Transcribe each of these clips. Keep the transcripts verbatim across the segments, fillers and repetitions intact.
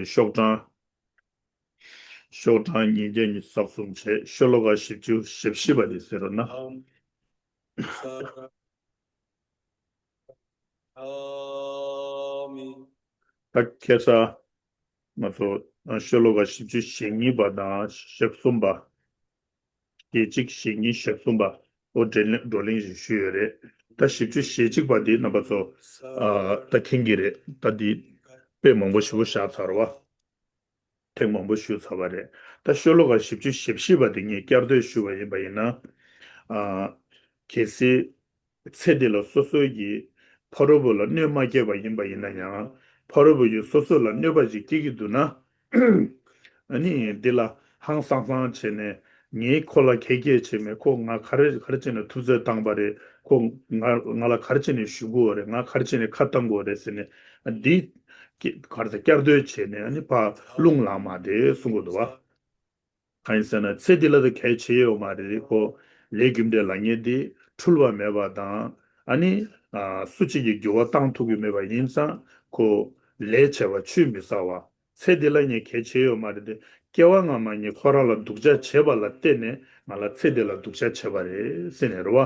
ཤོག་གྲངས། ཤོག་གྲངས་ཉིས་བརྒྱ་ཉི་ཤུ་རྩ་གསུམ་བྱས། ཤོ་ལོ་ཀ་བཞི་བཅུ་ཞེ་བཞི་པ་དེ་གཟིགས་རོགས་གནང་། ད་ཁ་སང་ང་ཚོ་ཤོ་ལོ་ཀ་བཞི་བཅུ་ཞེ་གཉིས་པ་དང་ཞེ་གསུམ་པ། ཞེ་གཅིག་ཞེ་གཉིས་ཞེ་གསུམ་པ། ཨོ་བགྲོ་གླེང་བགྲོ་གླེང་ཞིག་ཞུས་ཡོད་རེད། ད་བཞི་བཅུ་ཞེ་གཅིག་པ་འདི་རྣམ་པ་ཚོ་ཨ་ད་མཁྱེན་གྱི་རེད། ད་འདི་དཔེ་མང་པོ་ཞེ་པོ་བཞག་ཚར་བ། ཐེངས་མང་པོ་ཞུས་ཚར་བ་རེད། ད་ཤོ་ལོ་ཀ་བཞི་བཅུ་ཞེ་བཞི་པ་འདི་ངས་བསྐྱར་ཟློས་ཞུས་པ་ཡིན་པ་ཡིན་ན། ཨ་གལ་སྲིད་ཚེ་འདི་ལ་སོ་སོའི་གི་ཕ་རོལ་པོ་ལ་གནོད་མ་སྐྱེལ་བ་ཡིན་པ་ཡིན་ན་ཡང་། ཕ་རོལ་པོ་ཡིས་སོ་སོ་ལ་གནོད་པ་ཞིག་སྐྱེལ་གྱི་འདུག་ན། ཨ་ནི་འདི་ལ་ཧང་སང་སང་བྱས་ནས། ངས་ཁོ་ལ་གད་སྐྱེལ་བྱས་མེད། ཁོ་ང་ག་རེ་ག་རེ་བྱས་ནས་ཐུབ་ཚོད་བཏང་པ་རེད། ཁོ་ང་ང་ལ་ག་རེ་བྱས་ནས་ཞུ་དགོས་རེད། ང་ག་རེ་བྱས་ནས་ཁ་བཏང་དགོས་རེད་ཟེར་ནས། འདི་ག་རེ་ཟེར། བསྐྱར་ཟློས་བྱས་ནས། ཨ་ནི་ཕར་རླུང་ལངས་མ་བསྡད་གསུང་གི་འདུག་བ། གང་ཡིན་ཟེར་ན། ཚེ་འདི་ལ་ད་གལ་ཆེ་ཡོད་མ་རེད། ཁོ་ལས་རྒྱུ་འབྲས་ལབ་མཁན་འདི་འཁྲུལ་བ་མེད་པ་དང་། ཨ་ནི་ཨ་སུ་གཅིག་གིས་འགྱུར་བ་བཏང་ཐུབ་ཀྱི་མེད་པ་ཡིན་ཙང་། ཁོ་ལས་བྱས་པ་ཆུད་མི་ཟ་བ། ཚེ་འདི་ལ་ངས་གལ་ཆེ་ཡོད་མ་རེད་དེ། སྐྱེ་བ་སྔ་མ་ངས་ཁོ་རང་ལ་སྡུག་ཅག་བྱས་པ་ལ་བརྟེན་ནས་ང་ལ་ཚེ་འདི་ལ་སྡུག་ཅག་བྱས་པ་རེད་ཟེར་ནས་རེད་བ།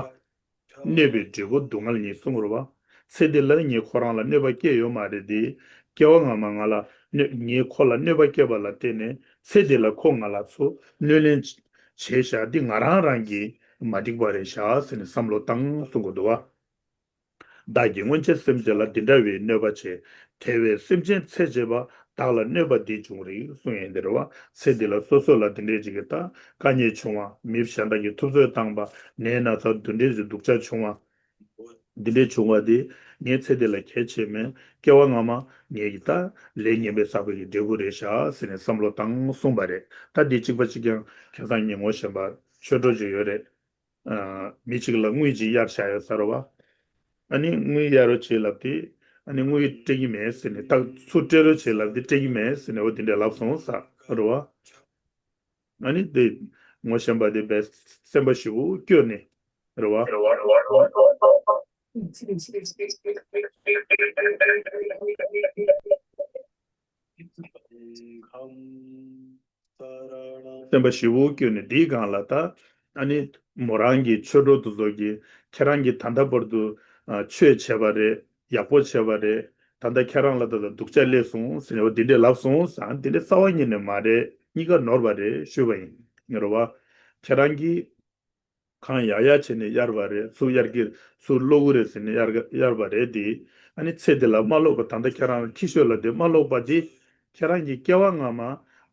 གནོད་པའི་འབྲས་བུ་སྡུག་བསྔལ་ཉིད་གསུངས་རེད་བ། ཚེ་འདི་ལ་ངས་ཁོ་རང་ལ་གནོད་པ་བསྐྱལ་ཡོད་མ་རེད་དེ། སྐྱེ་བ་སྔ་མ་ང་ལ་གནོད། ངས་ཁོ་ལ་གནོད་པ་བསྐྱལ་བ་ལ་བརྟེན་ནས། ཚེ་འདི་ལ་ཁོ་ང་ལ་ཚུར་གནོད་ལན་བྱས་བཞག་འདི་ང་རང་རང་གི་མ་འགྲིག་པ་རེད་བཞག་ཟེར་ནས་བསམ་བློ་བཏང་གསུང་གི་འདུག་བ། བདག་གིས་སྔོན་ཆད་སེམས་ཅན་ལ། འདི་འདྲ་བའི་གནོད་པ་བྱས། དེ་བས་སེམས་ཅན་ཚེ་བྱེད་པ། བདག་ལ་གནོད་པ་འདིས་འབྱུང་རིགས་གསུངས་ཡོད་འདི་རེད་བ། ཚེ་འདི་ལ་སོ་སོ་ལ་འདི་འདྲས་ཅིག་གི་ད་དཀའ་ངལ་བྱུང་བ། མི་གཞན་དག་གིས་ཐུབ་ཚོད་བཏང་པ། ནད་ན་ཚ་འདི་འདྲས་ཅིག་སྡུག་ཅག་བྱུང་བ། འདི་འདྲས་བྱུང་བ་འདི་ངའི་ཚེ་འདི་ལ་གལ་ཆེ་མེད། སྐྱེ་བ་སྔ་མ་ངའི་གི་ད་ལས་ངན་པས་བསགས་པའི་གི་འབྲས་བུ་རེད་བཞག་ཟེར་ནས་བསམ་བློ་བཏང་གསུངས་པ་རེད། ད་འདི་གཅིག་པ་གཅིག་རྐྱང་ཁ་སང་ངས་ངོ་ཤེས་པ་ཆོས་གྲོགས་ཅིག་ཡོད་རེད། ཨ་མི་གཅིག་ལ་དངུལ་གཅིག་གཡར་བཞག་ཡོད་ས་རེད་བ། ཨ་ནི་དངུལ་གཡར་རོགས་བྱེད་ལབ་དེ། ཨ་ནི་དངུལ་སྤྲད་ཀྱི་མེད་ཟེར་ནས། ད་ཚུར་སྤྲད་རོགས་བྱེད་ལབ་དེ་སྤྲད་ཀྱི་མེད་ཟེར་ནས། འོ་དེ་འདྲས་ལབ་སོང་ས་རེད་བ། ཨ་ནི་དེ་ངོ་ཤེས་པ་དེ་བས་སེམས་པ་ཞེ་པོ་སྐྱོ་ནས་རེད་བ། སེམས་པ་ཞེ་པོ་སྐྱོ་ནས་དེའི་སྒང་ལ་ད། ཨ་ནི་མོ་རང་གི་ཆོས་གྲོགས་དེ་ཚོ་གིས་ཁྱེད་རང་གིས་ད་ལྟ་བར་དུ་ཨ་ཆོས་བྱས་པ་རེད། ཡག་པོ་བྱས་པ་རེད། ད་ལྟ་ཁྱེད་རང་ལ་ད་ལྟ་སྡུག་ཅག་སླེབས་སོང་ཟེར་ནས། འོ་དེ་འདྲས་ལབ་སོང་ཟེར། འདི་འདྲས་རྩ་བ་ཉིད་ནས་མ་རེད། གཉིས་ཀ་ནོར་བ་རེད་ཞུས་པ་ཡིན། ངེས་རེད་བ། ཁྱེད་རང་གིས་གང་ཡག་ཡག་བྱས་ནས་གཡར་བ་རེད། ཚུར་གཡར་གྱི། ཚུར་ཀློག་གི་རེད་ཟེར་ནས་གཡར་ག་གཡར་བ་རེད་དེ། ཨ་ནི་ཚེ་འདི་ལ་མ་ཀློག་པ། ད་ལྟ་ཁྱེད་རང་ལ་ཁྱི་ཤོད་ལབ་དེ་མ་ཀློག་པ་དེ། ཁྱེད་རང་གི་སྐྱེ་བ་སྔ་མ་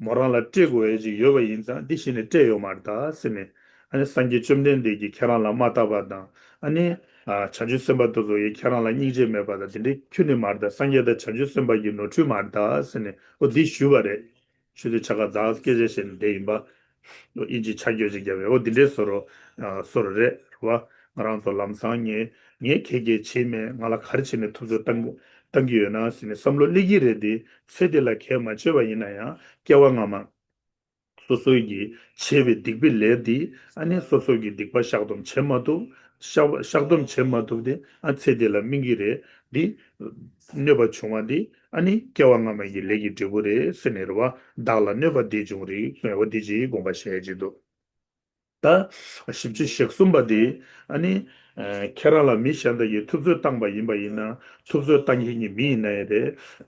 མོ་རང་ལ་སྤྲད་དགོས་ཡ་ཅིག་ཡོད་པ་ཡིན་ཙང་། འདི་གཞི་ནས་སྤྲད་ཡོད་མ་རེད་ད་ཟེར་ནས། ཨ་ནི་སངས་རྒྱས་བཅོམ་ལྡན་འདས་ཀྱིས་ཁྱེད་རང་ལ་མ་བལྟ་བ་དང་། ཨ་ནི་ཨ་བྱང་ཆུབ་སེམས་དཔའ་དེ་ཚོ་ཡིས་ཁྱེད་རང་ལ་སྙིང་རྗེ་མེད་པ་དང་། དེ་འདྲའི་ཁྱོན་ནས་མ་རེད་ད། སངས་རྒྱས་དང་བྱང་ཆུབ་སེམས་དཔའ་གི་ནོར་འཁྲུལ་མ་རེད་ད་ཟེར་ནས། འོ་འདི་ཞུས་པ་རེད། ཆུ་ཚོད་ཆ་ག་ཛག་སྐད་ཆ་བཤད་ནས་བསྡད་ཡིན་པ། ཨིན་ཇི་ཆ་རྒྱུས་ཅིག་བརྒྱབ་པས། འོ་འདི་འདྲས་བཟོ་འདྲ་ཨ་བཟོ་འདྲ་རེད་བ། ང་རང་ཚོ་ལམ་སང་ངས་ངས་ག་གེ་བྱས་མེད། ང་ལ་ག་རེ་བྱས་ནས་ཐུབ་ཚོད་བཏང་བཏང་གི་ཡོད་ན་ཟེར་ནས་བསམ་བློ་སླེབས་ཀྱི་རེད་དེ། ཚེ་འདི་ལ་གལ་མ་ཆེ་བ་ཡིན་ན་ཡང་། སྐྱེ་བ་སྔ་མ་སོ་སོའི་གི་བྱས་པའི་སྡིག་པའི་ལས་འདི། ཨ་ནི་སོ་སོ་གི་སྡིག་པ་བཤགས་སྡོམ་བྱེད་མ་ཐུབ། བཤགས་བཤགས་སྡོམ་བྱེད་མ་ཐུབ་དེ། ཨ་ཚེ་འདི་ལ་སྨིན་གྱི་རེད། འདི་གནོད་པ་བྱུང་བ་འདི། ཨ་ནི་སྐྱེ་བ་སྔ་མ་གི་ལས་ཀྱི་འབྲས་བུ་རེད་ཟེར་ནས་རེད་བ། བདག་ལ་གནོད་པ་འདིས་འབྱུང་རིགས་གསུངས་པ་འདི་ཅིག་དགོངས་པ་བཞེས་ཀྱི་འདུག། ད་བཞི་བཅུ་ཞེ་གསུམ་པ་འདི། ཨ་ནི་ཨ་ཁྱེད་རང་ལ་མི་གཞན་དག་གིས་ཐུབ་ཚོད་བཏང་པ་ཡིན་པ་ཡིན་ན། ཐུབ་ཚོད་བཏང་མཁན་གྱི་མི་ཡིན་ན་ཡང་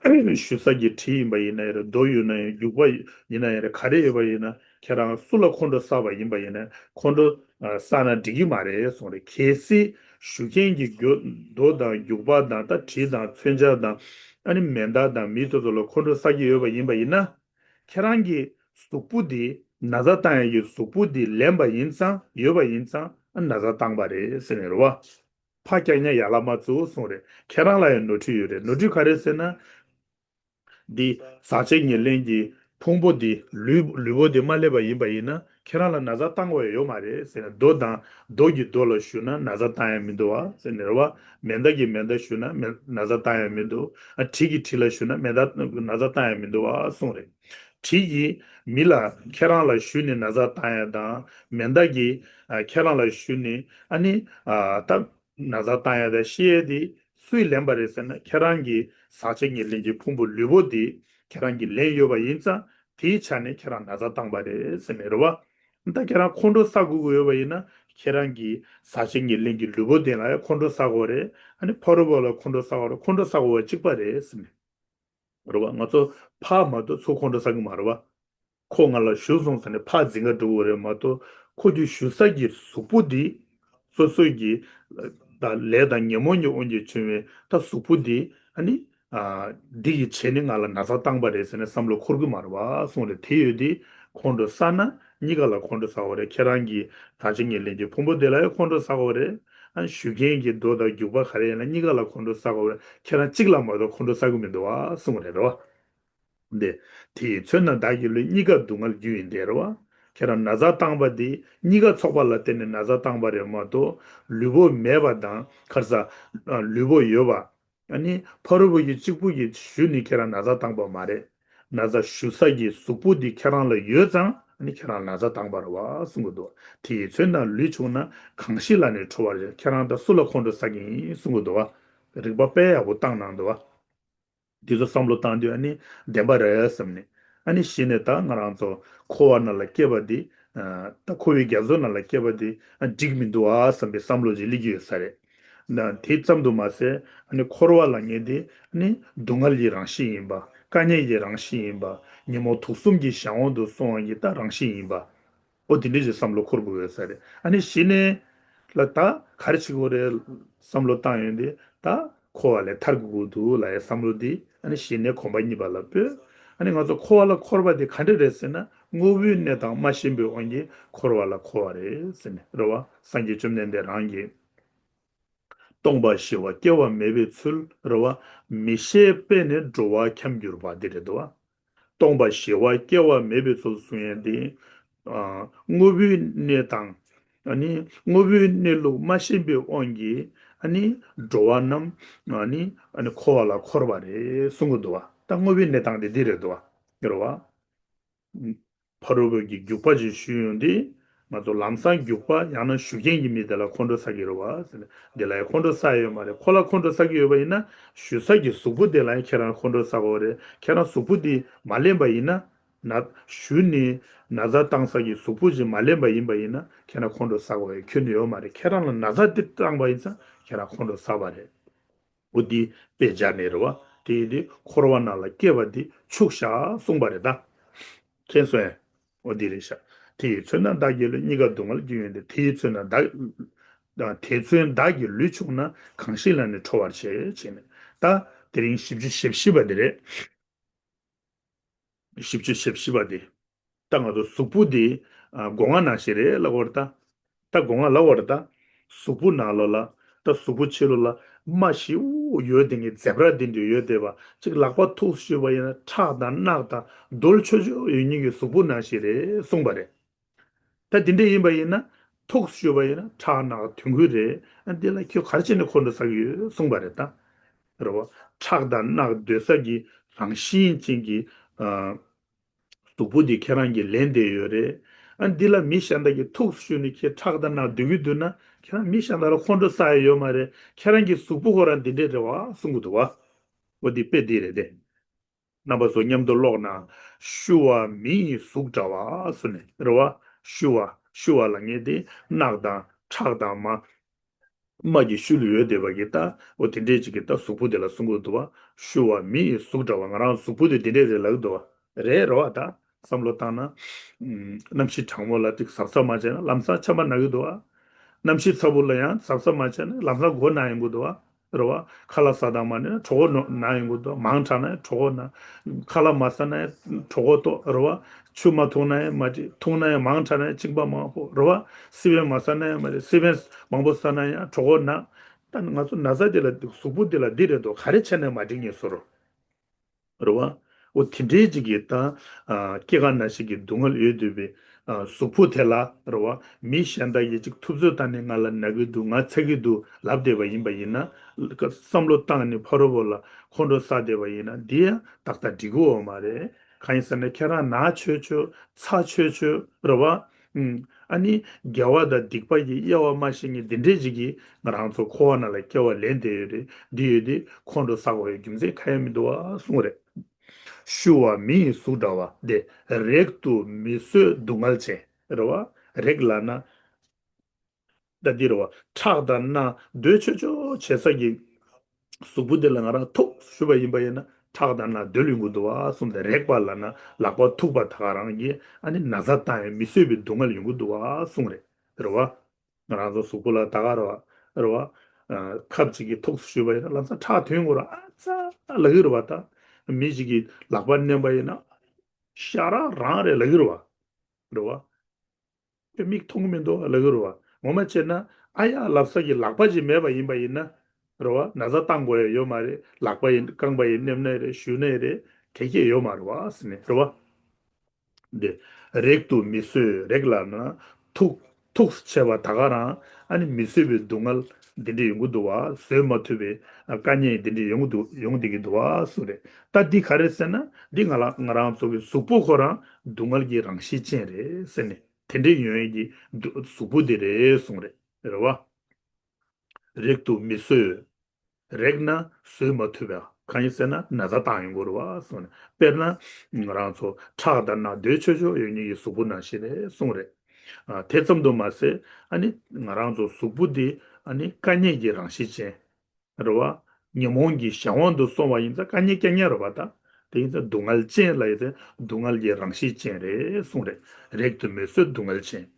རེད། ཞུ་ས་གི་གྲི་ཡིན་པ་ཡིན་ན་ཡང་རེད། རྡོ་ཡོད་ན་ཡང་། རྒྱུག་པ་ཡིན་ན་ཡང་རེད། ག་རེ་ཡོད་པ་ཡིན་ན། ཁྱེད་རང་སུ་ལ་ཁོང་ཁྲོ་བསགས་པ་ཡིན་པ་ཡིན་ན། ཁོང་ཁྲོ་ཨ་བསགས་ན་འགྲིག་གི་མ་རེད་གསུངས་རེད། གལ་སྲིད་ཞུ་མཁན་གྱི་རྒྱུ་རྡོ་དང་རྒྱུག་པ་དང་། ད་གྲི་དང་མཚོན་ཆ་དང་། ཨ་ནི་མེ་མདའ་དང་། མི་དེ་ཚོ་ལ་ཁོང་ཁྲོ་བསགས་ཀྱི་ཡོད་པ་ཡིན་པ་ཡིན་ན། ཁྱེད་རང་གི་གཟུགས་པོ་འདི། ན་ཚ་བཏང་ཡག་གི་གཟུགས་པོ་འདི་ལེན་པ་ཡིན་ཙང་། ཡོད་པ་ཡིན་ཙང་། ཨ་ན་ཚ་བཏང་པ་རེད་ཟེར་ནས་རེད་བ། ཕ་རྐྱང་ཉག་ཡ་ལ་མ་བཙུགས་གསུངས་རེད། ཁྱེད་རང་ལ་ཡང་ནོར་འཁྲུལ་ཡོད་རེད། ནོར་འཁྲུལ་ག་རེ་ཟེར་ན། འདི་ཟག་བཅས་ཉེར་ལེན་གྱི་ཕུང་པོ་འདི། ལུས་ལུས་པོ་འདི་མ་སླེབས་པ་ཡིན་པ་ཡིན་ན། ཁྱེད་རང་ལ་ན་ཚ་བཏང་དགོས་ཡ་ཡོད་མ་རེད་ཟེར་ནས། རྡོ་དང་རྡོ་གིས་རྡོ་ལ་གཞུས་ན་ན་ཚ་བཏང་ཡ་མི་འདུག་བ་ཟེར་ནས་རེད་བ། མེ་མདའ་གིས་མེ་མདའ་གཞུས་ན་མེ་ན་ཚ་བཏང་ཡ་མི་འདུག། ཨ་གྲི་གིས་གྲི་ལ་གཞུས་ན་མེ་མདའ་ན་ཚ་བཏང་ཡ་མི་འདུག་བ་གསུངས་རེད། གྲི་གིས་མི་ལ། ཁྱེད་རང་ལ་གཞུས་ནས་ན་ཚ་བཏང་ཡ་དང་། མེ་མདའ་གིས་ཨ་ཁྱེད་རང་ལ་གཞུས་ནས། ཨ་ནི་ཨ་ད་ན་ཚ་བཏང་ཡ་དང་ཤི་ཡ་དེ་སུས་ལེན་པ་རེད་ཟེར་ན། ཁྱེད་རང་གི་ཟག་བཅས་ཉེར་ལེན་གྱི་ཕུང་པོ་ལུས་པོ་དེ་ ཁྱེད་རང་གིས་ལེན་ཡོད་པ་ཡིན་ཙང་དེའི་ཆ་ནས་ཁྱེད་རང་ན་ཚ་བཏང་པ་རེད་ཟེར་ནས་རེད་བ། ད་ཁྱེད་རང་ཁོང་ཁྲོ་ཟ་དགོས་ཀྱི་ཡོད་པ་ཡིན་ན་ཁྱེད་རང་གི་ཟ་བྱེད་ཉེར་ལེན་གྱི་ལུས་པོ་དེ་ལ་ཡང་ཁོང་ཁྲོ་ཟ་དགོས་རེད། ཨ་ནི་ཕ་རོལ་པོ་ལ་ཁོང་ཁྲོ་ཟ་དགོས་རེད། ཁོང་ཁྲོ་ཟ་དགོས་པ་གཅིག་པ་རེད་ཟེར་ནས། རེད་བ། ང་ཚོ་ཕར་མ་གཏོགས་ཚུར་ཁོང་ཁྲོ་ཟ་གི་མ་རེད་བ། ཁོ་ང་ལ་ཞུ་སོང་ཟེར་ནས་ཕར་འཛིན་ག་འགྲོ་གི་རེད་མ་གཏོགས་ཁོ་གི་ཞུ་ས་གི་གཟུགས་པོ་འདི་སོ་སོ་གི་ད་ལས་དང་ཉོན་མོངས་ཀྱི་དབང་གིས་བྱུང་བའི་ད་གཟུགས་པོ་འདི་ཨ་ནི་ཨ་འདི་ཡི་བྱས་ནས་ང་ལ་ན་ཚ་བཏང་པ་རེད་ཟེར་ནས་བསམ་བློ་འཁོར་གི་མ་རེད་བ་གསུངས་རེད། དེ་ཡོད་དེ་ཁོང་ཁྲོ་ཟ་ན་གཉིས་ཀ་ལ་ཁོང་ཁྲོ་ཟ་བ་རེད། ཁྱེད་རང་གི་ད་ཅི་ངས་ལེན་གྱི་ཕུང་པོ་དེ་ལ་ཡང་ཁོང་ཁྲོ་ཟ་བ་རེད། ཨ་ཞུ་མཁན་གྱི་མདོ་དང་རྒྱུག་པ་ག་རེ་ཡིན་ན་གཉིས་ཀ་ལ་ཁོང་ཁྲོ་ཟ་དགོས་རེད། ཁྱེད་རང་གཅིག་ལ་མ་གཏོགས་ཁོང་ཁྲོ་ཟ་གི་མི་འདུག་བ་གསུངས་རེད་རོ། འདི། དེ་ཡི་ཚོད་ན་བདག་གི་ལུས་གཉིས་ཀ་སྡུག་བསྔལ་རྒྱུ་ཡིན་ཏེ་རོ། ཁྱེད་རང་ན་ཚ་བཏང་པ་འདི་གཉིས་ཀ་ཚོགས་པ་ལ་བརྟེན་ནས་ན་ཚ་བཏང་པ་རེད་མ་གཏོགས་ལུས་པོ་མེད་པ་དང་ཁར་ས་ལུས་པོ་ཡོད་པ། ཨ་ནི་ཕ་རོལ་པོ་གི་གཅིག་པུ་གི་ཞུ་ནི་ཁྱེད་རང་ན་ཚ་བཏང་པ་མ་རེད། ན་ཚ་ཞུ་ས་གི་གཟུགས་པོ་འདི་ཁྱེད་རང་ལ་ཡོད་ཙང་ཨ་ནི་ཁྱེད་རང་ན་ཚ་བཏང་པ་རེད་བ་གསུང་གི་འདུག་དེ་ཡི་ཚོད་ན་ལུས་ཕྱུང་ན་གང་ཞིག་ལ་ནི་ཁྲོ་བར་བྱེད། ཁྱེད་རང་ད་སུ་ལ་ཁོང་ཁྲོ་ཟ་གི་ཡིན་གསུང་གི་འདུག་བ། རིག་པ་དཔེ་ཡག་པོ་བཏང་གནང་འདུག་བ། འདི་ཚོ་བསམ་བློ་བཏང་དུས་ཨ་ནི་བདེན་པ་རེད་བསམ་ནས་ཨ་ནི་གཞི་ནས་ད་ང་རང་ཚོ་འཁོར་བ་ནང་ལ་སྐྱེས་པ་འདི་ད་འཁོར་བའི་རྒྱ་མཚོ་ནང་ལ་སྐྱེས་པ་འདི་འགྲིག་མི་འདུག་ཨ་བསམ་པའི་བསམ་བློ་ཅིག་སླེབས་ཀྱི་ཡོད་ས་རེད། ན་དེ་ཙམ་དུ་མ་ཟད་ཨ་ནི་འཁོར་བ་ལ་ངེས་ཏེ་ཨ་ནི་སྡུག་བསྔལ་གྱི་རང་བཞིན་ཡིན་པ། དཀའ་ངལ་གྱི་རང་བཞིན་ཡིན་པ། ཉོན་མོངས་དུག་གསུམ་གྱི་གཞན་དབང་དུ་སོང་བ་གི་ད་རང་བཞིན་ཡིན་པ། ཨོ་དེ་འདྲས་ཀྱི་བསམ་བློ་འཁོར་དགོས་ཡོད་ས་རེད། ཨ་ནི་གཞི་ནས་ལ་ད་ག་རེ་བྱེད་དགོས་རེད་བསམ་བློ་བཏང་ཡོང་དུས་ད་འཁོར་བ་ལས་ཐར་དགོས་ཀྱི་འདུག་ལབ་ཡའི་བསམ་བློ་འདི་ཨ་ནི་གཞི་ནས་གོམ་པ་གཉིས་པ་ལ་སྤོས། ཨ་ནི་ང་ཚོ་འཁོར་བ་ལ་འཁོར་བ་དེ་ག་འདྲ་རེད་ཟེར་ན་དངོས་པོའི་གནས་དང་མ་ཞེན་པའི་དབང་གིས་འཁོར་བ་ལ་འཁོར་བ་རེད་ཟེར་ནས་རེད་བ། སངས་རྒྱས་བཅོམ་ལྡན་འདས་རང་གིས་སྟོང་པ་ཞི་བ་སྐྱེ་བ་མེད་པའི་ཚུལ་རེད་བ། མི་ཤེས་པས་ནི་འགྲོ་བ་འཁྱམས་གྱུར་པ་འདི་རེད་འདུག་བ། སྟོང་པ་ཞི་བ་སྐྱེ་བ་མེད་པའི་ཚུལ་གསུང་ཡས་འདི། ཨ་དངོས་པོའི་གནས་དང་། ཨ་ནི་དངོས་པོའི་གནས་ལུགས་མ་ཤེས་པའི་དབང་གིས་ཨ་ནི་འགྲོ་བ་རྣམས་ཨ་ནི་ཨ་ནི་འཁོར་བ་ལ་འཁོར་བ་རེད་གསུང་གི་འདུག་བ། ད་དངོས་པོའི་གནས་སྟངས་དེ་འདི་རེད་འདུག་བ། རེད་བ། ཕ་རོལ་པོ་གི་རྒྱུག་པ་ཅིག་ཞུས་ཡོང་དུས། ང་ཚོ་ལམ་སང་རྒྱུག་པ་ཡང་ན་ཞུ་མཁན་གྱི་མི་དེ་ལ་ཁོང་ཁྲོ་ཟ་གི་རེད་བ་ཟེར་ནས་འདི་ལ་ཡང་ཁོང་ཁྲོ་ཟ་ཡ་ཡོད་མ་རེད། ཁོ་ལ་ཁོང་ཁྲོ་ཟ་གི་ཡོད་པ་ཡིན་ན་ཞུ་ས་གི་གཟུགས་པོ་དེ་ལ་ཡང་ཁྱེད་རང་ཁོང་ཁྲོ་ཟ་དགོས་རེད། ཁྱེད་རང་གཟུགས་པོ་དེ་མ་ལེན་པ་ཡིན་ན། ན་ཞུ་ནི་ན་ཚ་བཏང་ས་གི་གཟུགས་པོ་ཅིག་མ་ལེན་པ་ཡིན་པ་ཡིན་ན་ཁྱེད་རང་ཁོང་ཁྲོ་ཟ་དགོས་ཡ་ཁྱོན་ནས་ཡོད་མ་རེད། ཁྱེད་རང་ལ་ན་ཚ་དེ་བཏང་པ་ཡིན་ཙང་ཁྱེད་རང་ཁོང་ཁྲོ་ཟ་བ་རེད། འོ་འདི་དཔེ་སྦྱར་ནས་རེད་བ། དེ་ཡིན་དུས་འཁོར་བ་ནང་ལ་སྐྱེ་བ་འདི་ཕྱུག་བཞག་གསུངས་པ་རེད་ད། མཁྱེན་སོང་ངས། འོ་འདི་རེད་ཤག་དེ་ཡི་ཚོད་ན་བདག་གི་ལུས་གཉིས་ཀ་སྡུག་བསྔལ་རྒྱུ་ཡིན་ཏེ། དེ་ཡི་ཚོད་ན་བདག་དེ་ཚོད་བདག་གི་ལུས་ཕྱུག་ན་གང་ཞིག་ལ་ནི་ཁྲོ་བར་བྱེད་བྱས་ནས། ད་དེ་རིང་བཞི་བཅུ་ཞེ་བཞི་པ་འདི་རེད། བཞི་བཅུ་ཞེ་བཞི་པ་དེ། ད་ང་ཚོ་གཟུགས་པོ་དེ་ཨ་སྒོ་ང་ནང་བཞིན་རེད་ལབ་དགོས་རེད་ད། ད་སྒོ་ང་ལབ་དགོས་རེད་ད། གཟུགས་པོ་ནང་ལོགས་ལ་ད་གཟུགས་པོ་ཕྱི་ལོགས་ལ་རྨ་ཞེ་པོ་ཡོད་དེ་ངའི་ཛེབ་ར་དེ་འདྲ་ཡོད་དེ་བ་ཅིག་ལག་པ་ཐུག་ཞུས་པ་ཡིན་ན་ཁྲག་དང་རྣག་དང་རྡོལ་ཆོ་ཆོ་ཡོད་མཁན་གྱི་གཟུགས་པོ་ནང་བཞིན་རེད་གསུངས་པ་རེད། ད་དེ་འདྲ་ཡིན་པ་ཡིན་ན་ཐུག་ཞུས་པ་ཡིན་ན་ཁྲག་རྣག་དོན་ཀུན་རེད། ཨ་འདི་ལ་ཁྱོད་ག་རེ་བྱས་ནས་ཁོང་ཁྲོ་ཟ་གི་ཡོད་གསུངས་པ་རེད་ད། རེད་བ། ཁྲག་དང་རྣག་སྡོད་ས་གི་རང་བཞིན་ཅན་གྱི་ཨ་གཟུགས་པོ་འདི་ཁྱེད་རང་གིས་ལེན་བསྡད་ཡོད་རེད། ཨ་འདི་ལ་མི་གཞན་དག་གིས་ཐུག་ཞུས་ནས་ཁྱེད་ཁྲག་དང་རྣག་སྡོད་ཀྱི་འདུག་ན་ཁྱེད་རང་མི་གཞན་དག་ལ་ཁོང་ཁྲོ་ཟ་ཡ་ཡོད་མ་རེད། ཁྱེད་རང་གི་གཟུགས་པོ་ཁོ་རང་འདི་འདྲས་རེད་བ་གསུང་གི་འདུག་བ། འོ་འདི་དཔེ་འདི་རེད་དེ། རྣམ་པ་ཚོ་མཉམ་དུ་ཀློག་ན། ཤུ་བ་མི་ཡི་གཟུགས་འདྲ་བ་ཟེར་ནས་རེད་བ། ཤུ་བ་ཤུ་བ་ལབ་མཁན་དེ་རྣག་དང་ཁྲག་དང་རྨ། རྨ་གི་ཤུལ་ཡོད་བསྡད་པ་གི་ད་འོ་དེ་འདྲས་ཅིག་གི་ད་གཟུགས་པོ་དེ་ལ་གསུང་གི་འདུག་བ། ཤུ་བ་མི་ཡི་གཟུགས་འདྲ་བ། ང་རང་གཟུགས་པོ་དེ་དེ་འདྲས་རེད་ལབ་གི་འདུག་བ། རེད་རེད་བ། ད་བསམ་བློ་བཏང་ན། ཨམ། གནམ་གཤིས་གྲང་མོ་ལ་ཅིག་གཟབ་གཟབ་མ་བྱས་ན་ལམ་སང་ཆམ་པ་ན་གི་འདུག་བ། གནམ་གཤིས་ཚ་པོ་ལ་ཡང་གཟབ་གཟབ་མ་བྱས་ན་ལམ་སང་མགོ་ན་ཡོང་གི་འདུག་བ། རེད་བ། ཁ་ལག་ཟ་དང་མ་ནས་གྲོད་ཁོག་ན་ཡོང་གི་འདུག་མང་དྲགས་ན་གྲོད་ཁོག་ན། ཁ་ལག་མ་ཟ་ན་ཡང་གྲོད་ཁོག་ལྟོགས་རེད་བ། ཆུ་མ་འཐུང་ན་ཡང་མ་འགྲིག་འཐུང་ན་ཡང་མང་དྲགས་ན་ཡང་གཅིན་པ་མང་པོ་རེད་བ། སི་པན་མ་ཟ་ན་ཡང་མ་རེད། སི་པན་མང་པོ་ཟ་ན་ཡང་གྲོད་ཁོག་ན། ད་ང་ཚོ་ན་ཚ་དེ་ལ་གཟུགས་པོ་དེ་ལ་འདི་རེད་འདུག་ག་རེ་བྱས་ནས་མ་འགྲིག་ངེས་སོ་རོ། རེད་བ། འོ་དེ་འདྲའི་ཅིག་གི་ད་ཨ་སྐྱེ་རྒ་ན་འཆི་གི་སྡུག་བསྔལ་ཡོད་འདུག་པའི་ཨ་གཟུགས་པོ་དེ་ལ་རེད་བ། མི་གཞན་དག་གིས་ཅིག་ཐུབ་ཚོད་བཏང་ནས་ང་ལ་ན་གི་འདུག་ང་ཚ་གི་འདུག་ལབ་བསྡད་པ་ཡིན་པ་ཡིན་ན། བསམ་བློ་བཏང་ནས་ཕ་རོལ་པོ་ལ་ཁོང་ཁྲོ་ཟ་བསྡད་པ་ཡིན་ན་འདི་ཡང་ཏག་ཏག་འགྲིག་གི་ཡོད་མ་རེད། གང་ཡིན་ཟེར་ན་ཁྱེད་རང་ན་ཆོད་ཆོད་ཚ་ཆོད་ཆོད་རེད་བ། ཨ་ནི་དགེ་བ་དང་སྡིག་པ་གི་དབྱེ་བ་མ་ཤེས་མཁན་འདི་འདྲས་ཅིག་གིས་ང་རང་ཚོ་འཁོར་བ་ནང་ལ་སྐྱེ་བ་ལེན་བསྡད་ཡོད་རེད། འདི་ཡོད་དེ་ཁོང་ཁྲོ་ཟ་དགོས་པའི་རྒྱུ་མཚན་གང་ཡང་མི་འདུག་བ་གསུངས་རེད། ཞུ་བ་མི་ཡི་གཟུགས་འདྲ་བ་དེ། རེག་ཏུ་མི་བཟོད་སྡུག་བསྔལ་ཅན། རེད་བ། རེག་ལབ་ན། ད་འདི་རེད་བ། ཁྲག་དང་སྣ་འདོད་ཆོག་ཆོག་བྱེད་ས་ཀྱི་གཟུགས་པོ་དེ་ལ་ང་རང་ཐུག་ཞུ་བ་ཡིན་པ་ཡིན་ན། ཁྲག་དང་སྣ་འདོད་ཡོང་གི་འདུག་བ་གསུངས་ཏེ། རེག་པ་ལབ་ན་ལག་པ་ཐུག་པ་ད་ག་རང་གིས་ཨ་ནི་ན་ཚ་བཏང་ཡང་མི་བཟོད་པའི་སྡུག་བསྔལ་ཡོང་གི་འདུག་བ་གསུངས་རེད། རེད་བ། ང་རང་ཚོ་གཟུགས་པོ་ལ་ད་ག་རེད་བ། རེད་བ། ཨ། ཁབ་ཅིག་གིས་ཐུག་ཞུས་པ་ཡིན་ན་ལམ་སང་ཁྲག་ཐོན་དགོས་རེད། ཨ་ཙ་ལབ་ཀྱི་རེད་བ། ད་མི་ཅིག་གིས་ལག་པ་མནན་པ་ཡིན་ན་ཤ་ར་རང་རེད་ལབ་ཀྱི་རེད་བ། རེད་བ། དེ་མིག་མཐོང་གི་མི་འདུག་ལབ་ཀྱི་རེད་བ། ངོ་མ་བྱས་ན་ཨ་ཡ་ལབ་ས་ཀྱི་ལག་པ་ཅིག་མེད་པ་ཡིན་པ་ཡིན་ན། རེད་བ། ན་ཚ་བཏང་དགོས་ཡ་ཡོད་མ་རེད། ལག་པ་ཡིན། རྐང་པ་ཡིན། མནན་ན་རེད། གཞུ་ན་རེད། ག་གེ་ཡོད་མ་རེད་བ་ཟེར་ནས། རེད་བ། འདི། རེག་ཏུ་མི་བཟོད། རེག་ལབ་ན་ཐུག་ཐུག་བྱས་པ་ད་ག་རང་ཨ་ནི་མི་བཟོད་པའི་སྡུག་བསྔལ་འདི་འདྲ་ཡོང་གི་འདུག་བ། བཟོད་མ་ཐུབ་པའི་དཀའ་ངལ་འདི་འདྲ་ཡོང་གི་འདུག་ཡོང་བསྡད་ཀྱི་འདུག་བ་གསུངས་རེད། ད་འདི་ག་རེད་ཟེར་ན། འདི་ང་ལ་ང་རང་ཚོ་གི་གཟུགས་པོ་ཁོ་རང་སྡུག་བསྔལ་གྱི་རང་བཞིན་ཅན་རེད་ཟེར་ནས། དེ་འདྲ་ཡོང་ཡས་ཀྱི་གཟུགས་པོ་འདི་རེད་གསུངས་རེད། རེད་བ། རེག་ཏུ་མི་བཟོད། རེག་ན་བཟོད་མ་ཐུབ་པ། གང་ཡིན་ཟེར་ན་ན་ཚ་བཏང་ཡོང་གི་རེད་བ་གསུངས་ནས། དཔེར་ན་ང་རང་ཚོ་ཁྲག་དང་སྣ་འདོད་ཆོག་ཆོག་ཡོད་མཁན་གྱི་གཟུགས་པོ་ནང་བཞིན་རེད་གསུངས་རེད། ཨ། དེ་ཙམ་དུ་མ་ཟད་ཨ་ནི་ང་རང་ཚོ་གཟུགས་པོ་འདི་ཨ་ནི་དཀའ་ངལ་གྱི་རང་བཞིན་ཅན་རེད་བ། ཉོན་མོངས་ཀྱི་གཞན་དབང་དུ་སོང་བ་ཡིན་ཙང་དཀའ་ངལ་རྐྱང་རྐྱང་རེད་བ། ད་དེ་ཡིན་ཙང་སྡུག་བསྔལ་ཅན་ལབ་ཡས་དེ་སྡུག་བསྔལ་གྱི་རང་བཞིན་ཅན་རེད་གསུངས་རེད། རེག་ཏུ་མི་བཟོད་སྡུག་བསྔལ་ཅན།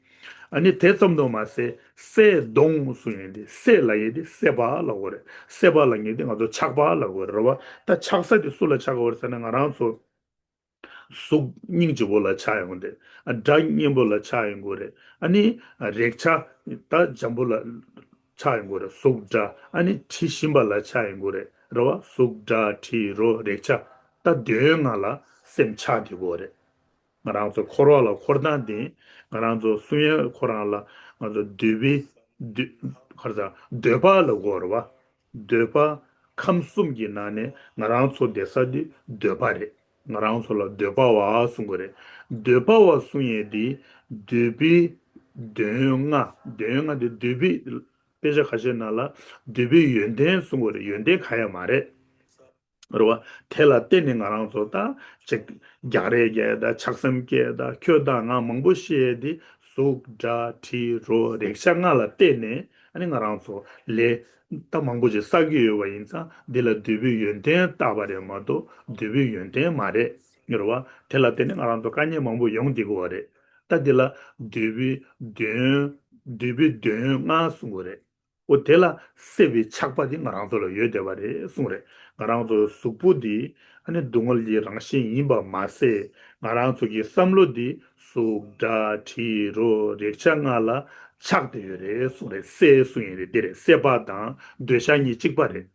ཨ་ནི་དེ་ཙམ་དུ་མ་ཟད་བསད་གདོང་གསུངས་ཡོད་དེ། བསད་ལབ་ཡས་དེ་བསད་པ་ལབ་དགོས་རེད། བསད་པ་ལབ་མཁན་དེ་ང་ཚོ་ཆགས་པ་ལབ་དགོས་རེད་བ། ད་ཆགས་ས་དེ་སུ་ལ་ཆགས་དགོས་རེད་ཟེར་ན། ང་རང་ཚོ་གཟུགས་སྙིང་རྗེ་པོ་ལ་ཆགས་ཡོང་དེ། ཨ། སྒྲ་སྙན་པོ་ལ་ཆགས་ཡོང་གི་རེད། ཨ་ནི་རེག་བྱ་ད་འཇམ་པོ་ལ་ཆགས་ཡོང་གི་རེད། གཟུགས་སྒྲ། ཨ་ནི་དྲི་ཞིམ་པ་ལ་ཆགས་ཡོང་གི་རེད། རེད་བ། གཟུགས་སྒྲ་དྲི་རོ་རེག་བྱ་ད་དོན་ལྔ་ལ་སེམས་ཆགས་བསྡད་ཀྱི་ཡོད་རེད། ང་རང་ཚོ་འཁོར་བ་ལ་འཁོར་སྟངས་དེ། ང་རང་ཚོ་གསུང་ཡས་ཁོ་རང་ལ་ང་ཚོ་འདོད་པའི་འདོད། ག་རེ་ཟ། འདོད་པ་ལབ་དགོས་རེད་བ། འདོད་པ། ཁམས་གསུམ་གྱི་ནང་ནས་ང་རང་ཚོ་བསྡད་ས་དེ་འདོད་པ་རེད། ང་རང་ཚོ་ལ་འདོད་པ་བ་གསུང་གི་རེད། འདོད་པ་བ་གསུང་ཡས་དེ། འདོད་པའི་དོན་ལྔ། དོན་ལྔ་དེ་འདོད་པའི། དཔེ་ཆ་ཁ་ཤས་ནང་ལ་འདོད་པའི་ཡོན་ཏན་གསུང་གི་རེད། ཡོན་ཏན་གང་ཡང་མ་རེད། རེད་བ། དེ་ལ་བརྟེན་ནས་ང་རང་ཚོ་ད་ཅིག་རྒྱག་རེས་རྒྱག་ཡས་དང་། ཆགས་སེམས་སྐྱེ་ཡས་དང་། ཁྱོད་དང་ང་མང་པོ་ཤེས་ཡས་དེ་གཟུགས་སྒྲ་དྲི་རོ་རེག་བྱ་ལྔ་ལ་བརྟེན་ནས་ཨ་ནི་ང་རང་ཚོ་ལས་ད་མང་པོ་ཅིག་བསགས་ཀྱི་ཡོད་པ་ཡིན་ཙང་། འདི་ལ་འདོད་པའི་ཡོན་ཏན་བཏགས་པ་རེད་མ་གཏོགས་འདོད་པའི་ཡོན་ཏན་མ་རེད། རེད་བ། དེ་ལ་བརྟེན་ནས་ང་རང་ཚོ་དཀའ་ངལ་མང་པོ་ཡོང་བསྡད་ཀྱི་ཡོད་རེད། ད་འདི་ལ་འདོད་པའི་དོན། འདོད་པའི་དོན་ལྔ་གསུང་གི་རེད། འོ། དེ་ལ་སྲེད་པའི་ཆགས་པ་དེ་ང་རང་ཚོ་ལ་ཡོད་བསྡད་པ་རེད་གསུངས་རེད། ང་རང་ཚོ་གཟུགས་པོ་འདི་ཨ་ནི་སྡུག་བསྔལ་གྱི་རང་བཞིན་ཡིན་པ་མ་ཟད། ང་རང་ཚོ་གི་བསམ་བློ་འདི་གཟུགས་སྒྲ་དྲི་རོ་རེག་བྱ་ལྔ་ལ་ཆགས་བསྡད་ཡོད་རེད་གསུངས་རེད། སྲེད་གསུངས་ཡོད་རེད། འདི་རེད། སྲེད་པ་དང་འདོད་ཆགས་གཉིས་གཅིག་པ་རེད།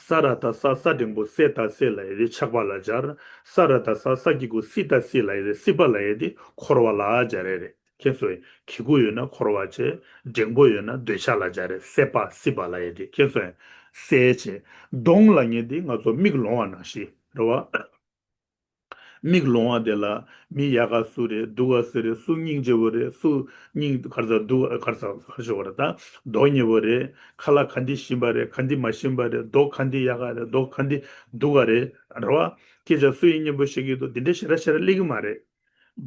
ས་ར་ད་ས། ས་འགྲེང་བུ་སེ་ད་སེ་ལབ་ཡས་དེ་ཆགས་པ་ལ་སྦྱར། ས་ར་ད་ས། ས་གི་གུ་སི་ད་སི་ལབ་ཡས་དེ། སྲིད་པ་ལབ་ཡས་དེ་འཁོར་བ་ལ་སྦྱར་ཡས་རེད། མཁྱེན་སོང་ངས། གི་གུ་ཡོད་ན་འཁོར་བ་བྱས། འགྲེང་བུ་ཡོད་ན་འདོད་ཆགས་ལ་སྦྱར་རེད། སེ་པ་སི་པ་ལབ་ཡས་དེ། མཁྱེན་སོང་ངས། སེ་བྱས། གདོང་ལབ་མཁན་དེ་ང་ཚོ་མིག་ལོང་བ་ནང་བཞིན་རེད་བ། མིག་ལོང་བ་དེ་ལ་མི་ཡག་ག་སུ་རེད། སྡུག་ག་སུ་རེད། སུ་སྙིང་རྗེ་བོ་རེད། སུ་སྙིང་། ག་རེ་ཟ། སྡུག་ག་རེ་ཟ། ག་རེ་ཟེར་བ་རེད། ད་མདོག་ཉེས་པོ་རེད། ཁ་ལག་ག་འདི་ཞིམ་པ་རེད། ག་འདི་མ་ཞིམ་པ་རེད། མདོག་ག་འདི་ཡག་ག་རེད། མདོག་ག་འདི་སྡུག་ག་རེད། རེད་བ། སྐད་ཆ་སུ་ཡིས་སྙན་པོ་བཤད་ཀྱི་འདུག་འདི་འདྲ་ཞེ་དྲག་ཞེ་དྲག་སླེབས་ཀྱི་མ་རེད།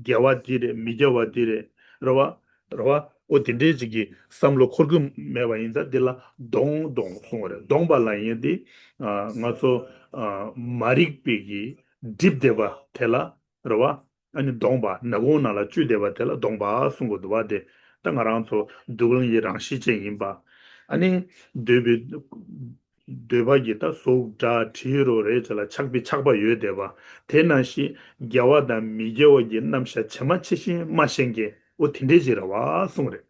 དགེ་བ་འདི་རེད། མི་དགེ་བ་འདི་རེད། རེད་བ། རེད་བ། འོ། དེ་འདྲའི་ཅིག་གི་བསམ་བློ་འཁོར་གྱི་མེད་པ་ཡིན་ཙང་། འདི་ལ་གདོང་གདོང་གསུང་བ་རེད། གདོང་པ་ལབ་ཡས་དེ་ང་ཚོ་མ་རིག་པའི་གི་སྒྲིབ་བསྡད་པ་དེ་ལ། རེད་བ། ཨ་ནི་གདོང་པ། ནག་ཁུང་ནང་ལ་བཅུད་བསྡད་པ་དེ་ལ་གདོང་པ་གསུང་གི་འདུག་བ། དེ་ད་ང་རང་ཚོ་སྡུག་བསྔལ་གྱི་རང་བཞིན་ཅན་ཡིན་པ། ཨ་ནི་འདོད་པའི། འདོད་པ་གི་ད་གཟུགས་སྒྲ་དྲི་རོ་རེག་བྱ་ལ་ཆགས་པའི་ཆགས་པ་ཡོད་བསྡད་པ། དེ་ནང་བཞིན་དགེ་བ་དང་མི་དགེ་བ་གི་རྣམ་གཞག་ཇི་མ་ཇི་བཞིན་མ་ཤེས་མཁན། འོ། དེ་འདྲས་ཅིག་རེད་བ་གསུངས་རེད།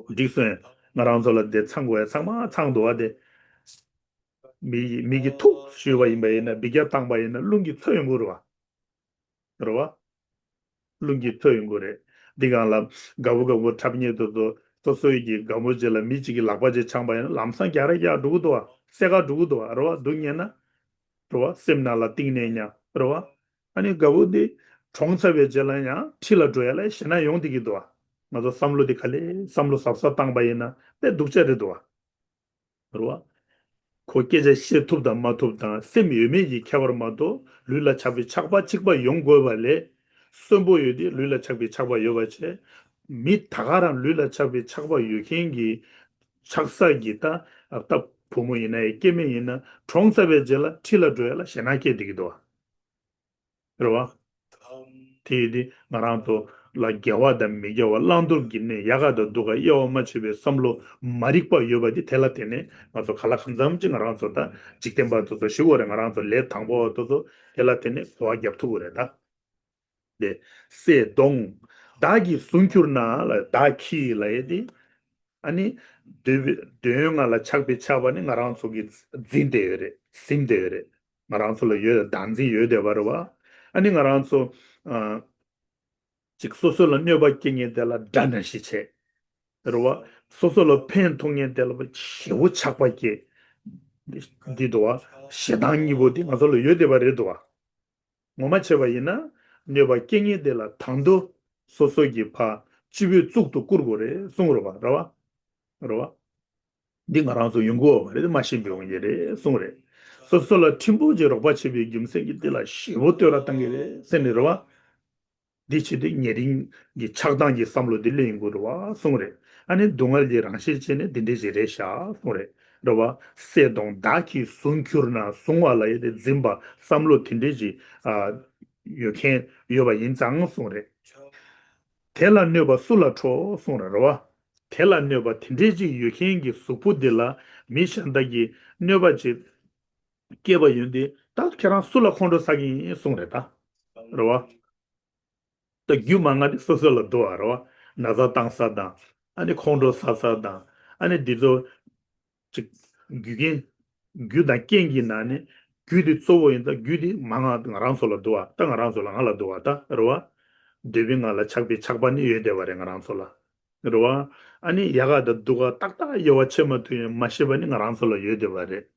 འགྲིག་སོང་ངས། ང་རང་ཚོ་ལ་དེ་ཚང་དགོས་ཡ་ཚང་མ་ཚང་འདུག་བ། དེ་མི་ཡིས། མི་གིས་ཐུག་ཞུས་པ་ཡིན་པ་ཡིན་ན། འབུད་རྒྱག་བཏང་པ་ཡིན་ན་རླུང་གིས་འཚོ་ཡོང་གི་རེད་བ། རེད་བ། རླུང་གིས་འཚོ་ཡོང་གི་རེད། འདི་སྒང་ལ་རྒད་པོ་རྒད་པོ་འཁྲབ་མཁན་དེ་ཚོ། སོ་སོའི་གི་རྒད་པོ་རྗེས་ལ་མི་གཅིག་གིས་ལག་པ་ཅིག་འཆང་པ་ཡིན་ན་ལམ་སང་རྒྱག་རེས་རྒྱག་འགྲོ་གི་འདུག་བ། བསད་ག་འགྲོ་གི་འདུག་བ། རེད་བ། སྡུག་བསྔལ་ན། རེད་བ། སེམས་ནང་ལ་གཏིང་ནས་ཉར། རེད་བ། ཨ་ནི་རྒད་པོ་འདི་གྲོངས་ཚར་བའི་རྗེས་ལ་ཡང་ཁྲི་ལ་འགྲོ་ཡ་ལ་ཞེད་སྣང་ཡོང་བསྡད་ཀྱི་འདུག་བ། ང་ཚོ་བསམ་བློ་འདི་ག་ལེ་བསམ་བློ་གཟབ་གཟབ་བཏང་པ་ཡིན་ན་དཔེ་སྡུག་ཅག་རེད་འདུག་བ། རེད་བ། ཁོ་སྐད་ཆ་བཤད་ཐུབ་དང་མ་ཐུབ་དང་སེམས་ཡོད་མེད་ཀྱི་ཁྱད་པར་མ་གཏོགས། ལུས་ལ་ཆགས་པའི་ཆགས་པ་གཅིག་པ་ཡོང་དགོས་པ་ལས། གསོན་པོ་ཡོད་དེ་ལུས་ལ་ཆགས་པའི་ཆགས་པ་ཡོད་པ་བྱས། མི་ད་ག་རང་ལུས་ལ་ཆགས་པའི་ཆགས་པ་ཡོད་མཁན་གྱི་ཆགས་ས་གི་ད་ད་བུ་མོ་ཡིན་ན་ཡང་སྐྱེ་དམན་ཡིན་ན་གྲོངས་ཚར་བའི་རྗེས་ལ་ཁྲི་ལ་འགྲོ་ཡ་ལ་ཞེད་སྣང་སྐྱེ་བསྡད་ཀྱི་འདུག་བ། རེད་བ། དེ་ཡིན་དུས་ང་རང་ཚོ་ལ་དགེ་བ་དང་མི་དགེ་བ་བླང་དོར་གྱི་གནས། ཡག་ག་དང་སྡུག་ག་དབྱེ་བ་མ་ཕྱེ་བའི་བསམ་བློ་མ་རིག་པ་ཡོད་པ་དེ་དེ་ལ་བརྟེན་ནས་ང་ཚོ་ག་ལ་གང་འཚམ་ཅིག་ང་རང་ཚོ་ད་འཇིག་རྟེན་པ་དེ་ཚོ་ཞུ་དགོས་རེད། ང་རང་ཚོ་ལས་དང་པོ་བ་དེ་ཚོ་དེ་ལ་བརྟེན་ནས་གོ་བ་རྒྱབ་ཐུབ་ཀྱི་རེད་ད། དེ་སྲས་གདོང་། བདག་གིས་བཟུང་གྱུར་ན་ལ། བདག་གིས་ལ་ཡེ་དེ། ཨ་ནི་འདོད་པའི་འདོད་ཡོན་ལྔ་ལ་ཆགས་པའི་ཆགས་པ་ནི་ང་རང་ཚོ་གིས་འཛིན་བསྡད་ཡོད་རེད། ཟིན་བསྡད་ཡོད་རེད། ང་རང་ཚོ་ལ་ཡོད་བདག་འཛིན་ཡོད་བསྡད་པ་རེད་བ། ཨ་ནི་ང་རང་ཚོ་ཨ་ཅིག་སོ་སོ་ལ་གནོད་པ་སྐྱེལ་མཁན་དེ་ལ་དགྲ་འདྲ་ཞིག་བྱས། རེད་བ། སོ་སོ་ལ་ཕན་ཐོགས་མཁན་དེ་ལ་ཞེ་པོ་ཆགས་པ་སྐྱེ། འདི་འདུག་བ། ཞེ་སྡང་གཉིས་པོ་འདི་ང་ཚོ་ལ་ཡོད་བསྡད་པ་རེད་འདུག་བ། ངོ་མ་བྱས་པ་ཡིན་ན། གནོད་པ་སྐྱེལ་མཁན་དེ་ལ་དང་དུ་སོ་སོ་གི་ཕ་སྤྱི་བོའི་གཙུག་ཏུ་བཀུར་དགོས་རེད་གསུངས་རེད་བ། རེད་བ། རེད་བ། འདི་ང་རང་ཚོ་ཡོང་གི་ཡོད་པ་རེད། མ་ཤེས་པའི་དབང་གིས་རེད་གསུངས་རེད། སོ་སོ་ལ་ཕྲན་བུ་ཅིག་རོགས་པ་བྱེད་པའི་རྒྱུ་མཚན་གྱིས་དེ་ལ་ཞེ་པོ་བསྟོད་ར་བཏང་གི་རེད་ཟེར་ནས་རེད་བ། འདི་བྱེད་དུས་ཉེ་རིང་གི་ཆགས་སྡང་གི་བསམ་བློ་འདི་སླེབས་ཡོང་གི་རེད་བ་གསུངས་རེད། ཨ་ནི་སྡུག་བསྔལ་གྱི་རང་བཞིན་བྱས་ནས་འདི་འདྲས་ཞིག་རེད་ཤག་གསུངས་རེད། རེད་བ། སྲས་གདོང་བདག་གིས་བཟུང་གྱུར་ན། བཟུང་བ་ལ་ཡོད་དེ་འཛིན་པ་བསམ་བློ་དེ་འདྲས་ཞིག་ཨ་ཡོད་མཁན་ཡོད་པ་ཡིན་ཙང་གསུངས་རེད། དེ་ལ་གནོད་པ་སུ་ལ་འཕྲོག་གསུངས་རེད། རེད་བ། དེ་ལ་གནོད་པ་དེ་འདྲས་ཅིག་ཡོད་མཁན་གྱི་གཟུགས་པོ་འདི་ལ་མི་གཞན་དག་གིས་གནོད་པ་ཅིག་སྐྱེལ་བ་ཡོད་དེ་ད་ཁྱེད་རང་སུ་ལ་ཁོང་ཁྲོ་ཟ་གི་ཡིན་གསུངས་རེད་ད། རེད་བ། ད་རྒྱུ་མང་ང་དེ་སོ་སོ་ལ་འདུག་བ། རེད་བ། ན་ཚ་བཏང་ས་དང་། ཨ་ནི་ཁོང་ཁྲོ་ཟ་ས་དང་། ཨ་ནི་འདི་ཚོ་ཅིག་རྒྱུ་རྐྱེན། རྒྱུ་དང་རྐྱེན་གྱི་ནང་ནས་རྒྱུ་དེ་གཙོ་བོ་ཡིན་ད། རྒྱུ་དེ་མང་ང་ང་རང་ཚོ་ལ་འདུག་བ། ད་ང་རང་ཚོ་ལ་ང་ལ་འདུག་བ་ད། རེད་བ། འདོད་པའི་ངང་ལ་ཆགས་པའི་ཆགས་པ་ནི་ཡོད་བསྡད་པ་རེད་ང་རང་ཚོ་ལ། རེད་བ། ཨ་ནི་ཡག་ག་དང་སྡུག་ག་ཏག་ཏག་དབྱེ་བ་ཕྱེ་མ་ཐུབ་ཡང་མ་ཤེས་པ་ནི་ང་རང་ཚོ་ལ་ཡོད་བསྡད་པ་རེད།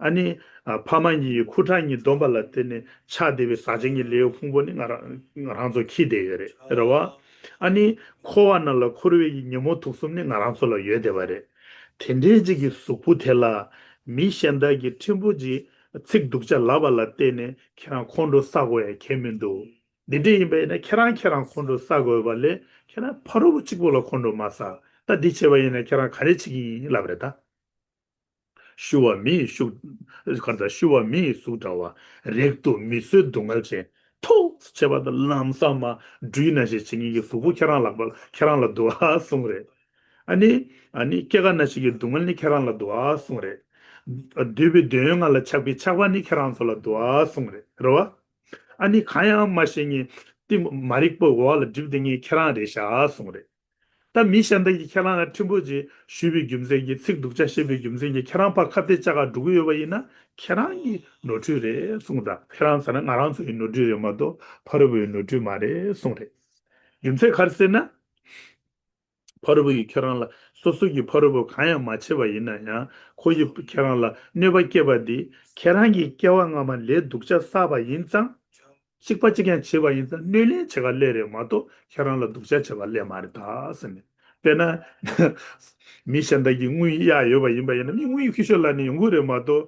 ཨ་ནི་ཨ་ཕ་མ་གཉིས་ཀྱི་ཁུ་ཁྲག་གཉིས་བསྡོམས་པ་ལ་བརྟེན་ནས་ཆགས་བསྡད་པའི་ཟག་བཅས་ཀྱི་ལེའུ་ཕུང་པོ་ནི་ང་རང་ང་རང་ཚོ་འཁྱེར་བསྡད་ཡོད་རེད། རེད་བ། ཨ་ནི་འཁོར་བ་ན་ལ་འཁོར་བའི་ཉོན་མོངས་དུག་གསུམ་ནི་ང་རང་ཚོ་ལ་ཡོད་བསྡད་པ་རེད། དེ་འདྲའི་ཅིག་གི་གཟུགས་པོ་དེ་ལ་མི་གཞན་དག་གིས་ཕྲན་བུ་ཅིག་ཚིག་སྡུག་ཅག་ལབ་པ་ལ་བརྟེན་ནས་ཁྱེད་རང་ཁོང་ཁྲོ་ཟ་དགོས་ཡ་གང་ཡང་མི་འདུག་འདི་འདྲ་ཡིན་པ་ཡིན་ན་ཁྱེད་རང་ཁྱེད་རང་ཁོང་ཁྲོ་ཟ་དགོས་པ་ལས་ཁྱེད་རང་ཕ་རོལ་པོ་གཅིག་པོ་ལ་ཁོང་ཁྲོ་མ་ཟ། ད་འདི་བྱས་པ་ཡིན་ན་ཁྱེད་རང་ག་རེ་བྱེད་ཀྱི་ཡིན་ལབ་རེད་ད། ཤུ་བ་མི་ཡི་ཤུགས། ག་རེ་ད། ཤུ་བ་མི་ཡི་གཟུགས་འདྲ་བ། རེག་ཏུ་མི་བཟོད་སྡུག་བསྔལ་ཅན། ཐུགས་བྱས་པ་དང་ལམ་སང་མ་སྦྲུལ་ནང་བཞིན་བྱེད་མཁན་གྱི་གཟུགས་པོ་ཁྱེད་རང་ལ་ཁྱེད་རང་ལ་འདུག་ཨ་གསུངས་རེད། ཨ་ནི། ཨ་ནི་སྐྱེ་རྒ་ན་འཆི་གི་སྡུག་བསྔལ་ནི་ཁྱེད་རང་ལ་འདུག་ཨ་གསུངས་རེད། འདོད་པའི་འདོད་ཡོན་ལྔ་ལ་ཆགས་པའི་ཆགས་པ་ནི་ཁྱེད་རང་ཚོ་ལ་འདུག་ཨ་གསུངས་རེད། རེད་བ། ཨ་ནི་གང་ཡང་མ་ཤེས་མཁན་གཏི་མུག་མ་རིག་པ་འོག་ལ་སྒྲིབ་བསྡད་མཁན་ཁྱེད་རང་རེད་ཤག་གསུངས་རེད། ད་མི་གཞན་དག་གིས་ཁྱེད་རང་ལ་ཕྲན་བུ་ཅིག་ཞུས་པའི་རྒྱུ་མཚན་གྱིས་ཚིག་སྡུག་ཅག་བཤད་པའི་རྒྱུ་མཚན་གྱིས་ཁྱེད་རང་ཕར་ཁ་གཏད་བཅག་ག་འགྲོ་གི་ཡོད་པ་ཡིན་ན་ཁྱེད་རང་གི་ནོར་འཁྲུལ་རེད་གསུངས་དང་། ཁྱེད་རང་ཟེར་ན་ང་རང་ཚོ་ཡི་ནོར་འཁྲུལ་རེད་མ་གཏོགས་ཕ་རོལ་པོ་ཡི་ནོར་འཁྲུལ་མ་རེད་གསུངས་རེད། རྒྱུ་མཚན་ག་རེ་ཟེར་ན། ཕ་རོལ་པོ་ཡིས་ཁྱེད་རང་ལ་སོ་སོ་གིས་ཕ་རོལ་པོ་གང་ཡང་མ་བྱས་པ་ཡིན་ན་ཡང་ཁོ་ཡིས་ཁྱེད་རང་ལ་གནོད་པ་བསྐྱལ་བ་འདི་ཁྱེད་རང་གིས་སྐྱེ་བ་སྔ་མ་ལས་སྡུག་ཅག་བསགས་པ་ཡིན་ཙང་། གཅིག་པ་གཅིག་རྐྱང་བྱས་པ་ཡིན་ཙང་གནོད་ལན་བྱེད་ག་སླེབས་རེད་མ་གཏོགས་ཁྱེད་རང་ལ་སྡུག་ཅག་བྱེད་ག་སླེབས་མ་རེད་ད་ཟེར་ནས། དཔེར་ན། མི་གཞན་དག་གིས་དངུལ་གཡར་ཡོད་པ་ཡིན་པ་ཡིན་ན་མི་དངུལ་ཁྱོ་ཤོག་ལབ་ནས་ཡོང་གི་རེད་མ་གཏོགས།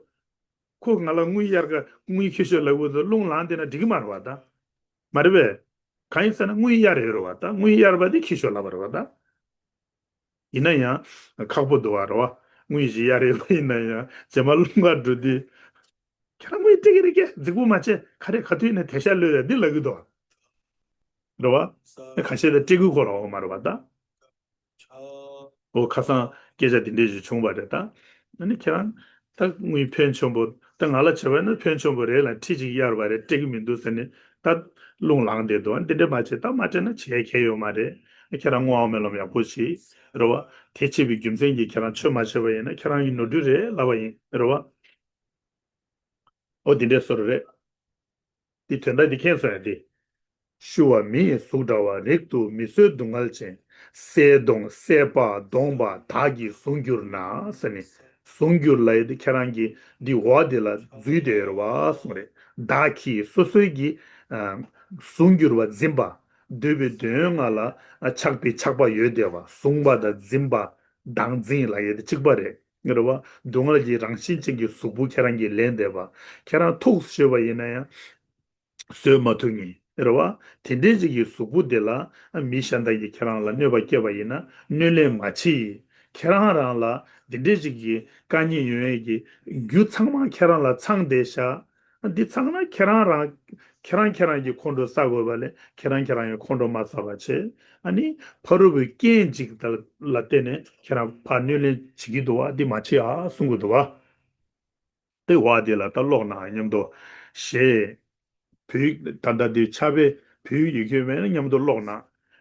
ཁོ་ང་ལ་དངུལ་གཡར་ག་དངུལ་ཁྱོ་ཤོག་ལབ་དགོས་ཚོ་རླུང་ལངས་བསྡད་ན་འགྲིག་གི་མ་རེད་བ་ད། མ་རེད་པས། གང་ཡིན་ཟེར་ན་དངུལ་གཡར་ཡོད་རེད་བ་ད། དངུལ་གཡར་བ་དེ་ཁྱོ་ཤོག་ལབ་པ་རེད་བ་ད། ཡིན་ན་ཡང་ཁག་པོ་འདུག་བ་རེད་བ། དངུལ་ཞིག་གཡར་ཡོད་པ་ཡིན་ན་ཡང་རྗེས་མ་རླུང་ག་འགྲོ་དུས། ཁྱེད་རང་དངུལ་སྤྲད་ཀྱི་རེད་ཀྱེ་རྫིག་པོ་མ་བྱེད་ག་རེ་ག་དུས་ཡིན་ན་དེ་ཤ་ལོས་ཡ་འདི་ལབ་གི་འདུག་བ། རེད་བ། ཁ་ཤས་ད་སྤྲད་གི་ཁོ་ར་འོ་མ་རེད་བ་ད། འོ་ཁ་སང་སྐད་ཆ་དེ་འདྲས་ཞིག་བྱུང་བ་རེད་ད། ཨ་ནི་ཁྱེད་རང་ད་དངུལ་ཕོན་ཆེན་པོ་ད་ང་ལ་བྱས་པ་ན་ཕོན་ཆེན་པོ་རེད་ལ་ཁྲི་གཅིག་གཡར་བ་རེད་སྤྲད་གི་མི་འདུག་ཟེར་ནས་ད་རླུང་ལངས་བསྡད་འདུག་འདི་འདྲས་མ་བྱེད་ད་མ་སྤྲད་ན་བྱེད་ཡ་གལ་ཡོད་མ་རེད། ཁྱེད་རང་བསྔོ་བ་སྨོན་ལམ་ཡག་པོ་བྱེད། རེད་བ། དེ་བྱེད་པའི་རྒྱུ་མཚན་གྱིས་ཁྱེད་རང་ཆོས་མ་བྱས་པ་ཡིན་ན་ཁྱེད་རང་གི་ནོར་འཁྲུལ་རེད་ལབ་པ་ཡིན་རེད་བ། འོ་འདི་འདྲས་བཟོ་འདྲ་རེད། འདི་དོན་དག་འདི་མཁྱེན་སོང་ཡ་འདི། ཤུ་བ་མི་ཡི་གཟུགས་འདྲ་བ། རེག་ཏུ་མི་བཟོད་སྡུག་བསྔལ་ཅན། སྲས་གདོང་སྲས་པ་གདོང་པ་བདག་གིས་བཟུང་གྱུར་ན་ཟེར་ནས། བཟུང་གྱུར་ལབ་ཡ་འདི་ཁྱེད་རང་གིས་འདི་འོག་འདི་ལ་འཛུལ་བསྡད་ཡོད་རེད་བ་གསུངས་རེད། བདག་གིས་སོ་སོའི་གིས་ཨ་བཟུང་གྱུར་བ་འཛིན་པ། འདོད་པའི་འདོད་ཡོན་ལྔ་ལ་ཨ་ཆགས་པའི་ཆགས་པ་ཡོད་བསྡད་པ། བཟུང་བ་དང་འཛིན་པ། བདག་འཛིན་ལབ་ཡ་དེ་གཅིག་པ་རེད། རེད་བ། སྡུག་བསྔལ་གྱི་རང་བཞིན་ཅན་གྱི་གཟུགས་པོ་ཁྱེད་རང་གིས་ལེན་བསྡད་པ། ཁྱེད་རང་ཐུགས་སུ་ཆུད་པ་ཡིན་ན་ཡང་བཟོད་མ་ཐུབ་མཁན་རེད་བ། དེ་འདྲའི་ཅིག་གི་གཟུགས་པོ་དེ་ལ་མི་གཞན་དག་གིས་ཁྱེད་རང་ལ་གནོད་པ་བསྐྱལ་བ་ཡིན་ན་གནོད་ལན་མ་བྱེད། ཁྱེད་རང་རང་ལ་འདི་འདྲའི་ཅིག་གི་དཀའ་ངལ་ཡོང་ཡས་ཀྱི་རྒྱུ་ཚང་མ་ཁྱེད་རང་ལ་ཚང་བསྡད་ཤག་འདི་ཚང་ན་ཁྱེད་རང་རང་ཁྱེད་རང་ཁྱེད་རང་གི་ཁོང་ཁྲོ་ཟ་དགོས་པ་ལས་ཁྱེད་རང་ཁྱེད་རང་གི་ཁོང་ཁྲོ་མ་ཟ་བ་བྱས། ཨ་ནི་ཕ་རོལ་པོའི་རྐྱེན་ཅིག་ལ་བརྟེན་ནས་ཁྱེད་རང་ཕར་གནོད་ལན་བྱེད་ཀྱི་འདུག་བ། འདི་མ་བྱེད་ཨ་གསུང་གི་འདུག་བ། དེ་བ་དེ་ལ་ད་ཀློག་ན་མཉམ་དུ་ཞེས། བོད་ད་ལྟ་དེ་ཕྱག་དཔེ་བོད་ཡིག་ཡོད་མེད་ན་མཉམ་དུ་ཀློག་ན།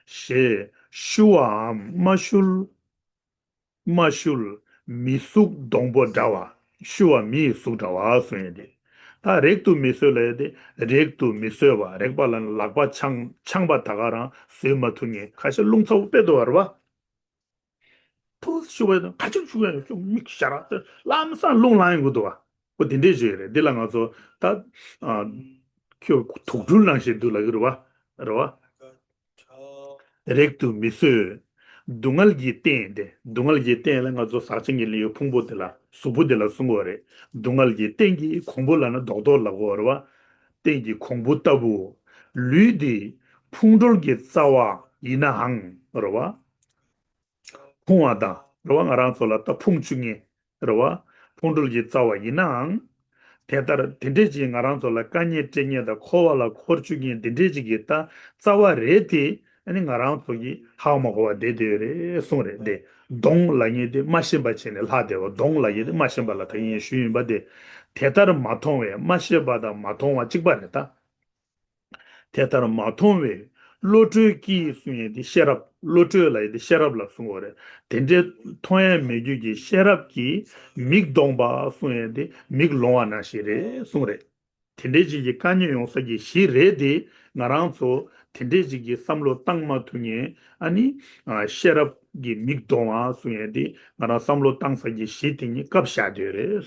ཞེས་ཞུ་བའམ་མ་ཞུ། མ་ཞུ། མི་གཟུགས་སྡོང་པོ་འདྲ་བ། ཞུ་བ་མིའི་གཟུགས་འདྲ་བ་གསུངས་ཡོད་དེ། ད་རེག་ཏུ་མི་བཟོད་ལ་ཡོད་དེ། རེག་ཏུ་མི་བཟོད་པ། རེག་པ་ལ་ནི་ལག་པ་འཆང་འཆང་པ་ད་ག་རང་བཟོད་མ་ཐུབ་མཁན་ཁ་ཤས་རླུང་ཚ་བོ་དཔེ་འདུག་བ་རེད་བ། ཐུགས་ཞུ་བ་དང་ག་ཅིག་ཞུ་ཡང་ཅུང་མིག་ཞར་ལམ་སང་རླུང་ལངས་ཡོང་གི་འདུག་བ། ཨོ་དེ་འདྲས་ཞིག་རེད། འདི་ལ་ང་ཚོ་ད་ཨ་ཁྱོད་དུག་སྦྲུལ་ནང་བཞིན་འདུག་ལབ་ཀྱི་རེད་བ། རེད་བ། རེག་ཏུ་མི་བཟོད། སྡུག་བསྔལ་གྱི་རྟེན་ཏེ། སྡུག་བསྔལ་གྱི་རྟེན་ལ་ང་ཚོ་ཟག་བཅས་ཀྱི་ལས་ཡོད་ཕུང་པོ་དེ་ལ་གཟུགས་པོ་དེ་ལ་གསུང་གི་ཡོད་རེད། སྡུག་བསྔལ་གྱི་རྟེན་གྱི་གོང་བུ་ལ་ནི་རྡོག་རྡོག་ལབ་ཀྱི་ཡོད་རེད་བ། རྟེན་གྱི་གོང་བུ་ལྟ་བུ། ལུས་འདི་ཕུང་ཁྲོལ་གྱི་རྩ་བ་ཡིན་ནའང་རེད་བ། ཕུང་བ་དང་རེད་བ། ང་རང་ཚོ་ལ་ད་ཕུང་བཅུག་མཁན་རེད་བ། ཕུང་ཁྲོལ་གྱི་རྩ་བ་ཡིན་ནའང་། དེ་ལྟར་དེ་འདྲས་ཅིག་ང་རང་ཚོ་ལ་དཀའ་ངལ་སྤྲད་མཁན་དང་འཁོར་བ་ལ་འཁོར་བཅུག་མཁན་དེ་འདྲས་ཅིག་གི་ད་རྩ་བ་རེད་དེ། ཨ་ནི་ང་རང་ཚོ་གིས་ཧ་མ་གོ་བ་བསྡད་བསྡད་ཡོད་རེད་གསུངས་རེད་དེ། གདོང་ལབ་མཁན་དེ་མ་ཤེས་པ་བྱས་ནས་ལྷག་བསྡད་པ། གདོང་ལབ་མཁན་དེ་མ་ཤེས་པ་ལ་ད་གིན་ངས་ཞུས་ཡིན་པ་དེ། དེ་ལྟར་མ་མཐོང་བས། མ་ཤེས་པ་དང་མ་མཐོང་བ་གཅིག་པ་རེད་ད། དེ་ལྟར་མ་མཐོང་བས་བློ་གྲོས་ཀྱིས་གསུང་ཡས་དེ་ཤེས་རབ། བློ་གྲོས་ལབ་ཡས་དེ་ཤེས་རབ་ལ་གསུང་གི་ཡོད་རེད། དེ་འདྲའི་མཐོང་ཡས་མེད་རྒྱུ་གི་ཤེས་རབ་ཀྱིས་མིག་ལྡོངས་པ་གསུང་ཡས་དེ་མིག་ལོང་བ་ནང་བཞིན་རེད་གསུངས་རེད། དེ་འདྲའི་ཅིག་གི་དཀའ་ངལ་ཡོང་ས་གི་གཞི་རེད་དེ། ང་རང་ཚོ་དེ་འདྲའི་ཅིག་གི་བསམ་བློ་བཏང་མ་ཐུབ་མཁན། ཨ་ནི་ཨ་ཤེས་རབ་ཀྱིས་མིག་ལྡོངས་པ་གསུང་ཡས་དེ་ང་རང་བསམ་བློ་བཏང་ས་གི་གཞི་དེ་ཉིད་བཀབ་བཞག་བསྡད་ཡོད་རེད།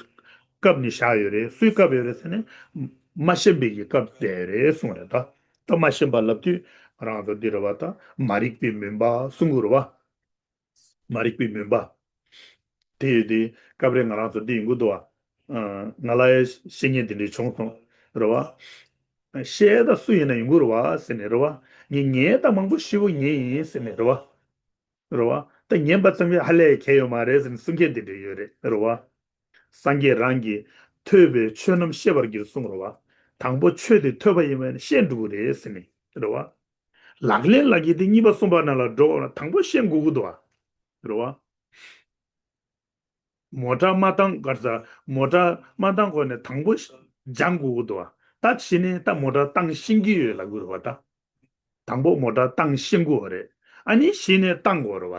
བཀབ་ནས་བཞག་ཡོད་རེད། སུས་བཀབ་ཡོད་རེད་ཟེར་ན། མ་ཤེས་པའི་གི་བཀབ་བསྡད་ཡོད་རེད་གསུངས་རེད་ད། ད་མ་ཤེས་པ་ལབ་དུས་ང་རང་ཚོ་འདི་རེད་བ། ད་མ་རིག་པའི་མུན་པ་གསུང་གི་རེད་བ། མ་རིག་པའི་མུན་པ། དེ་ཡོད་དུས་སྐབས་རེ་ང་རང་ཚོ་འདི་ཡོང་གི་འདུག་བ། ཨ་ང་ལ་ཡང་བཤད་མཁན་དེ་འདྲ་བྱུང་སོང་། རེད་བ། བཤད་ད་སུ་ཡིན་ན་ཡོང་གི་རེད་བ་ཟེར་ནས་རེད་བ། ངས་ངས་ད་མང་པོ་ཞེ་པོ་ཉན་ཡིན་ཟེར་ནས་རེད་བ། རེད་བ། ད་ཉན་པ་ཙམ་གྱིས་ཧ་ལས་གལ་ཡོད་མ་རེད་ཟེར་ནས་གསུང་མཁན་དེ་འདྲ་ཡོད་རེད། རེད་བ། སངས་རྒྱས་རང་གིས་ཐོས་པས་ཆོས་རྣམས་ཤེས་པར་འགྱུར་གསུངས་རེད་བ། དང་པོ་ཆོས་དེ་ཐོས་པ་ཡིན་པས་ན་ཤེས་འགྲོ་གི་རེད་ཟེར་ནས་རེད་བ། ལག་ལེན་ལབ་མཁན་དེ་གཉིས་པ་གསུམ་པ་ནང་ལ་འགྲོ་དགོས་ན་དང་པོ་ཤེས་དགོས་ཀྱི་འདུག་བ། རེད་བ། མོ་ཊ་མ་བཏང་གར་ས། མོ་ཊ་མ་བཏང་གོང་ནས་དང་པོ་སྦྱང་དགོས་ཀྱི་འདུག་བ། ད་གཞི་ནས་ད་མོ་ཊ་བཏང་ཤེས་ཀྱི་ཡོད་ལབ་དགོས་རེད་བ་ད། དང་པོ་མོ་ཊ་བཏང་ཤེས་དགོས་རེད། ཨ་ནི་གཞི་ནས་བཏང་དགོས་རེད་བ་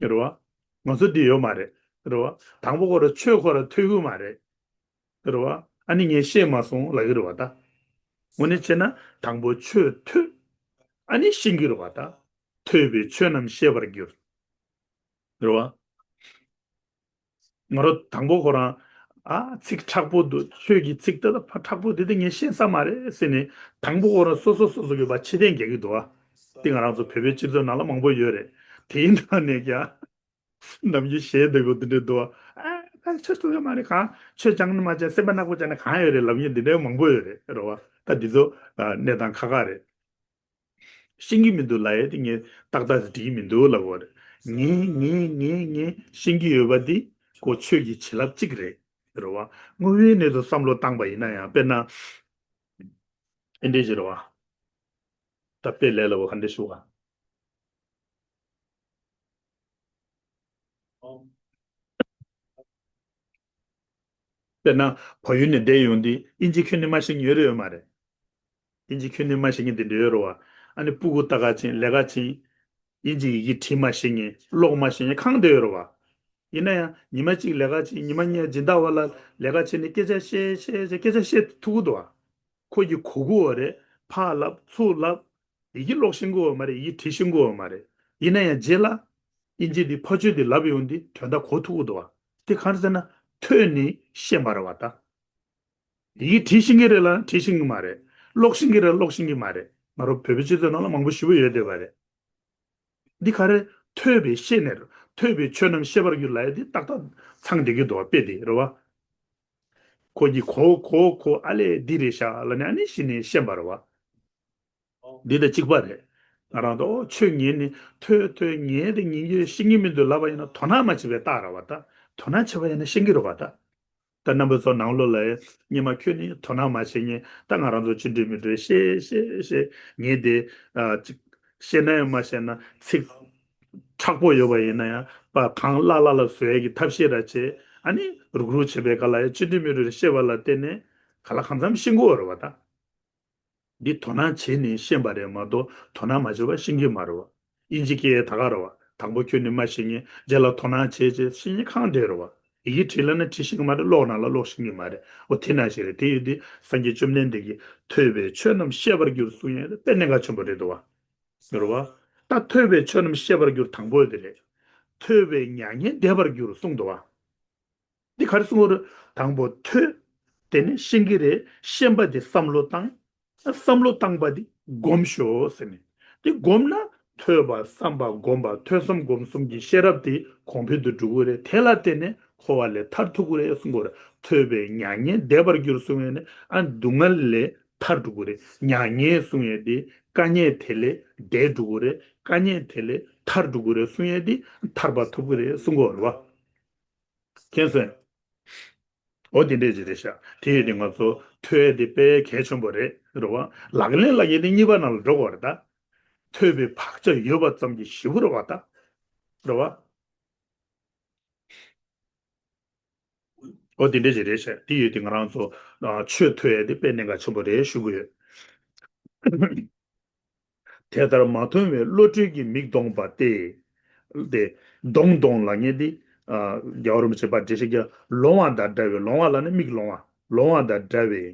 ད། རེད་བ། ང་ཚོ་འདི་ཡོད་མ་རེད། རེད་བ། དང་པོ་ཁོ་རང་ཆོས་ཁོ་རང་ཐོས་ཀྱི་མ་རེད། རེད་བ། ཨ་ནི་ངས་ཤེས་མ་སོང་ལབ་ཀྱི་རེད་བ་ད། དངོས་གནས་བྱས་ན་དང་པོ་ཆོས་ཐོས། ཨ་ནི་ཤེས་ཀྱི་རེད་བ་ད། ཐོས་པས་ཆོས་རྣམས་ཤེས་པར་འགྱུར། རེད་བ། ང་རང་དང་པོ་ཁོ་རང་ཨ་ཚིག་མཁྲེགས་པོ་འདུག་ཆོས་ཀྱི་ཚིག་དེ་ལ་ཕ་མཁྲེགས་པོ་དེ་དེ་ངས་ཤེས་ས་མ་རེད་ཟེར་ནས་དང་པོ་ཁོ་རང་སོ་སོ་སོ་སོ་གི་བ་ཕྱི་བསྟན་རྒྱག་གི་འདུག་བ། དེ་ང་རང་ཚོ་བོད་པའི་སྤྱི་ཚོགས་ནང་ལ་མང་པོ་ཡོད་རེད། དེའི་ནང་ནས་ཀྱང་ནམ་རྒྱུན་གཞས་འདི་གོ་འདི་འདྲ་འདུག་བ། ཨ་ད་ཆོས་ཐོས་ཀྱི་མ་རེད། གང་ཆོས་སྦྱང་ནི་མ་བྱས་སེམས་པ་ནག་པོ་བྱས་ན་གང་ཡོད་རེད་ལབ་མཁན་འདི་འདྲ་མང་པོ་ཡོད་རེད། རེད་བ། ད་འདི་ཚོ་ཨ་གནས་སྟངས་ཁག་ཁག་རེད། ཤེས་ཀྱི་མི་འདུག་ལབ་ཡས་དེ་ངས་ཏག་ཏག་འགྲིག་གི་མི་འདུག་ལབ་དགོས་རེད། ངས་ངས་ངས་ངས་ཤེས་ཀྱི་ཡོད་པ་འདི་ཁོ་ཆོས་ཀྱི་བྱིན་རླབས་གཅིག་རེད། རེད་བ། དངོས་པོའི་གནས་ཚུལ་བསམ་བློ་བཏང་པ་ཡིན་ན་ཡང་དཔེར་ན། ཨེ་འདྲས་ཞིག་རེད་བ། ད་དཔེ་ལས་སླ་བོ་ག་འདྲས་ཞུ་བ། དཔེར་ན་བལ་ཡུལ་ནས་བསྡད་ཡོང་དུས་དབྱིན་ཇི་ཁྱོན་ནས་མ་ཤེས་མཁན་ཡོད་རེད་ཡོད་མ་རེད། དབྱིན་ཇི་ཁྱོན་ནས་མ་ཤེས་མཁན་དེ་འདྲ་ཡོད་རེད་བ། ཨ་ནི་སྤུ་གུ་ལྟ་ག་ཕྱིན་ལས་ཀ་ཕྱིན། དབྱིན་ཇི་ཡི་གེ་བྲིས་མ་ཤེས་མཁན་ཀློག་མ་ཤེས་མཁན་གང་དེ་ཡོད་རེད་བ། ཡིན་ན་ཡང་ཉི་མ་གཅིག་ལས་ཀ་ཕྱིན་ཉི་མ་གཉིས་སྦྱིན་བདག་པ་ལ་ལས་ཀ་བྱས་ནས་སྐད་ཆ་བཤད་བཤད་བཤད་སྐད་ཆ་བཤད་ཐུབ་ཀྱི་འདུག་བ། ཁོ་གིས་གོ་གི་ཡོད་རེད། ཕར་ལབ་ཚུར་ལབ། ཡི་གེ་ཀློག་ཤེས་ཀྱི་ཡོད་མ་རེད། ཡི་གེ་བྲིས་ཤེས་ཀྱི་ཡོད་མ་རེད། ཡིན་ན་ཡང་རྗེས་ལ་དབྱིན་ཇི་འདི་ཕ་ཆོས་འདི་ལབ་ཡོང་དུས་དོན་དག་གོ་ཐུབ་ཀྱི་འདུག་བ། དེ་གང་རེད་ཟེར་ན་ཐོས་ནས་ཤེས་པ་རེད་བ་ད། ཡི་གེ་བྲིས་ཤེས་ཀྱི་རེད་ལ་བྲིས་ཤེས་ཀྱི་མ་རེད། ཀློག་ཤེས་ཀྱི་རེད་ཀློག་ཤེས་ཀྱི་མ་རེད། ང་རང་བོད་པའི་སྤྱི་ཚོགས་ནང་ལ་མང་པོ་ཞེ་པོ་ཡོད་བསྡད་པ་རེད། འདི་ག་རེ། ཐོས་པས་ཤེས་ནས། ཐོས་པས་ཆོས་རྣམས་ཤེས་པར་འགྱུར་ལབ་ཡ་དེ་ཏག་ཏག་ཚང་བསྡད་ཀྱི་འདུག་བ། དཔེ་དེ་རེད་བ། ཁོ་གིས་གོ་གོ་གོ་ཨ་ལས་འདི་རེད་ཤག་ལབ་ནས་ཨ་ནི་གཞི་ནས་ཤེས་པ་རེད་བ། འདི་དང་གཅིག་པ་རེད། ང་རང་ཚོ་ཨོ་ཆོས་ཉན་ནས་ཐོས་ཐོས་ཉན་དེ་ཉན་རྒྱུ་ཤེས་ཀྱི་མི་འདུག་ལབ་པ་ཡིན་ན་དོ་སྣང་མ་བྱས་པའི་རྟགས་རེད་བ་ད། དོ་སྣང་བྱས་པ་ཡིན་ན་ཤེས་ཀྱི་རེད་བ་ད། ད་རྣམ་པ་ཚོ་ནང་ལོགས་ལ་ཡ་སྔོན་མ་ཁྱོན་ནས་དོ་སྣང་མ་བྱེད་མཁན་ད་ང་རང་ཚོ་ཅི་འདྲ་མི་འདྲ་བཤད་བཤད་བཤད་ངས་དེ་ཨ་ཅིག་བཤད་ན་ཡང་མ་བཤད་ན་ཚིག་མཁྲེགས་པོ་ཡོད་པ་ཡིན་ན་ཡང་པ་གང་བརླག་བརླག་ལ་བཟོ་ཡས་ཀྱི་ཐབས་ཤེས་ར་བྱེད། ཨ་ནི་རུག་རུག་བྱེད་པའི་སྐབས་ལ་ཡ་ཅི་འདྲ་མི་འདྲ་བཤད་པ་ལ་བརྟེན་ནས་ག་ལ་གང་འཚམ་ཤེས་ཀྱི་ཡོད་རེད་བ་ད། འདི་དོ་སྣང་བྱས་ནས་ཤེས་པ་རེད་མ་གཏོགས་དོ་སྣང་མ་བྱས་པ་ཤེས་ཀྱི་མ་རེད་བ། དབྱིན་ཇི་སྐད་ད་ག་རེད་བ། དང་པོ་ཁྱོན་ནས་མ་ཤེས་མཁན་རྗེས་ལ་དོ་སྣང་བྱས་བྱས་ཤེས་མཁན་གང་འདྲ་རེད་བ། ཡི་གེ་བྲིས་ལ་ན་བྲིས་ཤེས་ཀྱི་མ་རེད། ཀློག་ན་ལ་ཀློག་ཤེས་ཀྱི་མ་རེད། འོ་དེ་ནང་བཞིན་རེད། དེ་ཡོད་དུས་སངས་རྒྱས་བཅོམ་ལྡན་འདས་ཀྱིས་ཐོས་པས་ཆོས་རྣམས་ཤེས་པར་འགྱུར་གསུང་ཡས་དེ་དཔེ་གནད་འགག་ཆེན་པོ་རེད་འདུག་བ། རེད་བ། ད་ཐོས་པས་ཆོས་རྣམས་ཤེས་པར་འགྱུར་དང་པོ་དེ་རེད། ཐོས་པས་མྱ་ངན་འདས་པར་འགྱུར་གསུངས་འདུག་བ། འདི་ག་རེ་གསུང་གི་རེད། དང་པོ་ཐོས། དེ་ནས་ཤེས་ཀྱི་རེད། ཤེས་པ་དེ་བསམ་བློ་བཏང་། བསམ་བློ་བཏང་པ་དེ་སྒོམ་ཤོག་ཟེར་ནས། དེ་སྒོམ་ན་ཐོས་པ་བསམ་པ་སྒོམ་པ་ཐོས་བསམ་སྒོམ་གསུམ་གྱི་ཤེས་རབ་དེ་གོང་འཕེལ་དུ་འགྲོ་གི་རེད། དེ་ལ་བརྟེན་ནས་འཁོར་བ་ལས་ཐར་ཐུབ་ཀྱི་རེད་གསུང་གི་རེད། ཐོས་པས་མྱ་ངན་འདས་པར་འགྱུར་གསུང་ཡས་ནས་ཨ་སྡུག་བསྔལ་ལས་ཐར་འགྲོ་གི་རེད། མྱ་ངན་གསུང་ཡས་དེ་དཀའ་ངལ་དེ་ལས་འདས་འགྲོ་གི་རེད། དཀའ་ངལ་དེ་ལས་ཐར་འགྲོ་གི་རེད་གསུང་ཡས་དེ་ཐར་པ་ཐོབ་ཀྱི་རེད་གསུང་གི་རེད་བ། མཁྱེན་སོང་། འོ་དེ་འདྲས་ཅིག་རེད་ཤག་དེ་ཡོད་དུས་ང་ཚོ་ཐོས་ཡས་དེ་དཔེ་གལ་ཆེན་པོ་རེད། རེད་བ། ལག་ལེན་ལ་ཡིན་ནི་གཉིས་པ་ནང་ལ་འགྲོ་དགོས་རེད་ད། ཐོས་པའི་བག་ཆགས་ཡོད་པ་ཙམ་གྱིས་ཞེ་པོ་རེད་བ་ད། རེད་བ། འོ་དེ་འདྲས་ཅིག་རེད་ཤག་དེ་ཡོད་དུས་ང་རང་ཚོ་ཨ་ཆོས་ཐོས་ཡས་དེ་དཔེ་གནད་འགག་ཆེན་པོ་རེད་ཞུ་གི་ཡོད། དེ་ལྟར་མ་མཐོང་བའི་བློ་གྲོས་ཀྱིས་མིག་ལྡོངས་པ་སྟེ། དེ་ལྡོངས་ལྡོངས་ལབ་མཁན་དེ་ཨ་རྒྱལ་བ་རིན་པོ་ཆེས་ཕར་འགྲེལ་བཤད་རྒྱབ། ལོང་བ་དང་འདྲ་བའི། ལོང་བ་ལབ་ན་མིག་ལོང་བ། ལོང་བ་དང་འདྲ་བའི།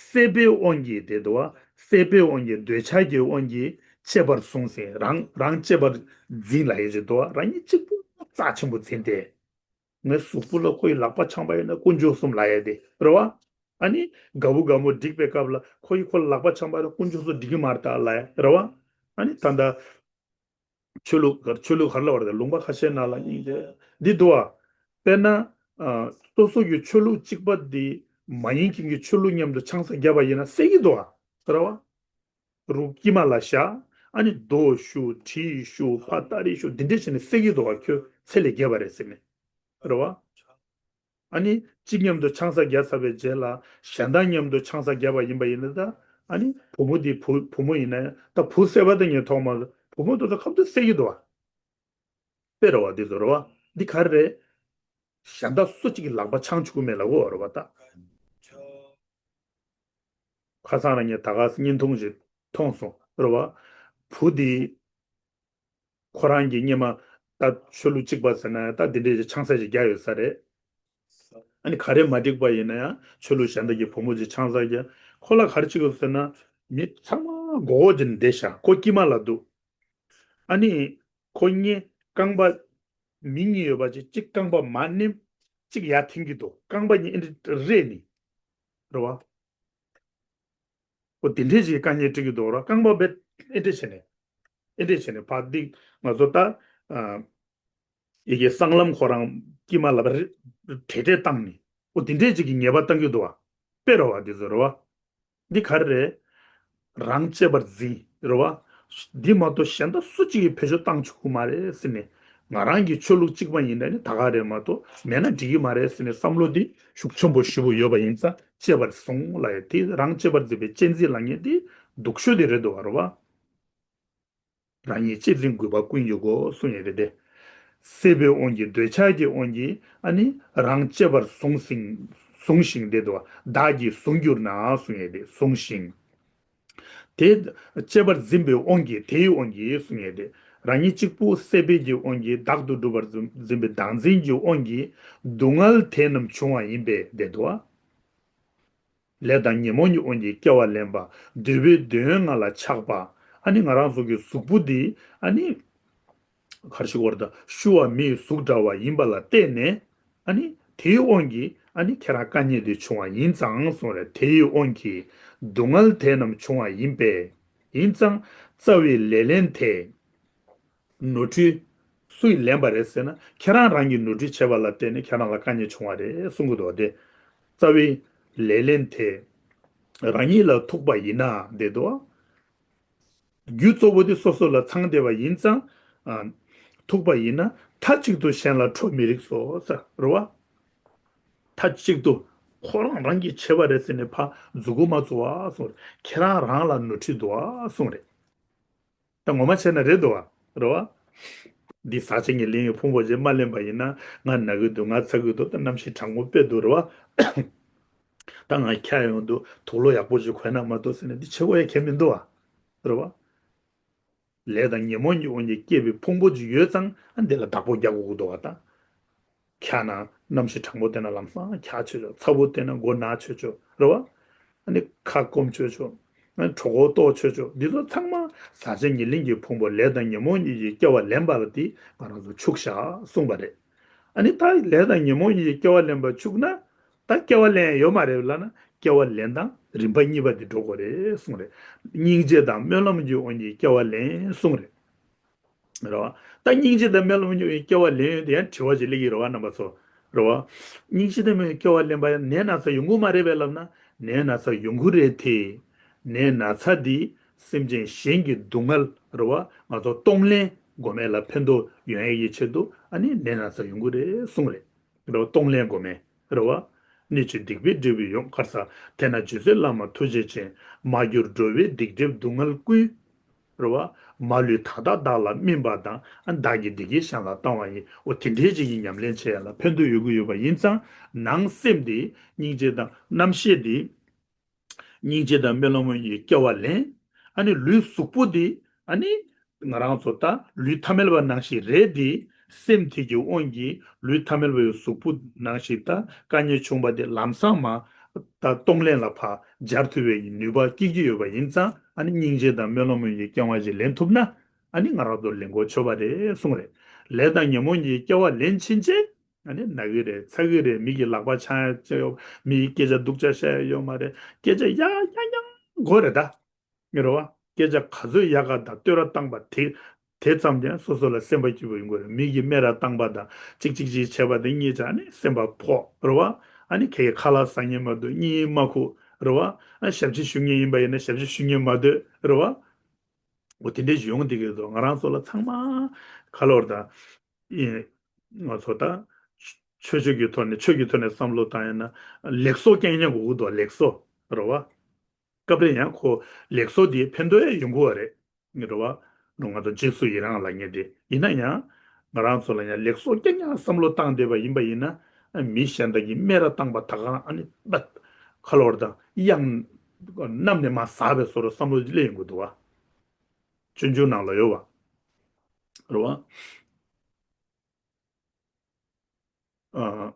སྲེད་པའི་དབང་གིས་དེ་འདུག་བ། སྲེད་པའི་དབང་གིས་འདོད་ཆགས་ཀྱི་དབང་གིས་གཅེས་པར་བཟུང་ཟིན། རང་རང་གཅེས་པར་འཛིན་ལབ་ཡས་ཅིག་འདུག་བ། རང་ཉིད་གཅིག་པུ་རྩ་ཆེན་པོ་འཛིན་ཏེ། ངའི་གཟུགས་པོ་ལ་ཁོ་ཡི་ལག་པ་འཆང་པ་ཡིན་ན་དཀོན་མཆོག་གསུམ་ལབ་ཡས་དེ་རེད་བ། ཨ་ནི་དགའ་བོ་དགའ་མོ་འགྲིག་པའི་སྐབས་ལ་ཁོ་ཡི་ཁོ་ལ་ལག་པ་འཆང་པ་ཡིན་ན་དཀོན་མཆོག་གསུམ་འགྲིག་གི་མ་རེད་ད་ལབ་ཡས་རེད་བ། ཨ་ནི་ད་ལྟ་ཆོས་ལུགས་ག་ཆོས་ལུགས་ག་རེ་ལབ་པ་རེད། ལུང་པ་ཁ་ཤས་ནང་ལ་སྙིང་རྗེ་འདི་འདུག་བ། དཔེར་ན་ཨ་སོ་སོ་གི་ཆོས་ལུགས་གཅིག་པ་འདི་མ་ཡིན་མཁན་གྱི་ཆོས་ལུགས་མཉམ་དུ་ཆང་ས་བརྒྱབ་པ་ཡིན་ན་བསད་ཀྱི་འདུག་བ། རེད་བ། རུ་དཀྱིལ་མ་ལ་བཞག་ཨ་ནི་རྡོ་གཞུ་གྲི་གཞུ་ཕར་སྟ་རེ་གཞུ་འདི་འདྲས་བྱས་ནས་བསད་ཀྱི་འདུག་བ། ཁྱོད་ཚེ་ལས་བརྒལ་བ་རེད་ཟེར་ནས། རེད་བ། ཨ་ནི་གཅིག་མཉམ་དུ་ཆང་ས་བརྒྱབ་ཚར་བའི་རྗེས་ལ་གཞན་དག་མཉམ་དུ་ཆང་ས་བརྒྱབ་པ་ཡིན་པ་ཡིན་ན་ད་ཨ་ནི་བུ་མོ་དེ་བུ་བུ་མོ་ཡིན་ན་ཡང་ད་བུ་བསད་པ་དེ་ངས་མཐོང་མ་སོང་། བུ་མོ་དེ་ཚོ་ཁ་ཐུག་བསད་ཀྱི་འདུག་བ། དཔེ་རེད་བ། འདི་ཚོ་རེད་བ། འདི་ག་རེ་རེད། གཞན་དག་སུ་གཅིག་གི་ལག་པ་འཆང་ཆོག་གི་མེད་ལབ་དགོས་རེད་བ་ད། ཁ་སང་རང་ཉིད་ད་ག་བརྙན་ཐུང་ཞིག་མཐོང་སོང་རེད་བ། བུ་དེ་ཁོ་རང་གི་སྔོན་མ་ད་ཆོས་ལུགས་གཅིག་པ་ཟེར་ན་ད་འདི་འདྲའི་ཆང་ས་ཞིག་བརྒྱབ་ཡོད་ས་རེད། ཨ་ནི་ག་རེ་མ་འགྲིག་པ་ཡིན་ན་ཡང་ཆོས་ལུགས་གཞན་དག་གི་བུ་མོ་ཅིག་ཆང་ས་བརྒྱབ། ཁོ་ལ་ག་རེ་བྱེད་དགོས་ཟེར་ན་མི་ཚང་མ་མགོ་བོ་དེ་ནས་བསྡད་ཤག་ཁོ་དཀྱིལ་མ་ལ་འདུག་ཨ་ནི་ཁོ་གཉིས་རྐང་པ་མི་གཉིས་ཡོད་པ་ཅིག་གཅིག་རྐང་པ་མར་མནན། གཅིག་ཡར་འཐེན་གྱི་འདུག་རྐང་པ་གཉིས་ཨེ་འདྲ་རེད་ནི། རེད་བ། ཨོ་དེ་འདྲས་ཅིག་དཀའ་ངལ་འཕྲད་ཀྱི་འདུག་ར། རྐང་པ་བེད་ཨེ་འདྲས་བྱས་ནས། ཨེ་འདྲས་བྱས་ནས་ཕར་འདི་ང་ཚོ་ད་ཨ་ཡི་གེ་སྲང་ལམ་ཁོ་རང་དཀྱིལ་མ་ལ་བྲེ་བྲེ་བཏང་ནི། ཨོ་དེ་འདྲས་ཅིག་གི་ཉེས་པ་བཏང་གི་འདུག་བ། དཔེ་རེད་བ་འདི་ཚོ་རེད་བ། འདི་ག་རེ་རེད། རང་གཅེས་པར་འཛིན་རེད་བ། འདི་མ་གཏོགས་གཞན་དག་སུ་གཅིག་གིས་བེད་སྤྱོད་བཏང་ཆོག་གི་མ་རེད་ཟེར་ནས། ང་རང་གི་ཆོས་ལུགས་གཅིག་པ་ཡིན་ན་ནི་ད་ག་རེད་མ་གཏོགས་མེད་ན་འགྲིག་གི་མ་རེད་ཟེར་ནས་བསམ་བློ་འདི་ཤུགས་ཆེན་པོ་ཞེ་པོ་ཡོད་པ་ཡིན་ཙང་གཅེས་པར་བཟུང་ལབ་ཡ་དེ་རང་གཅེས་པར་འཛིན་པའི་གཅེས་འཛིན་ལབ་མཁན་དེ་སྡུག་ཤོས་དེ་རེད་འདུག་བ་རེད་བ། རང་ཉིད་གཅེས་འཛིན་དགོས་པ་ཀུན་ཡོད་དགོས་གསུངས་ཡོད་རེད་དེ། སྲེད་པའི་དབང་གིས་འདོད་ཆགས་ཀྱི་དབང་གིས་ཨ་ནི་རང་གཅེས་པར་བཟུང་ཞིང་བཟུང་ཞིང་དེ་འདུག་བ། བདག་གིས་བཟུང་གྱུར་ན་གསུངས་ཡོད་དེ་བཟུང་ཞིང་། དེ་གཅེས་པར་འཛིན་པའི་དབང་གིས་དེའི་དབང་གིས་གསུངས་ཡོད་དེ། རང་ཉིད་གཅིག་པུ་སྲེད་པའི་གི་དབང་གིས་བདག་ཏུ་གྲུབ་པར་འཛིན་པའི་བདག་འཛིན་གྱི་དབང་གིས་སྡུག་བསྔལ་དེ་རྣམས་བྱུང་བ་ཡིན་པས་དེ་འདུག་བ། ལས་དང་ཉོན་མོངས་ཀྱི་དབང་གིས་སྐྱེ་བ་ལེན་པ། འདོད་པའི་འདོད་ཡོན་ལྔ་ལ་ཆགས་པ། ཨ་ནི་ང་རང་ཚོ་གི་གཟུགས་པོ་འདི་ཨ་ནི་ག་རེ་ཞིག་བར་དུ་ཤུ་བ་མིའི་གཟུགས་འདྲ་བ་ཡིན་པ་ལ་བརྟེན་ནས་ཨ་ནི་དེའི་དབང་གིས་ཨ་ནི་ཁྱེད་རང་དཀའ་ངལ་འདི་བྱུང་བ་ཡིན་ཙང་གསུངས་རེད། དེའི་དབང་གིས་སྡུག་བསྔལ་དེ་རྣམས་བྱུང་བ་ཡིན་པས། ཡིན་ཙང་རྩ་བའི་ལས་ལན་དེ། ནོར་འཁྲུལ། སུས་ལེན་པ་རེད་ཟེར་ན། ཁྱེད་རང་རང་གིས་ནོར་འཁྲུལ་བྱས་པ་ལ་བརྟེན་ནས་ཁྱེད་རང་ལ་དཀའ་ངལ་བྱུང་བ་རེད་གསུང་གི་འདུག་སྟེ། རྩ་བའི་ལས་ལན་དེ་རང་ཉིད་ལ་ཐུག་པ་ཡིན་ན་འདི་འདུག་རྒྱུ་གཙོ་བོ་དེ་སོ་སོ་ལ་ཚང་བསྡད་པ་ཡིན་ཙང་། ཨ། ཐུག་པ་ཡིན་ན་མཐའ་གཅིག་ཏུ་གཞན་ལ་ཁྲོ་མི་རིགས་སོ་ཟེར་རེད་བ། མཐའ་གཅིག་ཏུ་ཁོ་རང་རང་གིས་བྱས་པ་རེད་ཟེར་ནས་ཕར་མཛུ་གུ་མ་བཙུགས་པ་གསུངས་རེད། ཁྱེད་རང་རང་ལ་ནོར་འཁྲུལ་འདུག་གསུངས་རེད། ད་ངོ་མ་བྱས་ན་རེད་འདུག་བ། རེད་བ། འདི་ཟག་བཅས་ཉེར་ལེན་གྱི་ཕུང་པོ་ཅིག་མ་ལེན་པ་ཡིན་ན། ང་ན་གི་འདུག་ང་ཚ་གི་འདུག་ད་གནམ་གཤིས་གྲང་མོ་དཔེ་འདུག་རེད་བ། ད་ང་འཁྱག་ཡོང་འདུག་དུག་ལོག་ཡག་པོ་ཅིག་གོན་ན་མ་གཏོགས་ཟེར་ནས་འདི་བྱེད་དགོས་ཡ་གལ་མི་འདུག་བ། རེད་བ། ལས་དང་ཉོན་མོངས་ཀྱི་དབང་གིས་སྐྱེས་པའི་ཕུང་པོ་ཅིག་ཡོད་ཙང་། ཨ། འདི་ལ་བདག་པོ་རྒྱག་དགོས་ཀྱི་འདུག་བ། ད་འཁྱག་ན། གནམ་གཤིས་གྲང་མོ་དེ་ན་ལམ་སང་འཁྱག་ཆོག་ཆོག་ཚ་པོ་དེ་ན་མགོ་ན་ཆོག་ཆོག་རེད་བ། ཨ་ནི་ཁ་སྐོམ་ཆོག་ཆོག་ཨ་ནི་གྲོད་ཁོག་ལྟོགས་ཆོག་ཆོག་འདི་ཚོ་ཚང་མ་ཟག་བཅས་ཉེར་ལེན་གྱི་ཕུང་པོ་ལས་དང་ཉོན་མོངས་གཉིས་ཀྱི་སྐྱེ་བ་ལེན་པ་ལ། དེ་ང་རང་ཚོ་འཆུག་བཞག་གསུངས་པ་རེད། ཨ་ནི་ད་ལས་དང་ཉོན་མོངས་གཉིས་ཀྱི་སྐྱེ་བ་ལེན་པ་འཆུག་ན། ད་སྐྱེ་བ་ལེན་ཡ་ཡོད་མ་རེད་ལབ་ན། སྐྱེ་བ་ལེན་སྟངས་རིམ་པ་གཉིས་པ་དེ་འགྲོ་དགོས་རེད་གསུངས་རེད། སྙིང་རྗེ་དང་སྨོན་ལམ་གྱི་དབང་གིས་སྐྱེ་བ་ལེན་གསུངས་རེད། རེད་བ། ད་སྙིང་རྗེ་དང་སྨོན་ལམ་གྱི་དབང་གིས་སྐྱེ་བ་ལེན་ཡོང་དུས་ཡང་དྲི་བ་ཞིག་སླེབས་ཀྱི་རེད་བ། རྣམ་པ་ཚོ། རེད་བ། སྙིང་རྗེ་དང་སྨོན་ལམ་གྱིས་སྐྱེ་བ་ལེན་པ་ཡང་ནད་ན་ཚ་ཡོང་གི་མ་རེད་པས་ལབ་ན། ནད་ན་ཚ་ཡོང་གི་རེད་དེ། ནད་ན་ཚ་འདིས་སེམས་ཅན་གཞན་གྱི་སྡུག་བསྔལ། རེད་བ། ང་ཚོ་གཏོང་ལེན་སྒོམ་ཡ་ལ་ཕན་ཐོགས་ཡོང་ཡ་གི་ཆེད་དུ། ཨ་ནི་ནད་ན་ཚ་ཡོང་གི་རེད་གསུངས་རེད། རེད་བ། གཏོང་ལེན་སྒོམ་མེད། རེད་བ། སྣོད་བཅུད་སྡིག་པའི་འབྲས་བུ་ཡོང་། ག་རེ་ཟེར། དེས་ན་རྗེ་བཙུན་བླ་མ་ཐུགས་རྗེ་ཅན། མ་གྱུར་འགྲོ་བའི་སྡིག་སྒྲིབ་སྡུག་བསྔལ་ཀུན། རེད་བ། མ་ལུས་དག་དག་བདག་ལ་སྨིན་པ་དང་། ཨ། བདག་གི་བདེ་སྐྱིད་གཞན་ལ་བཏང་བ་ཡིན། འོ་དེ་འདྲའི་ཅིག་གི་ཉམས་ལེན་བྱེད་ཡ་ལ་ཕན་ཐོགས་ཡོང་གི་ཡོད་པ་ཡིན་ཙང་། ནང་སེམས་དེ། སྙིང་རྗེ་དང་རྣམ་ཤེས་དེ། སྙིང་རྗེ་དང་སྨོན་ལམ་གྱིས་སྐྱེ་བ་ལེན། ཨ་ནི་ལུས་གཟུགས་པོ་འདི། ཨ་ནི་ང་རང་ཚོ་ད་ལུས་ཐ་མལ་པ་ནང་བཞིན་རེད་དེ། སེམས་དེ་གི་དབང་གིས་ལུས་ཐ་མལ་པའི་གཟུགས་པོ་ནང་བཞིན་ད་དཀའ་ངལ་བྱུང་བ་དེ་ལམ་སང་མར་ད་གཏོང་ལེན་ལ་ཕར་སྦྱར་ཐུབ་པའི་ནུས་པ་སྐྱེ་གི་ཡོད་པ་ཡིན་ཙང་། ཨ་ནི་སྙིང་རྗེ་དང་སྨོན་ལམ་གྱིས་སྐྱེ་བ་ཞིག་ལེན་ཐུབ་ན། ཨ་ནི་ང་རང་ཚོ་ལེན་གོ་ཆོད་པ་རེད་གསུངས་རེད། ལས་དང་ཉོན་མོངས་ཀྱིས་སྐྱེ་བ་ལེན་ཕྱིན་ཆད། ཨ་ནི་ན་གི་རེད། ཚ་གི་རེད། མི་གི་ལག་པ་འཆང་ཡ་ཅི་ཡོད། མི་གི་སྐད་ཆ་སྡུག་ཅག་བཤད་ཡ་ཡོད་མ་རེད། སྐད་ཆ་ཡག་ཡག་ཡག་དགོས་རེད་ད། ངེས་རེད་བ། སྐད་ཆ་ག་ཚོད་ཡག་ག་དང་བསྟོད་ར་བཏང་པ་དེ། དེ་ཙམ་ཀྱང་སོ་སོ་ལ་སེམས་པ་སྐྱིད་པོ་ཡོང་གི་རེད། མི་གིས་སྨད་ར་བཏང་པ་དང་གཅིག་གཅིག་གཅིག་བྱས་པ་དེ་གཉིས་ཀྱང་ནི་སེམས་པ་ཕོག་རེད་བ། ཨ་ནི་ཁྱེད་ཀྱིས་ཁ་ལག་ཟ་མཁན་མ་འདུག་གཉིད་མ་ཁུག་རེད་བ། ཨ། ཞབས་ཕྱི་ཞུ་མཁན་ཡིན་པ་ཡིན་ན་ཞབས་ཕྱི་ཞུ་མཁན་མ་འདུག་རེད་བ། འོ་དེ་འདྲའི་ཞིག་ཡོང་བསྡད་ཀྱི་འདུག་ང་རང་ཚོ་ལ་ཚང་མ་ག་ལོར་དང་། ཨེ། ང་ཚོ་ད་ཆོས་ཕྱོགས་ཀྱི་ཐོག་ནས། ཆོས་ཀྱི་ཐོག་ནས་བསམ་བློ་བཏང་ཡིན་ན། ལེགས་སོ་རྐྱང་རྐྱང་དགོས་ཀྱི་འདུག་ལེགས་སོ། རེད་བ། སྐབས་རེ་ཡང་ཁོ་ལེགས་སོ་དེ་ཕན་ཐོགས་ཡང་ཡོང་གི་ཡོད་རེད། རེད་བ། ང་ཚོ་རྗེས་སུ་ཡི་རང་ལབ་མཁན་དེ་ཡིན་ན་ཡང་། ང་རང་ཚོ་ལ་ཡང་ལེགས་སོ་རྐྱང་རྐྱང་བསམ་བློ་བཏང་བསྡད་པ་ཡིན་པ་ཡིན་ན། མི་གཞན་དག་གིས་སྨད་ར་བཏང་པ་ད་ག་རང་། ཨ་ནི་པད་ཁ་ལོར་དང་གཡང་གནམ་ནས་མར་ཟག་པའི་བཟོ་འདྲ་བསམ་བློ་སླེབས་ཡོང་གི་འདུག་བ། སྤྱོད་འཇུག་ནང་ལ་ཡོད་བ། རེད་བ། ཨ།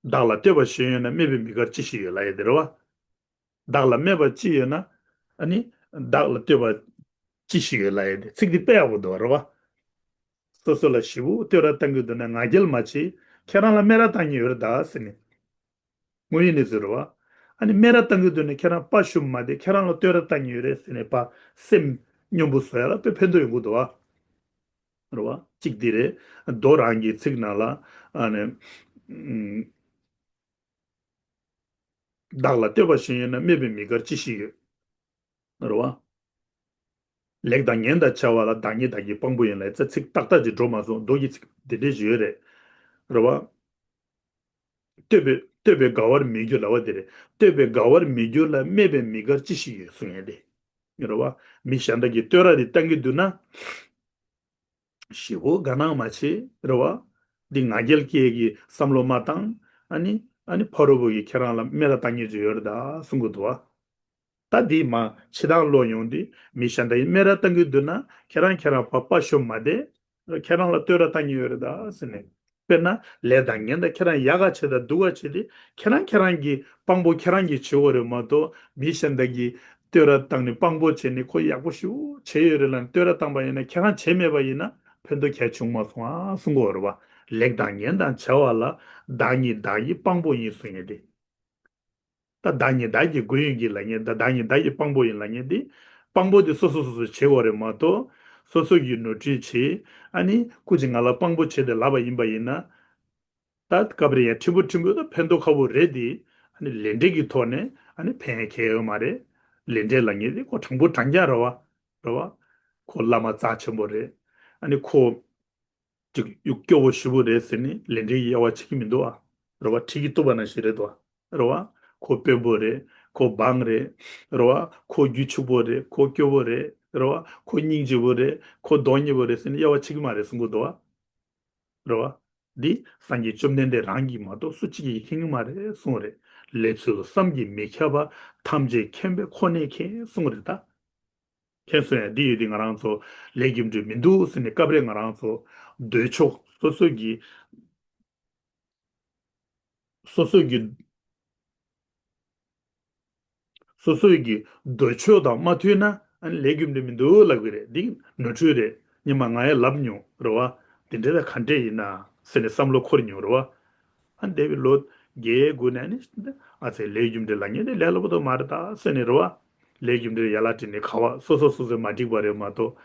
བདག་ལ་བསྟོད་པ་གཞན་ཡོད་ན། སྨད་པའི་མི་དགར་ཅི་ཞིག་ཡོད་ལབ་ཡ་དེ་རེད་བ། བདག་ལ་སྨད་པ་ཅི་ཡོད་ན། ཨ་ནི་བདག་ལ་བསྟོད་པ་ཅི་ཞིག་ཡོད་ལབ་ཡ་དེ། ཚིག་འདི་དཔེ་ཡག་པོ་འདུག་བ། རེད་བ། སོ་སོ་ལ་ཞེ་པོ་བསྟོད་ར་བཏང་གི་འདུག་ན་ང་རྒྱལ་མ་བྱེད། ཁྱེད་རང་ལ་སྨད་ར་བཏང་མཁན་ཡོད་རེད་ད་ཟེར་ནས། དངོས་ཡོད་གནས་ཚུལ་རེད་བ། ཨ་ནི་སྨད་ར་བཏང་གི་འདུག་ན་ཁྱེད་རང་དཔའ་ཞུམ་མ་བསྡད། ཁྱེད་རང་ལ་བསྟོད་ར་བཏང་མཁན་ཡོད་རེད་ཟེར་ནས་ཕར་སེམས་སྙོམས་པོ་བཟོ་ཡ་ལ་དཔེ་ཕན་ཐོགས་ཡོང་གི་འདུག་བ། རེད་བ། གཅིག་འདི་རེད། མདོ་རང་གི་ཚིག་ནང་ལ། ཨ་ནི། ཨུམ། བདག་ལ་བསྟོད་པ་གཞན་ཡོད་ན། སྨད་པའི་མི་དགར་ཅི་ཞིག་ཡོད། རེད་བ། ལེགས་དང་ངན་དང་བྱ་བ་ལ། བདག་ཉིད་བདག་གི་དཔང་པོ་ཡིན་ལབ་ཡ། ཚིག་ཏག་ཏག་ཅིག་འགྲོ་མ་སོང་། མདོ་གི་ཚིག་འདི་འདྲས་ཞིག་ཡོད་རེད། རེད་བ། བསྟོད་པས་བསྟོད་པས་དགའ་བར་མི་འགྱུར་ལབ་པ་དེ་རེད། བསྟོད་པས་དགའ་བར་མི་འགྱུར་ལ། སྨད་པས་མི་དགར་ཅི་ཞིག་ཡོད་གསུང་ཡ་དེ། རེད་བ། མི་གཞན་དག་གིས་བསྟོད་ར་དེ་བཏང་གི་འདུག་ན། ཞེ་པོ་དགའ་སྣང་མ་བྱེད། རེད་བ། འདི་ང་རྒྱལ་སྐྱེ་གི་བསམ་བློ་མ་བཏང་། ཨ་ནི། ཨ་ནི་ཕ་རོལ་པོ་གིས་ཁྱེད་རང་ལ་སྨད་ར་བཏང་མཁན་ཅིག་ཡོད་རེད་ད་གསུང་གི་འདུག་བ། ད་འདི་མ་ཕྱི་ཐང་ལོག་ཡོང་དུས་མི་གཞན་དག་གིས་སྨད་ར་བཏང་གི་འདུག་ན། ཁྱེད་རང་ཁྱེད་རང་ཕར་དཔའ་ཞུམ་མ་བསྡད། ཁྱེད་རང་ལ་བསྟོད་ར་བཏང་མཁན་ཡོད་རེད་ད་ཟེར་ནས། དཔེར་ན་ལས་དང་ངན་དང་ཁྱེད་རང་ཡག་ག་བྱེད་དང་སྡུག་ག་བྱེད་དེ། ཁྱེད་རང་ཁྱེད་རང་གི་དཔང་པོ་ཁྱེད་རང་གིས་བྱེད་དགོས་རེད་མ་གཏོགས། མི་གཞན་དག་གིས་བསྟོད་ར་བཏང་ནས་དཔང་པོ་བྱས་ནས་ཁོ་ཡག་པོ་ཞེ་པོ་བྱས་ཡོད་རེད་ལབ་ནས་བསྟོད་ར་བཏང་པ་ཡིན་ན། ཁྱེད་རང་བྱས་མེད་པ་ཡིན་ན་ཕན་ཐོགས་གང་ཡང་བྱུང་མ་སོང་ཨ་གསུང་གི་ཡོད་རེད་བ། ལེགས་དང་ངན་དང་བྱ་བ་ལ། བདག་ཉིད་བདག་གི་དཔང་པོ་ཡིན་གསུང་ཡ་དེ། ད་བདག་ཉིད་བདག་གི་མགོན་ཡིན་གྱི་ལབ་མཁན། ད་བདག་ཉིད་བདག་གི་དཔང་པོ་ཡིན་ལབ་མཁན་དེ། དཔང་པོ་དེ་སོ་སོ་སོ་སོས་བྱེད་དགོས་རེད་མ་གཏོགས། སོ་སོ་གིས་ནོར་འཁྲུལ་བྱས། ཨ་ནི་སྐུ་མཁྱེན་ང་ལ་དཔང་པོ་བྱས་ཏེ་ལབ་པ་ཡིན་པ་ཡིན་ན། ད་སྐབས་རེ་ཡང་ཕྲན་བུ་ཕྲན་བུ་ད་ཕན་ཐོགས་ཁ་པོ་རེད་དེ། ཨ་ནི་ལས་འབྲས་ཀྱི་ཐོག་ནས་ཨ་ནི་ཕན་ཡང་ཁེལ་ཡོད་མ་རེད། ལས་འབྲས་ལབ་མཁན་དེ་ཁོ་དྲང་པོ་དྲང་རྐྱང་རེད་བ། རེད་བ། ཁོ་བླ་མ་རྩ་ཆེན་པོ་རེད། ཨ་ནི་ཁོ་ཅིག་ཡུལ་སྐྱོ་བོ་ཞེ་པོ་རེད་ཟེར་ནས་ལས་འབྲས་ཀྱི་དབྱེ་བ་ཕྱེ་གི་མི་འདུག་ཨ། རེད་བ། ཁྲིད་ཀྱི་བཏུབ་པ་ནང་བཞིན་རེད་དོ། རེད་བ། ཁོ་དཔོན་པོ་རེད། ཁོ་འབངས་རེད། རེད་བ། ཁོ་རྒྱུད་ཕྱུག་པོ་རེད། ཁོ་སྐྱོ་བོ་རེད། རེད་བ། ཁོ་སྙིང་རྗེ་བོ་རེད། ཁོ་གདོང་ཉེས་པོ་རེད་ཟེར་ནས་དབྱེ་བ་ཕྱེ་གི་མ་རེད་གསུང་གི་འདུག་བ། རེད་བ། འདི་སངས་རྒྱས་བཅོམ་ལྡན་འདས་རང་གིས་མ་གཏོགས་སུ་གཅིག་གིས་མཁྱེན་གི་མ་རེད་གསུངས་རེད། ལས་ཚུལ་བསམ་གྱིས་མི་ཁྱབ་པ་ཐམས་ཅད་མཁྱེན་པས་ཁོ་ནས་མཁྱེན་གསུངས་རེད་ད། མཁྱེན་སོང་ཡ། འདི་ཡོད་དེ་ང་རང་ཚོ་ལས་རྒྱུ་འབྲས་མི་འདུག་ཟེར་ནས་སྐབས་རེ་ང་རང་ཚོ་འདོད་ཕྱོགས་སོ་སོ་གི་སོ་སོ་གི་སོ་སོ་གི་འདོད་ཕྱོགས་དང་མ་མཐུན་ན་ཨ་ནི་ལས་རྒྱུ་འབྲས་མི་འདུག་ལབ་གི་རེད། འདི་ནོར་འཁྲུལ་རེད། སྔོན་མ་ང་ཡང་ལབ་མྱོང་རེད་བ། འདི་འདྲ་ད་ག་འདྲས་ཡིན་ན་ཟེར་ནས་བསམ་བློ་འཁོར་མྱོང་རེད་བ། ཨ་འདས་པའི་ལོ་བརྒྱད་དགུ་ནས་ནི་ཨ་ཙི་ལས་རྒྱུ་འབྲས་ལབ་མཁན་དེ་ལས་སླ་པོ་དོ་མ་རེད་ད་ཟེར་ནས་རེད་བ། ལས་རྒྱུ་འབྲས་ཡར་ལ་དྲིལ་ནས་ག་བ་སོ་སོ་སོ་སོས་མ་འགྲིག་པ་རེད་མ་གཏོགས།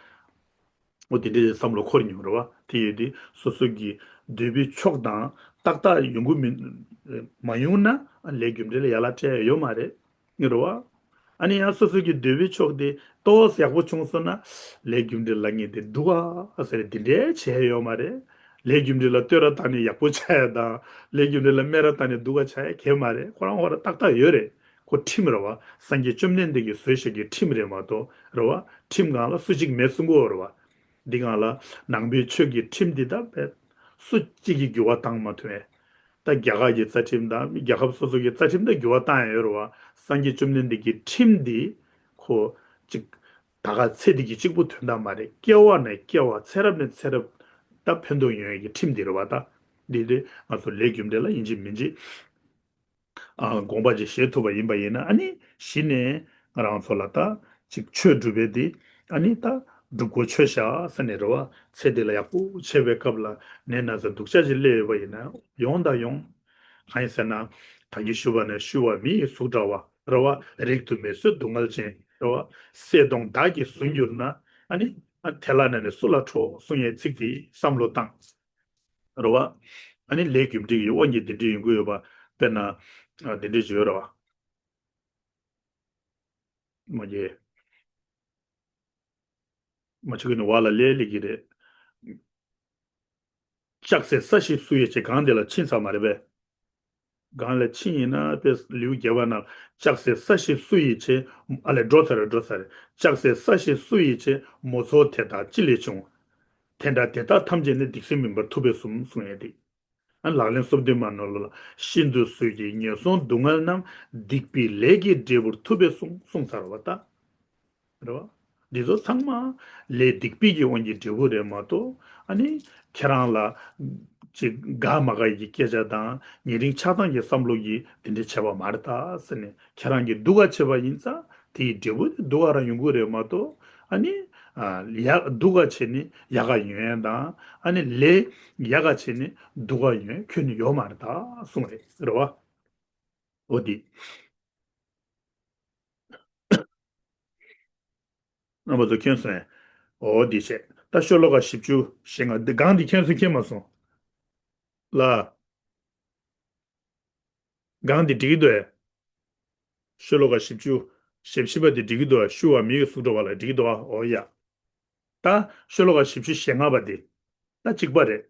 འོ་དེ་འདྲའི་བསམ་བློ་འཁོར་མྱོང་རེད་བ། དེ་ཡོད་དུས་སོ་སོ་གི་འདོད་པའི་ཕྱོགས་དང་ཏག་ཏག་ཡོང་གི་མི་མ་ཡོང་ན་ལས་རྒྱུ་འབྲས་ལ་ཡར་ལ་སྤྲད་ཡ་ཡོད་མ་རེད། རེད་བ། ཨ་ནི་ཡང་སོ་སོ་གི་འདོད་པའི་ཕྱོགས་དེ་ཏོག་ཙམ་ཡག་པོ་བྱུང་སོང་ན་ལས་རྒྱུ་འབྲས་ལབ་མཁན་དེ་སྡུག་ག་ཟེར་འདི་འདྲའི་བྱས་ཡོད་མ་རེད། ལས་རྒྱུ་འབྲས་ལ་བསྟོད་ར་བཏང་ནས་ཡག་པོ་ཆགས་ཡ་དང་ལས་རྒྱུ་འབྲས་ལ་སྨད་ར་བཏང་ནས་སྡུག་ག་ཆགས་ཡ་གང་ཡང་མ་རེད། ཁོ་རང་ཁོ་རང་ཏག་ཏག་ཡོད་རེད། ཁོ་ཁྲིམས་རེད་བ། སངས་རྒྱས་བཅོམ་ལྡན་འདས་ཀྱིས་བཟོས་བཞག་གི་ཁྲིམས་རེད་མ་གཏོགས་རེད་བ། ཁྲིམས་སྒང་ལ་སུ་གཅིག་མེད་གསུང་གི་ཡོད་རེད་བ། འདི་སྒང་ལ་ནང་པའི་ཆོས་ཀྱི་ཁྲིམས་འདི་དག་པས་སུ་གཅིག་གིས་འགྱུར་བ་བཏང་མ་ཐུབ་པས། ད་རྒྱ་གར་གྱི་རྩ་ཁྲིམས་དང་རྒྱལ་ཁབ་སོ་སོ་གི་རྩ་ཁྲིམས་དེ་འགྱུར་བ་བཏང་ཡ་ཡོད་རེད་བ། སངས་རྒྱས་བཅོམ་ལྡན་འདས་ཀྱི་ཁྲིམས་འདི་ཁོ་གཅིག་ད་ག་ཚད་འདི་གི་གཅིག་པུ་དོན་དག་མ་རེད། སྐྱེ་བ་ནས་སྐྱེ་བ་ཚེ་རབས་ནས་ཚེ་རབས་ད་ཕན་ཐོགས་ཡོང་ཡ་གི་ཁྲིམས་འདི་རེད་བ། ད་འདི་དེ་ང་ཚོ་ལས་རྒྱུ་འབྲས་ལ་ཡིན་གཅིག་མིན་གཅིག་ཨ་དགོངས་པ་ཅིག་བཞེས་ཐུབ་པ་ཡིན་པ་ཡིན་ན། ཨ་ནི་གཞི་ནས་ང་རང་ཚོ་ལ་ད་ཅིག་ཆོས་སྒྲུབ་པའི་དེ་ཨ་ནི་ད་སྒྲུབ་དགོས་ཆོས་བཞག་ཟེར་ནས་རེད་བ། ཚེ་འདི་ལ་ཡག་པོ་བྱེད་པའི་སྐབས་ལ་ནད་ན་ཚ་སྡུག་ཅག་ཅིག་སླེབས་ཡོད་པ་ཡིན་ན་ཡོང་དང་ཡོང་། གང་ཡིན་ཟེར་ན་ད་གིན་ཞུས་པ་ནས་ཤི་བ་མི་ཡི་གཟུགས་འདྲ་བ་རེད་བ། རིགས་དུ་མི་གསོད་སྡུག་བསྔལ་ཅན་རེད་བ། བསད་གཏོང་བདག་གིས་བཟུང་གྱུར་ན་ཨ་ནི་ཨ་དེ་ལ་ན་ནི་སུ་ལ་ཁྲོ་གསུང་ཡའི་ཚིག་དེ་བསམ་བློ་བཏང་། རེད་བ། ཨ་ནི་ལས་རྒྱུ་འབྲས་ཀྱི་དབང་གིས་འདི་འདྲ་ཡོང་གི་ཡོད་པ། དཔེར་ན། ཨ་འདི་འདྲ་ཞིག་ཡོད་རེད་བ། མ་གི་མ་ཆུ་གི་ནི་བ་ལ་ལས་ལས་ཀྱི་རེད། ལྕགས་སྲེག་ས་གཞི་སུ་ཡི་བྱེད། གང་དེ་ལ་ཕྱིན་ཚར་མ་རེད་པས། གང་ལ་ཕྱིན་ཡིན་ན་དཔེ་ལེའུ་བརྒྱད་པ་ན་ལྕགས་སྲེག་ས་གཞི་སུ་ཡི་བྱེད། ཨ་ལས་འགྲོ་ཚར་རེད། འགྲོ་ཚར་རེད། ལྕགས་སྲེག་ས་གཞི་སུ་ཡི་བྱེད། མོ་ཚོགས་དེ་དག་ཅི་ལས་བྱུང་། དེ་འདྲ་དེ་དག་ཐམས་ཅད་ནི་སྡིག་སེལ་མིན་པར་ཐུབ་པས་སོ་གསུང་ཡས་དེ། ཨ་ལག་ལེན་སོ་བདུན་མ་ནོར་ལ། ཤིན་ཏུ་གསོད་ཀྱི་ངན་སོང་སྡུག་བསྔལ་རྣམས། སྡིག་པའི་ལས་ཀྱི་འབྲས་བུར་ཐུབ་པས་གསུངས་གསུངས་ཚར་བ་ད། རེད་བ། འདི་ཚོ་ཚང་མ་ལས་སྡིག་པའི་གི་དབང་གིས་འབྲས་བུ་རེད་མ་གཏོགས། ཨ་ནི་ཁྱེད་རང་ལ་ཅིག་དགའ་མ་དགའ་ཡི་སྐད་ཆ་དང་ཉེ་རིང་ཆགས་སྡང་གི་བསམ་བློ་གིས་དེ་འདྲ་བྱས་པ་མ་རེད་ད་ཟེར་ནས། ཁྱེད་རང་གིས་སྡུག་ག་བྱས་པ་ཡིན་ཙང་དེའི་འབྲས་བུ་དེ་སྡུག་ག་རང་ཡོང་གི་རེད་མ་གཏོགས། ཨ་ནི་ཨ་ཡ་སྡུག་ག་བྱས་ནས་ཡག་ག་ཡོང་ཡ་དང་། ཨ་ནི་ལས་ཡག་ག་བྱས་ནས་སྡུག་ག་ཡོང་ཡ་ཁྱོན་ནས་ཡོད་མ་རེད་ད་གསུངས་རེད། རེད་བ། འོ་དེ། རྣམ་པ་ཚོ་མཁྱེན་སོང་ངས། འོ་འདི་བྱས། ད་ཤོ་ལོ་ཀ་བཞི་བཅུ་ཞེ་ལྔ་འདི་སྒང་འདི་མཁྱེན་སོང་མཁྱེན་མ་སོང་། ལ། སྒང་འདི་འགྲིག་གི་འདུག་ཨེ། ཤོ་ལོ་ཀ་བཞི་བཅུ་ཞེ་བཞི་པ་འདི་འགྲིག་གི་འདུག་ཨེ། ཤི་བ་མི་ཡི་གཟུགས་འདྲ་བ་ལ་འགྲིག་གི་འདུག་ཨ། འོ་ཡ། ད་ཤོ་ལོ་ཀ་བཞི་བཅུ་ཞེ་ལྔ་པ་འདི། ད་གཅིག་པ་རེད།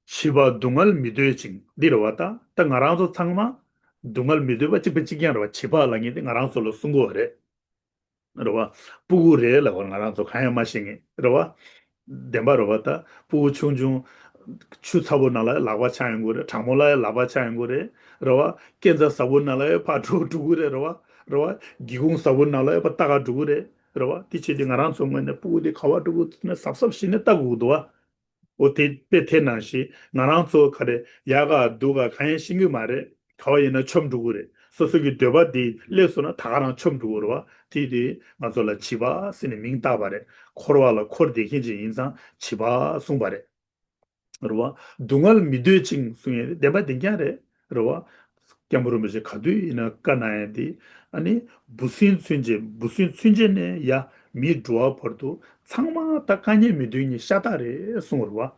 བྱིས་པ་སྡུག་བསྔལ་མི་འདོད་ཅིང་འདི་རེད་བ། ད་ད་ང་རང་ཚོ་ཚང་མ་སྡུག་བསྔལ་མི་འདོད་པ་གཅིག་པ་གཅིག་རྐྱང་རེད་བ། བྱིས་པ་ལབ་མཁན་དེ་ང་རང་ཚོ་ལ་གསུང་གི་ཡོད་རེད། རེད་བ། སྤུ་གུ་རེད་ལབ་པ་ང་རང་ཚོ་གང་ཡང་མ་ཤེས་མཁན་རེད་བ། བདེན་པ་རེད་བ། ད་སྤུ་གུ་ཆུང་ཆུང་ཆུ་ཚ་པོ་ནང་ལ་ལག་པ་འཆང་ཡོང་གི་རེད། གྲང་མོ་ལ་ཡང་ལག་པ་འཆང་ཡོང་གི་རེད། རེད་བ། སྐས་འཛེག་ཟབ་པོ་ནང་ལ་ཡང་ཕར་འགྲོ་འགྲོ་གི་རེད། རེད་བ། རེད་བ། སྒེའུ་ཁུང་ཟབ་པོ་ནང་ལ་ཡང་ཕར་ལྟ་ག་འགྲོ་གི་རེད། རེད་བ། དེ་བྱས་དུས་ང་རང་ཚོ་ངོས་ནས་སྤུ་གུ་དེ་ག་པར་འགྲོ་གི་ཟེར་ནས་གཟབ་གཟབ་བྱས་ནས་ལྟ་དགོས་ཀྱི་འདུག་བ། འོ་དེ་དཔེ་དེ་ནང་བཞིན་ང་རང་ཚོ་ག་རེ་ཡག་ག་སྡུག་ག་གང་ཡང་ཤེས་ཀྱི་མ་རེད། ག་བ་ཡིན་ན་མཆོངས་འགྲོ་གི་རེད། སོ་སོ་གི་འདོད་པ་དེ་སླེབས་སོང་ན་ད་ག་རང་མཆོངས་འགྲོ་གི་རེད་བ། དེ་དེ་ང་ཚོ་ལ་བྱིས་པ་ཟེར་ནས་མིང་བཏགས་པ་རེད། འཁོར་བ་ལ་འཁོར་བསྡད་མཁན་ཅིག་ཡིན་ཙང་བྱིས་པ་གསུངས་པ་རེད། རེད་བ། སྡུག་བསྔལ་མི་འདོད་ཅིང་གསུང་ཡས་དེ་བདེན་པ་བདེན་རྐྱང་རེད། རེད་བ། སྐྱབས་མགོན་རིན་པོ་ཆེ་ག་དུས་ཡིན་ན་བཀའ་གནང་ཡས་དེ། ཨ་ནི་འབུ་སྲིན་ཚུན་ཆད་འབུ་སྲིན་ཚུན་ཆད་ནས་ཡ། མིའི་འགྲོ་བ་བར་དུ་ཚང་མ་ད་དཀའ་ངལ་མི་འདོད་མཁན་ཤ་སྟག་རེད་གསུངས་རེད་བ།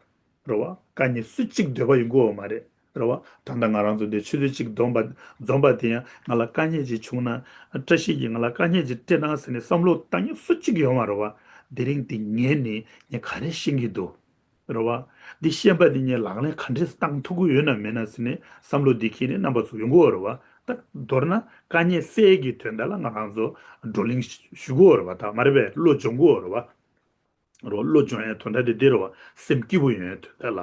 རེད་བ། དཀའ་ངལ་སུ་གཅིག་འདོད་པ་ཡོང་གི་ཡོད་མ་རེད། རེད་བ། ད་ལྟ་ང་རང་ཚོ་འདི་ཆུ་ཚོད་གཅིག་འཛོམས་པ་འཛོམས་པ་དེ་ཡང་ང་ལ་དཀའ་ངལ་ཅིག་བྱུང་ན། བཀྲ་ཤིས་ཀྱིས་ང་ལ་དཀའ་ངལ་ཅིག་སྤྲད་གནང་ཟེར་ནས་བསམ་བློ་བཏང་མཁན་སུ་གཅིག་ཡོད་མ་རེད་བ། དེ་རིང་འདི་ཉན་ནས་ངས་ག་རེ་ཤེས་ཀྱི་འདུག་རེད་བ། འདི་ཤེས་པ་འདི་ངས་ལག་ལེན་ག་འདྲས་བཏང་ཐུབ་ཀྱི་ཡོད་ན་མེད་ན་ཟེར་ནས་བསམ་བློ་འདི་འཁྱེར་ནས་རྣམ་པ་ཚོ་ཡོང་གི་ཡོད་རེད་བ། ད་མདོར་ན་དཀའ་ངལ་སེལ་གྱི་དོན་དག་ལ་ང་རང་ཚོ་བགྲོ་གླེང་ཞུ་གི་ཡོད་རེད་བ། ད་མ་རེད་པས། བློ་སྦྱོང་གི་ཡོད་རེད་བ། རེད་བ། བློ་སྦྱོང་ཡའི་དོན་དག་དེ་འདི་རེད་བ། སེམས་སྐྱིད་པོ་ཡོང་ཡའི་དོན་དག་ལ།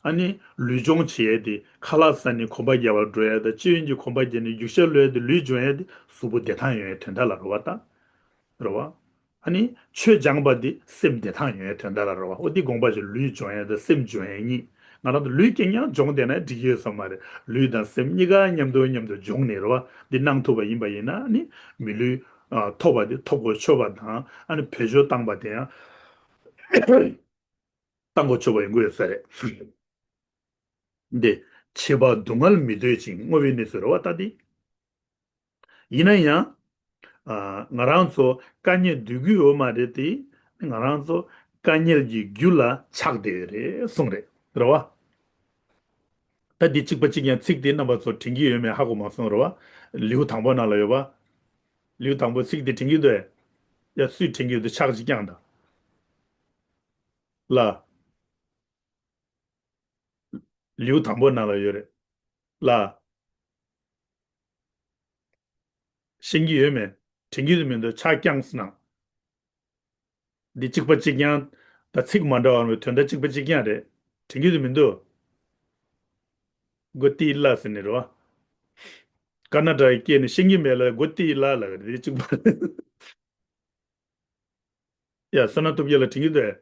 ཨ་ནི་ལུས་སྦྱོང་བྱེད་ཡས་དེ་ཁ་ལག་ཟ་ནས་གོམ་པ་རྒྱག་པར་འགྲོ་ཡས་དང་སྤྱི་ཡོངས་ཀྱི་གོམ་པ་རྒྱག་ནས་རྒྱུག་ཤར་གློད་ཡས་དེ་ལུས་སྦྱོང་ཡས་དེ་གཟུགས་པོ་བདེ་ཐང་ཡོང་ཡའི་དོན་དག་ལ་རེད་བ་ད། རེད་བ། ཨ་ནི་ཆོས་སྦྱངས་པ་དེ་སེམས་བདེ་ཐང་ཡོང་ཡའི་དོན་དག་ལ་རེད་བ། འོ་དེ་དགོངས་པ་བཞིན་ལུས་སྦྱོང་ཡས་དང་སེམས་སྦྱོང་ཡས་གཉིས། ང་རང་ཚོ་ལུས་རྐྱང་རྐྱང་སྦྱོང་བསྡད་ན་འགྲིག་གི་ཡོད་ས་མ་རེད། ལུས་དང་སེམས་གཉིས་ཀ་མཉམ་དུ་མཉམ་དུ་སྦྱོང་ནས་རེད་བ། འདི་གནང་ཐུབ་པ་ཡིན་པ་ཡིན་ན་ནི་མི་ལུས་ཨ་ཐོབ་པ་དེ་ཐོབ་གོ་ཆོད་པ་དང་། ཨ་ནི་བེད་སྤྱོད་བཏང་པ་དེ་ཡང་བཏང་གོ་ཆོད་པ་ཡོང་གི་ཡོད་ས་རེད། འདི་བྱིས་པ་སྡུག་བསྔལ་མི་འདོད་ཅིང་བསྔོ་བའི་གནས་ཚུལ་རེད་བ། ད་འདི་ཡིན་ན་ཡང་ཨ་ང་རང་ཚོ་དཀའ་ངལ་འདོད་ཀྱི་ཡོད་མ་རེད་དེ། ང་རང་ཚོ་དཀའ་ངལ་གྱི་རྒྱུ་ལ་ཆགས་བསྡད་ཡོད་རེད་གསུངས་རེད། རེད་བ། ད་འདི་གཅིག་པ་གཅིག་རྐྱང་ཚིག་དེ་རྣམ་པ་ཚོ་དྲན་གྱི་ཡོད་མེད་ཧ་གོ་མ་སོང་། རེད་བ། ལེའུ་དང་པོ་ནང་ལ་ཡོད་པ། ལེའུ་དང་པོ་ཚིག་དེ་དྲན་གྱི་འདུག་ཨེ། ཡ་སུས་དྲན་གྱི་འདུག་ཆགས་གཅིག་རྐྱང་དང་། ལ། ལེའུ་དང་པོ་ནང་ལ་ཡོད་རེད། ལ། ཤེས་ཀྱི་ཡོད་མེད། དྲན་གྱི་འདུག་མི་འདུག་ཆགས་རྐྱང་ཟེར་ན། འདི་གཅིག་པ་གཅིག་རྐྱང་། ད་ཚིག་མ་འདྲ་བ་རེད། དོན་དག་གཅིག་པ་གཅིག་རྐྱང་རེད། དྲན་གྱི་འདུག་མི་འདུག་སྒོ་ཏི་ལ་ཟེར་ནི་རེད་བ། ཀར་ན་ཊ་ཀའི་སྐད་ནས་ཤེས་ཀྱི་མེད་ལ་སྒོ་ཏི་ལ་ལ་རེད། འདི་གཅིག་པ། ཡ་བསོད་ནམས་སྟོབས་རྒྱལ་ལགས་དྲན་གྱི་འདུག་ཨེ།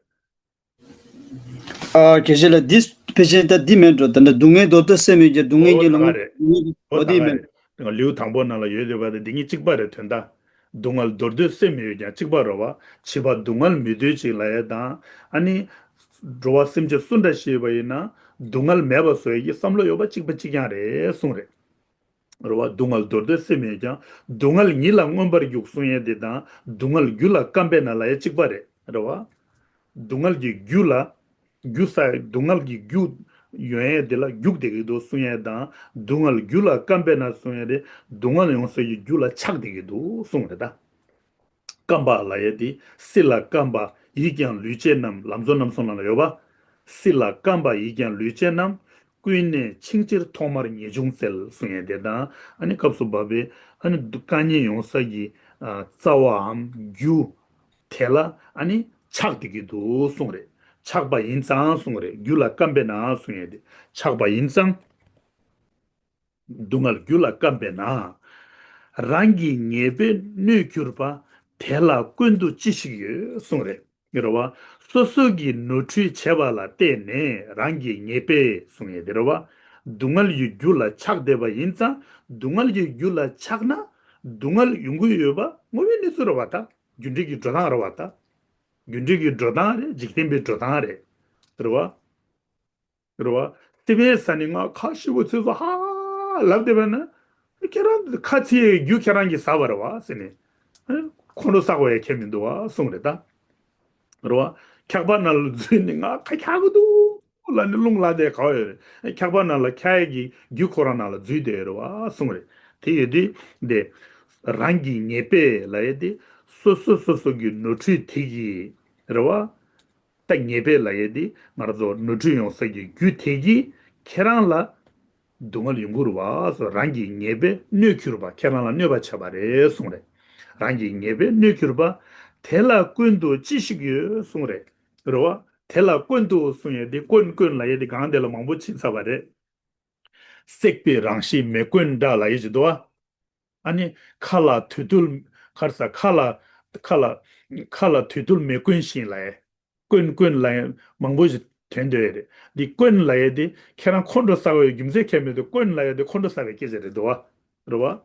ཨ་དགེ་བཤེས་ལགས། འདི་ཕལ་ཆེར་ད་འདི་མེད་འགྲོ། ད་ལྟ་སྡུག་བསྔལ་མདོར་བསྡུས་སེམས་ཡོད་ཀྱང་སྡུག་བསྔལ་གྱི་ལོངས་སྤྱོད་སྡུག་བསྔལ་གྱི། འོ་ད་འདི་ག་མེད། རེད། ལེའུ་དང་པོ་ནང་ལ་ཡོད་བསྡད་པ་དེ་འདི་གཉིས་གཅིག་པ་རེད། དོན་དག་སྡུག་བསྔལ་མདོར་བསྡུས་སེམས་ཡོད་ཀྱང་གཅིག་པ་རེད་བ། བྱིས་པ་སྡུག་བསྔལ་མི་འདོད་ཅིང་ལབ་ཡས་དང་། ཨ་ནི་འགྲོ་བ་སེམས་ཅན་སུ་འདྲ་ཞིག་ཡོད་པ་ཡིན་ན་སྡུག་བསྔལ་མེད་པ་བཟོ་ཡས་ཀྱི་བསམ་བློ་ཡོད་པ་གཅིག་པ་གཅིག་རྐྱང་རེད་གསུངས་རེད། རེད་བ། སྡུག་བསྔལ་མདོར་བསྡུས་སེམས་ཡོད་ཀྱང་། སྡུག་བསྔལ་ཉིད་ལ་མངོན་པར་རྒྱུག་གསུང་ཡས་དེ་དང་། སྡུག་བསྔལ་རྒྱུ་ལ་བརྐམ་པས་ན་ལབ་ཡས་གཅིག་པ་རེད། རེད་བ། སྡུག་བསྔལ་གྱི་རྒྱུ་ལ། རྒྱུ་ས་སྡུག་བསྔལ་གྱི་རྒྱུ་ཡོང་ཡས་དེ་ལ་རྒྱུག་བསྡད་ཀྱི་འདུག་གསུང་ཡས་དང་། སྡུག་བསྔལ་རྒྱུ་ལ་བརྐམ་པས་ན་གསུང་ཡས་དེ། སྡུག་བསྔལ་ཡོང་ས་ཀྱི་རྒྱུ་ལ་ཆགས་བསྡད་ཀྱི་འདུག་གསུངས་རེད་ད། བརྐམ་པ་ལབ་ཡས་དེ། སྲིད་ལ་བརྐམ་པ་ཡིད་ཀྱང་ལུས་བྱེད་རྣམས། ལམ་གཙོ་རྣམ་གསུམ་ནང་ལ་ཡོད་པ། སྲིད་ལ་བརྐམ་པ་ཡིད་ཀྱང་ལུས་བྱེད་རྣམས། ཀུན་ནས་འཆིང་ཕྱིར་ཐོག་མར་ངེས་འབྱུང་བཙལ་གསུང་ཡས་དེ་དང་། ཨ་ནི་སྐབས་སུ་བབ་པའི་ཨ་ནི་དཀའ་ངལ་ཡོང་ས་ཀྱི་ཨ་རྩ་བའམ་རྒྱུ་དེ་ལ་ཨ་ནི་ཆགས་བསྡད་ཀྱི་འདུག་གསུངས་རེད། ཆགས་པ་ཡིན་ཙང་གསུངས་རེད། རྒྱུ་ལ་བརྐམ་པས་ན་གསུང་ཡས་དེ། ཆགས་པ་ཡིན་ཙང་། སྡུག་བསྔལ་རྒྱུ་ལ་བརྐམ་པས་ན། རང་གི་ཉེས་པས་གནོད་གྱུར་པ། དེ་ལ་སྐོན་དུ་ཅི་ཞིག་ཡོད་གསུངས་རེད། རེད་བ། སོ་སོ་གིས་ནོར་འཁྲུལ་བྱས་པ་ལ་བརྟེན་ནས་རང་གི་ཉེས་པས་གསུང་ཡས་དེ་རེད་བ། སྡུག་བསྔལ་གྱི་རྒྱུ་ལ་ཆགས་བསྡད་པ་ཡིན་ཙང་། སྡུག་བསྔལ་གྱི་རྒྱུ་ལ་ཆགས་ན་སྡུག་བསྔལ་ཡོང་གི་ཡོད་པ་དངོས་ཡོད་གནས་ཚུལ་རེད་བ་ད། རྒྱུ་འབྲས་ཀྱི་འགྲོ་སྟངས་རེད་བ་ད། རྒྱུ་འབྲས་ཀྱི་འགྲོ་སྟངས་རེད། འཇིག་རྟེན་པའི་འགྲོ་སྟངས་རེད། རེད་བ། རེད་བ། སི་པན་ཟ་ནི་ང་ཁ་ཤི་བོ་ཚེ་སོ་ཧ་ལབ་བསྡད་པ་ན། ཁྱེད་རང་ཁ་ཚིག་རྒྱུ་ཁྱེད་རང་གིས་ཟ་བ་རེད་བ་ཟེར་ནས། ཁོང་ཁྲོ་ཟ་དགོས་ཡ་ཁྱད་མི་འདུག་བ་གསུངས་རེད་ད། རེད་བ། འཁྱག་པ་ནང་ལ་འཛུལ་ནས་ང་ཁ་འཁྱག་གི་འདུག་ལབ་ནས་རླུང་ལངས་བསྡད་ག་བ་ཡོད་རེད། འཁྱག་པ་ནང་ལ་འཁྱག་ཡ་གི་རྒྱུ་ཁོ་རང་ནང་ལ་འཛུལ་བསྡད་ཡོད་རེད་བ་གསུངས་རེད། དེ་ཡོད་དུས་འདི། རང་གི་ཉེས་པས་ལབ་ཡ་དེ། སོ་སོ་སོ་སོ་གི་ནོར་འཁྲུལ་དེ་གིས། རེད་བ། ད་ཉེས་པས་ལབ་ཡས་དེ་ང་རང་ཚོ་ནོར་འཁྲུལ་ཡོང་ས་ཀྱི་རྒྱུ་དེ་གིས་ཁྱེད་རང་ལ་སྡུག་བསྔལ་ཡོང་གི་རེད་བ། སོ་རང་གི་ཉེས་པས་གནོད་གྱུར་པ། ཁྱེད་རང་ལ་གནོད་པ་བྱས་པ་རེད་གསུངས་རེད། རང་གི་ཉེས་པས་གནོད་གྱུར་པ། དེ་ལ་སྐོན་དུ་ཅི་ཞིག་ཡོད་གསུངས་རེད། རེད་བ། དེ་ལ་སྐོན་དུ་གསུང་ཡས་དེ་སྐོན་སྐོན་ལབ་ཡས་དེ་སྒང་དེ་ལ་མང་པོ་ཕྱིན་ཚར་བ་རེད། བསྲེགས་པའི་རང་གཤིས་མེ་བཀོན་འདྲ་ལབ་ཡས་ཅིག་འདུག་བ། ཨ་ནི་ཁ་ལ་དུག་སྦྲུལ། ཁར་ས་ཁ་ལ་ཁ་ལ་ཁ་ལ་དུག་སྦྲུལ་མེ་བཀོན་བཞིན་ལབ་ཡས། བཀོན་བཀོན་ལབ་ཡས་མང་པོ་ཞིག་ཐོན་འདོད་ཡས་རེད། འདི་བཀོན་ལབ་ཡས་དེ་ཁྱེད་རང་ཁོང་ཁྲོ་ཟ་བའི་རྒྱུ་མཚན་ཁྱད་མེད་དུ་བཀོན་ལབ་ཡས་དེ་ཁོང་ཁྲོ་ཟ་བའི་སྐད་ཆ་རེད་འདུག་བ། རེད་བ།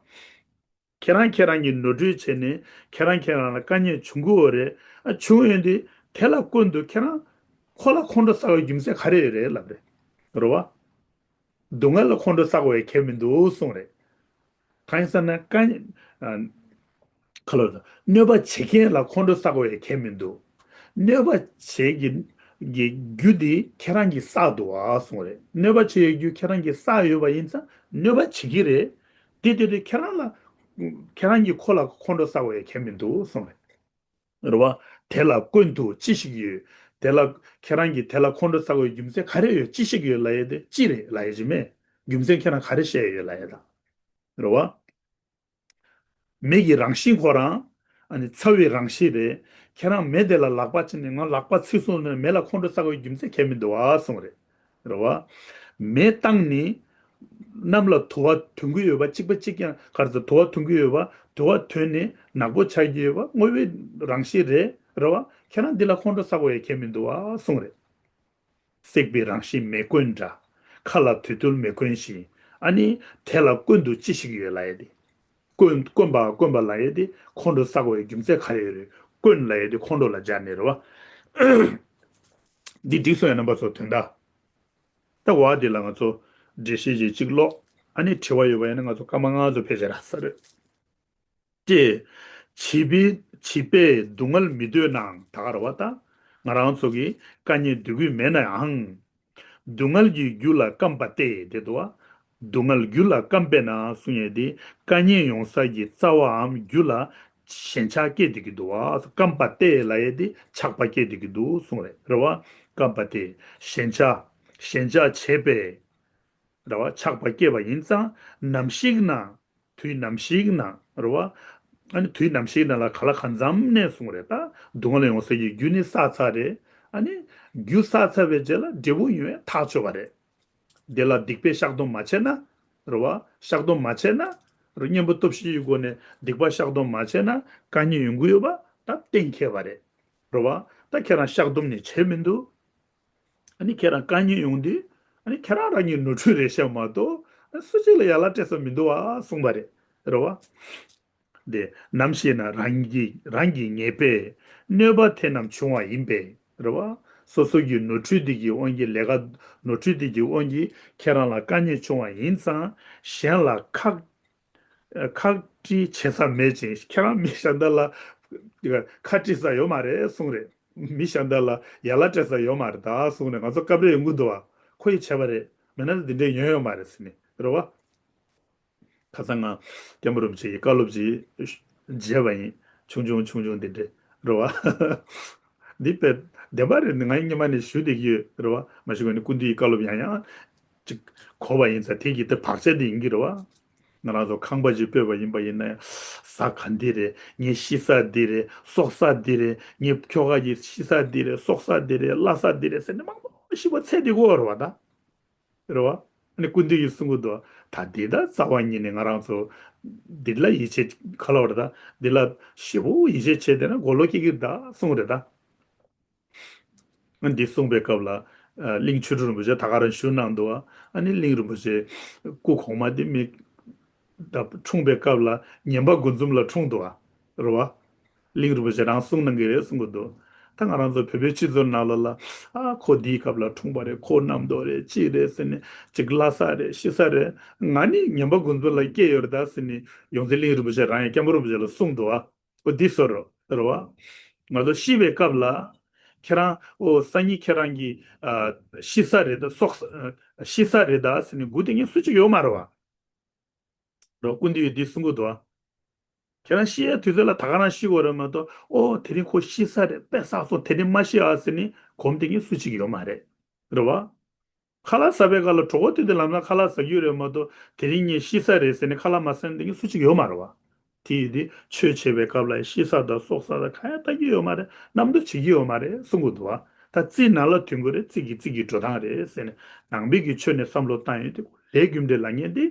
ཁྱེད་རང་ཁྱེད་རང་གིས་ནོར་འཁྲུལ་བྱས་ནས་ཁྱེད་རང་ཁྱེད་རང་ལ་དཀའ་ངལ་བྱུང་གི་ཡོད་རེད། ཨ་བྱུང་ཡོད་དུས་དེ་ལ་བཀོན་དུ་ཁྱེད་རང་ཁོ་ལ་ཁོང་ཁྲོ་ཟ་བའི་རྒྱུ་མཚན་ག་རེ་ཡོད་རེད་ལབ་རེད། རེད་བ། སྡུག་བསྔལ་ལ་ཁོང་ཁྲོ་ཟ་དགོས་ཡ་ཁྱད་མི་འདུག་གསུངས་རེད། གང་ཡིན་ཟེར་ན་དཀའ་ཨ་ ག་ལ་གནོད་པ་བྱེད་མཁན་ལ་ཁོང་ཁྲོ་ཟ་དགོས་ཡ་གལ་མི་འདུག་གནོད་པ་བྱེད་ཀྱི་གི་རྒྱུ་དེ་ཁྱེད་རང་གིས་བསགས་འདུག་ཨ་གསུངས་རེད། གནོད་པ་བྱེད་ཡའི་རྒྱུ་ཁྱེད་རང་གིས་བསགས་ཡོད་པ་ཡིན་ཙང་གནོད་པ་བྱེད་ཀྱི་རེད། དེ་དེ་དེ་ཁྱེད་རང་ལ་ཁྱེད་རང་གིས་ཁོ་ལ་ཁོང་ཁྲོ་ཟ་དགོས་ཡ་གལ་མི་འདུག་གསུངས་རེད། རེད་བ། དེ་ལ་སྐོན་དུ་ཅི་ཞིག་ཡོད། དེ་ལ་ཁྱེད་རང་གིས་དེ་ལ་ཁོང་ཁྲོ་ཟ་དགོས་རྒྱུ་མཚན་ག་རེ་ཡོད། ཅི་ཞིག་ཡོད་ལབ་ཡས་དེ་ཅི་རེད་ལབ་ཡས་ཅི་མེད། རྒྱུ་མཚན་ཁྱེད་རང་ག་རེ་བཤད་ཡོད་ལབ་ཡས་དང་། རེད་བ། མེ་གི་རང་བཞིན་ཁོ་རང་། ཨ་ནི་ཚ་བའི་རང་བཞིན་རེད། ཁྱེད་རང་མེ་དེ་ལ་ལག་པ་བྱིན་ནས་ང་ལག་པ་ཚིག་སོང་ནས་མེ་ལ་ཁོང་ཁྲོ་ཟ་དགོས་རྒྱུ་མཚན་གལ་མི་འདུག་ཨ་གསུངས་རེད། རེད་བ། མེ་བཏང་ནི། གནམ་ལ་དུ་བ་ཐོན་གྱི་ཡོད་པ་གཅིག་པ་གཅིག་རྐྱང་ག་རེ་ཟེར་དུ་བ་ཐོན་གྱི་ཡོད་པ་དུ་བ་ཐོན་ནས་ནག་པོ་ཆགས་ཀྱི་ཡོད་པ་དངོས་པོའི་རང་བཞིན་རེད། རེད་བ། ཁྱེད་རང་འདི་ལ་ཁོང་ཁྲོ་ཟ་དགོས་ཡ་གལ་མི་འདུག་ཨ་གསུངས་རེད། བསྲེགས་པའི་རང་བཞིན་མེ་སྐོན་འདྲ། མཁའ་ལ་དུད་འཐུལ་མེ་སྐོན་བཞིན། ཨ་ནི། དེ་ལ་སྐོན་དུ་ཅི་ཞིག་ཡོད་ལབ་ཡས་དེ། སྐོན་སྐོན་པ་སྐོན་པ་ལབ་ཡས་དེ་ཁོང་ཁྲོ་ཟ་དགོས་ཡའི་རྒྱུ་མཚན་ག་རེ་ཡོད་རེད། སྐོན་ལབ་ཡས་དེ་ཁོང་ཁྲོ་ལ་སྦྱར་ནས་རེད་བ། འདི་འགྲིག་སོང་ཡ་རྣམ་པ་ཚོ་དོན་དག་ད་བ་འདི་ལ་ང་ཚོ་འགྲེལ་བཤད་ཅིག་ཅིག་ཀློག་ཨ་ནི་དྲི་བ་ཡོད་པ་ཡིན་ན་ང་ཚོ་སྐར་མ་ལྔ་ཚོ་ཕལ་ཆེར་རག་ས་རེད། ཀྱེ། བྱིས་པའི་བྱིས་པས་སྡུག་བསྔལ་མི་འདོད་ནའང་ད་ག་རེད་བ་ད། ང་རང་ཚོ་གིས་དཀའ་ངལ་འདོད་ཀྱི་མེད་ནའང་། སྡུག་བསྔལ་གྱི་རྒྱུ་ལ་བརྐམ་པ་སྟེ་དེ་འདུག་བ། སྡུག་བསྔལ་རྒྱུ་ལ་བརྐམ་པས་ན་གསུང་ཡས་དེ་དཀའ་ངལ་ཡོང་ས་ཀྱི་རྩ་བའམ་རྒྱུ་ལ་ཞེན་ཆགས་སྐྱེས་བསྡད་ཀྱི་འདུག་བ། བརྐམ་པ་སྟེ་ལབ་ཡས་དེ་ཆགས་པ་སྐྱེས་བསྡད་ཀྱི་འདུག་གསུང་རེད། རེད་བ། བརྐམ་པ་སྟེ་ཞེན་ཆགས་ཞེན་ཆགས་བྱས་པས། རེད་བ། ཆགས་པ་སྐྱེས་པ་ཡིན་ཙང་ནམ་ཞིག་ན། དུས་ནམ་ཞིག་ན་རེད་བ། ཨ་ནི་དུས་ནམ་ཞིག་ན་ལ་ག་ལ་གང་འཚམ་ནས་གསུངས་རེད་ད། སྡུག་བསྔལ་ཡོང་ས་ཀྱི་རྒྱུ་ནི་བསགས་ཚར་རེད། ཨ་ནི་རྒྱུ་བསགས་ཚར་བའི་རྗེས་ལ་འབྲས་བུ་ཡོང་ཡ་ཐག་ཆོད་པ་རེད། དེ་ལ་སྡིག་པས་བཤགས་སྡོམ་མ་བྱས་ན། རེད་བ། བཤགས་སྡོམ་མ་བྱས་ན། རེད། གཉེན་པོ་སྟོབས་བཞི་ཡི་སྒོ་ནས་སྡིག་པ་བཤགས་སྡོམ་མ་བྱས་ན་དཀའ་ངལ་ཡོང་གི་ཡོད་པ་ད་གཏན་འཁེལ་བ་རེད། རེད་བ། ད་ཁྱེད་རང་བཤགས་སྡོམ་ནི་བྱས་མི་འདུག་ཨ་ནི་ཁྱེད་རང་དཀའ་ངལ་ཡོང་དུས། ཨ་ནི་ཁྱེད་རང་རང་གི་ནོར་འཁྲུལ་རེད་བཤད་མ་གཏོགས། ཨ་སུ་གཅིག་ལ་ཡ་ལ་སྤྲད་ས་མི་འདུག་ཨ་གསུངས་པ་རེད། རེད་བ། དེ་ནམ་ཞེ་ན་རང་གི་རང་གི་ཉེས་པས་གནོད་པ་དེ་རྣམས་བྱུང་བ་ཡིན་པས། རེད་བ། སོ་སོ་གི་ནོར་འཁྲུལ་དེ་གི་དབང་གིས་ལས་ཀ་ནོར་འཁྲུལ་དེ་གི་དབང་གིས་ཁྱེད་རང་ལ་དཀའ་ངལ་བྱུང་བ་ཡིན་ཙང་གཞན་ལ་ཁག་ཁག་དཀྲི་བྱེད་ས་མེད་ཅིང་ཁྱེད་རང་མི་གཞན་དག་ལ་ཁ་དཀྲི་ས་ཡོད་མ་རེད་གསུངས་རེད། མི་གཞན་དག་ལ་ཡ་ལ་སྤྲད་ས་ཡོད་མ་རེད་ད་གསུངས་ནས་ང་ཚོ་སྐབས་རེ་ཡོང་གི་འདུག་བ། ཁོ་ཡིས་བྱས་པ་རེད། མེད་ན་འདི་འདྲའི་ཡོང་ཡོད་མ་རེད་ཟེར་ནས་རེད་བ། ཁ་སང་ང་སྐྱབས་མགོན་རིན་པོ་ཆེ་ཡི་བཀའ་སློབ་ཅིག་མཇལ་བ་ཡིན། ཆུང་ཆུང་ཆུང་ཆུང་འདི་འདྲའི་རེད་བ། འདི་དཔེ་བདེན་པ་རེད། ང་ཡིས་སྔོན་མ་ནས་ཞུས་བསྡད་ཀྱི་ཡོད་རེད་བ། མ་གཞི་ང་ནི་སྐུ་མདུན་ཡི་བཀའ་སློབ་ཡང་ཡང་ཅིག་གོ་བ་ཡིན་ཙང་དེ་གི་དེ་བག་ཆགས་དེ་ཡིན་གྱི་རེད་བ། ང་རང་ཚོ་ཁང་པ་ཅིག་སྤོས་པ་ཡིན་པ་ཡིན་ན་ཡང་གཟའ་ག་འདི་རེད། ངའི་ཤི་ས་འདི་རེད། གསོག་ས་འདི་རེད། ངའི་ཁྱོ་ག་གི་ཤི་ས་འདི་རེད། གསོག་ས་འདི་རེད། བླ་ས་འདི་རེད་ཟེར་ནས་མང་པོ་ཞིག་པ་ཚད་དེ་གོ་རེད་བ་ད། རེད་བ། ཨ་ནི་སྐུ་མདུན་གྱིས་གསུང་གི་འདུག་ད་འདི་ད་རྩ་བ་ཉིད་ནས་ང་རང་ཚོ་འདི་ལ་ཡིད་ཆེས་ག་ལ་བ་རེད་ད། འདི་ལ་ཞེ་པོ་ཡིད་ཆེས་བྱས་བསྡད་ན་གོ་ལོག་སྐྱེ་གི་རེད་ད་གསུང་རེད་ད། འདི་གསུངས་པའི་སྐབས་ལ། ཨ། གླིང་ཆོས་དྲུག་རིན་པོ་ཆེ་ད་ག་རང་བཞུགས་གནང་འདུག་ཨ་ནི་གླིང་རིན་པོ་ཆེ་སྐུ་གོང་མ་འདི་མི་ད་འཁྲུངས་པའི་སྐབས་ལ་ངན་པ་དགུ་འཛོམས་ལ་འཁྲུངས་འདུག་ཨ། རེད་བ། གླིང་རིན་པོ་ཆེ་རང་གསུང་གནང་གི་རེད་གསུང་གི་འདུག་ད་ང་རང་ཚོ་བོད་པའི་སྤྱི་ཚོགས་ནང་ལོགས་ལ། ཨ། ཁོ་འདིའི་སྐབས་ལ་འཁྲུངས་པ་རེད། ཁོ་རྣམ་རྟོག་རེད། ཅི་རེད་ཟེར་ནས་ཅིག་བླ་ས་རེད། ཤི་ས་རེད། ང་ནི་ངན་པ་དགུ་འཛོམས་ལ་སྐྱེས་ཡོད་རེད་ད་ཟེར་ནས་ཡོངས་འཛིན་གླིང་རིན་པོ་ཆེ་རང་ཡང་སྐྱབས་མགོན་རིན་པོ་ཆེ་ལ་གསུངས་འདུག་ཨ། ཨོ་འདི་ཟེར་རོ་རེད་བ། ང་ཚོ་ཤི་བའི་སྐབས་ལ། ཁྱེད་རང་ཨོ་སང་ཉིན་ཁྱེད་རང་གི་ཨ་ཤི་ས་རེད་ད་སོགས། ཤི་ས་རེད་ད་ཟེར་ནས་སྒུག་བསྡད་མཁན་སུ་གཅིག་ཡོད་མ་རེད་བ། རོ་སྐུ་མདུན་ཡིས་འདི་གསུང་གི་འདུག་བ། ཁྱེད་རང་ཤི་ཡའི་དུས་ཚོད་ལ་ད་ག་རང་ཤི་དགོས་རེད་མ་གཏོགས། ཨོ་དེ་རིང་ཁོ་ཤི་ས་རེད། དཔེ་བསགས་སོང་། དེ་རིང་མ་ཤི་ཨ་ཟེར་ནས་གོམས་བསྡད་མཁན་སུ་གཅིག་ཡོད་མ་རེད། རེད་བ། ཁ་ལག་ཟ་བའི་སྐབས་ལ་གྲོད་ཁོག་ལྟོགས་དུས་ལམ་སང་ཁ་ལག་ཟ་རྒྱུ་རེད་མ་གཏོགས། དེ་རིང་ངས་ཤི་ས་རེད་ཟེར་ནས་ཁ་ལག་མ་ཟ་མཁན་སུ་གཅིག་ཡོད་མ་རེད་བ། དེ་ཡིན་དུས་ཆོས་བྱེད་པའི་སྐབས་ལ་ཤི་ས་དང་སྲོག་ས་དང་གང་ཡང་ལྟ་རྒྱུ་ཡོད་མ་རེད། རྣམ་རྟོག་བྱེད་ཀྱི་ཡོད་མ་རེད་གསུང་གི་འདུག་བ། ད་རྩིས་ནང་ལ་ཐོན་གྱི་རེད། རྩིས་ཀྱི་རྩིས་ཀྱི་འགྲོ་སྟངས་རེད་ཟེར་ནས་ནང་པའི་གི་ཆོས་ནས་བསམ་བློ་བཏང་ཡོང་དུས་ལས་རྒྱུ་འབྲས་ལབ་མཁན་དེ།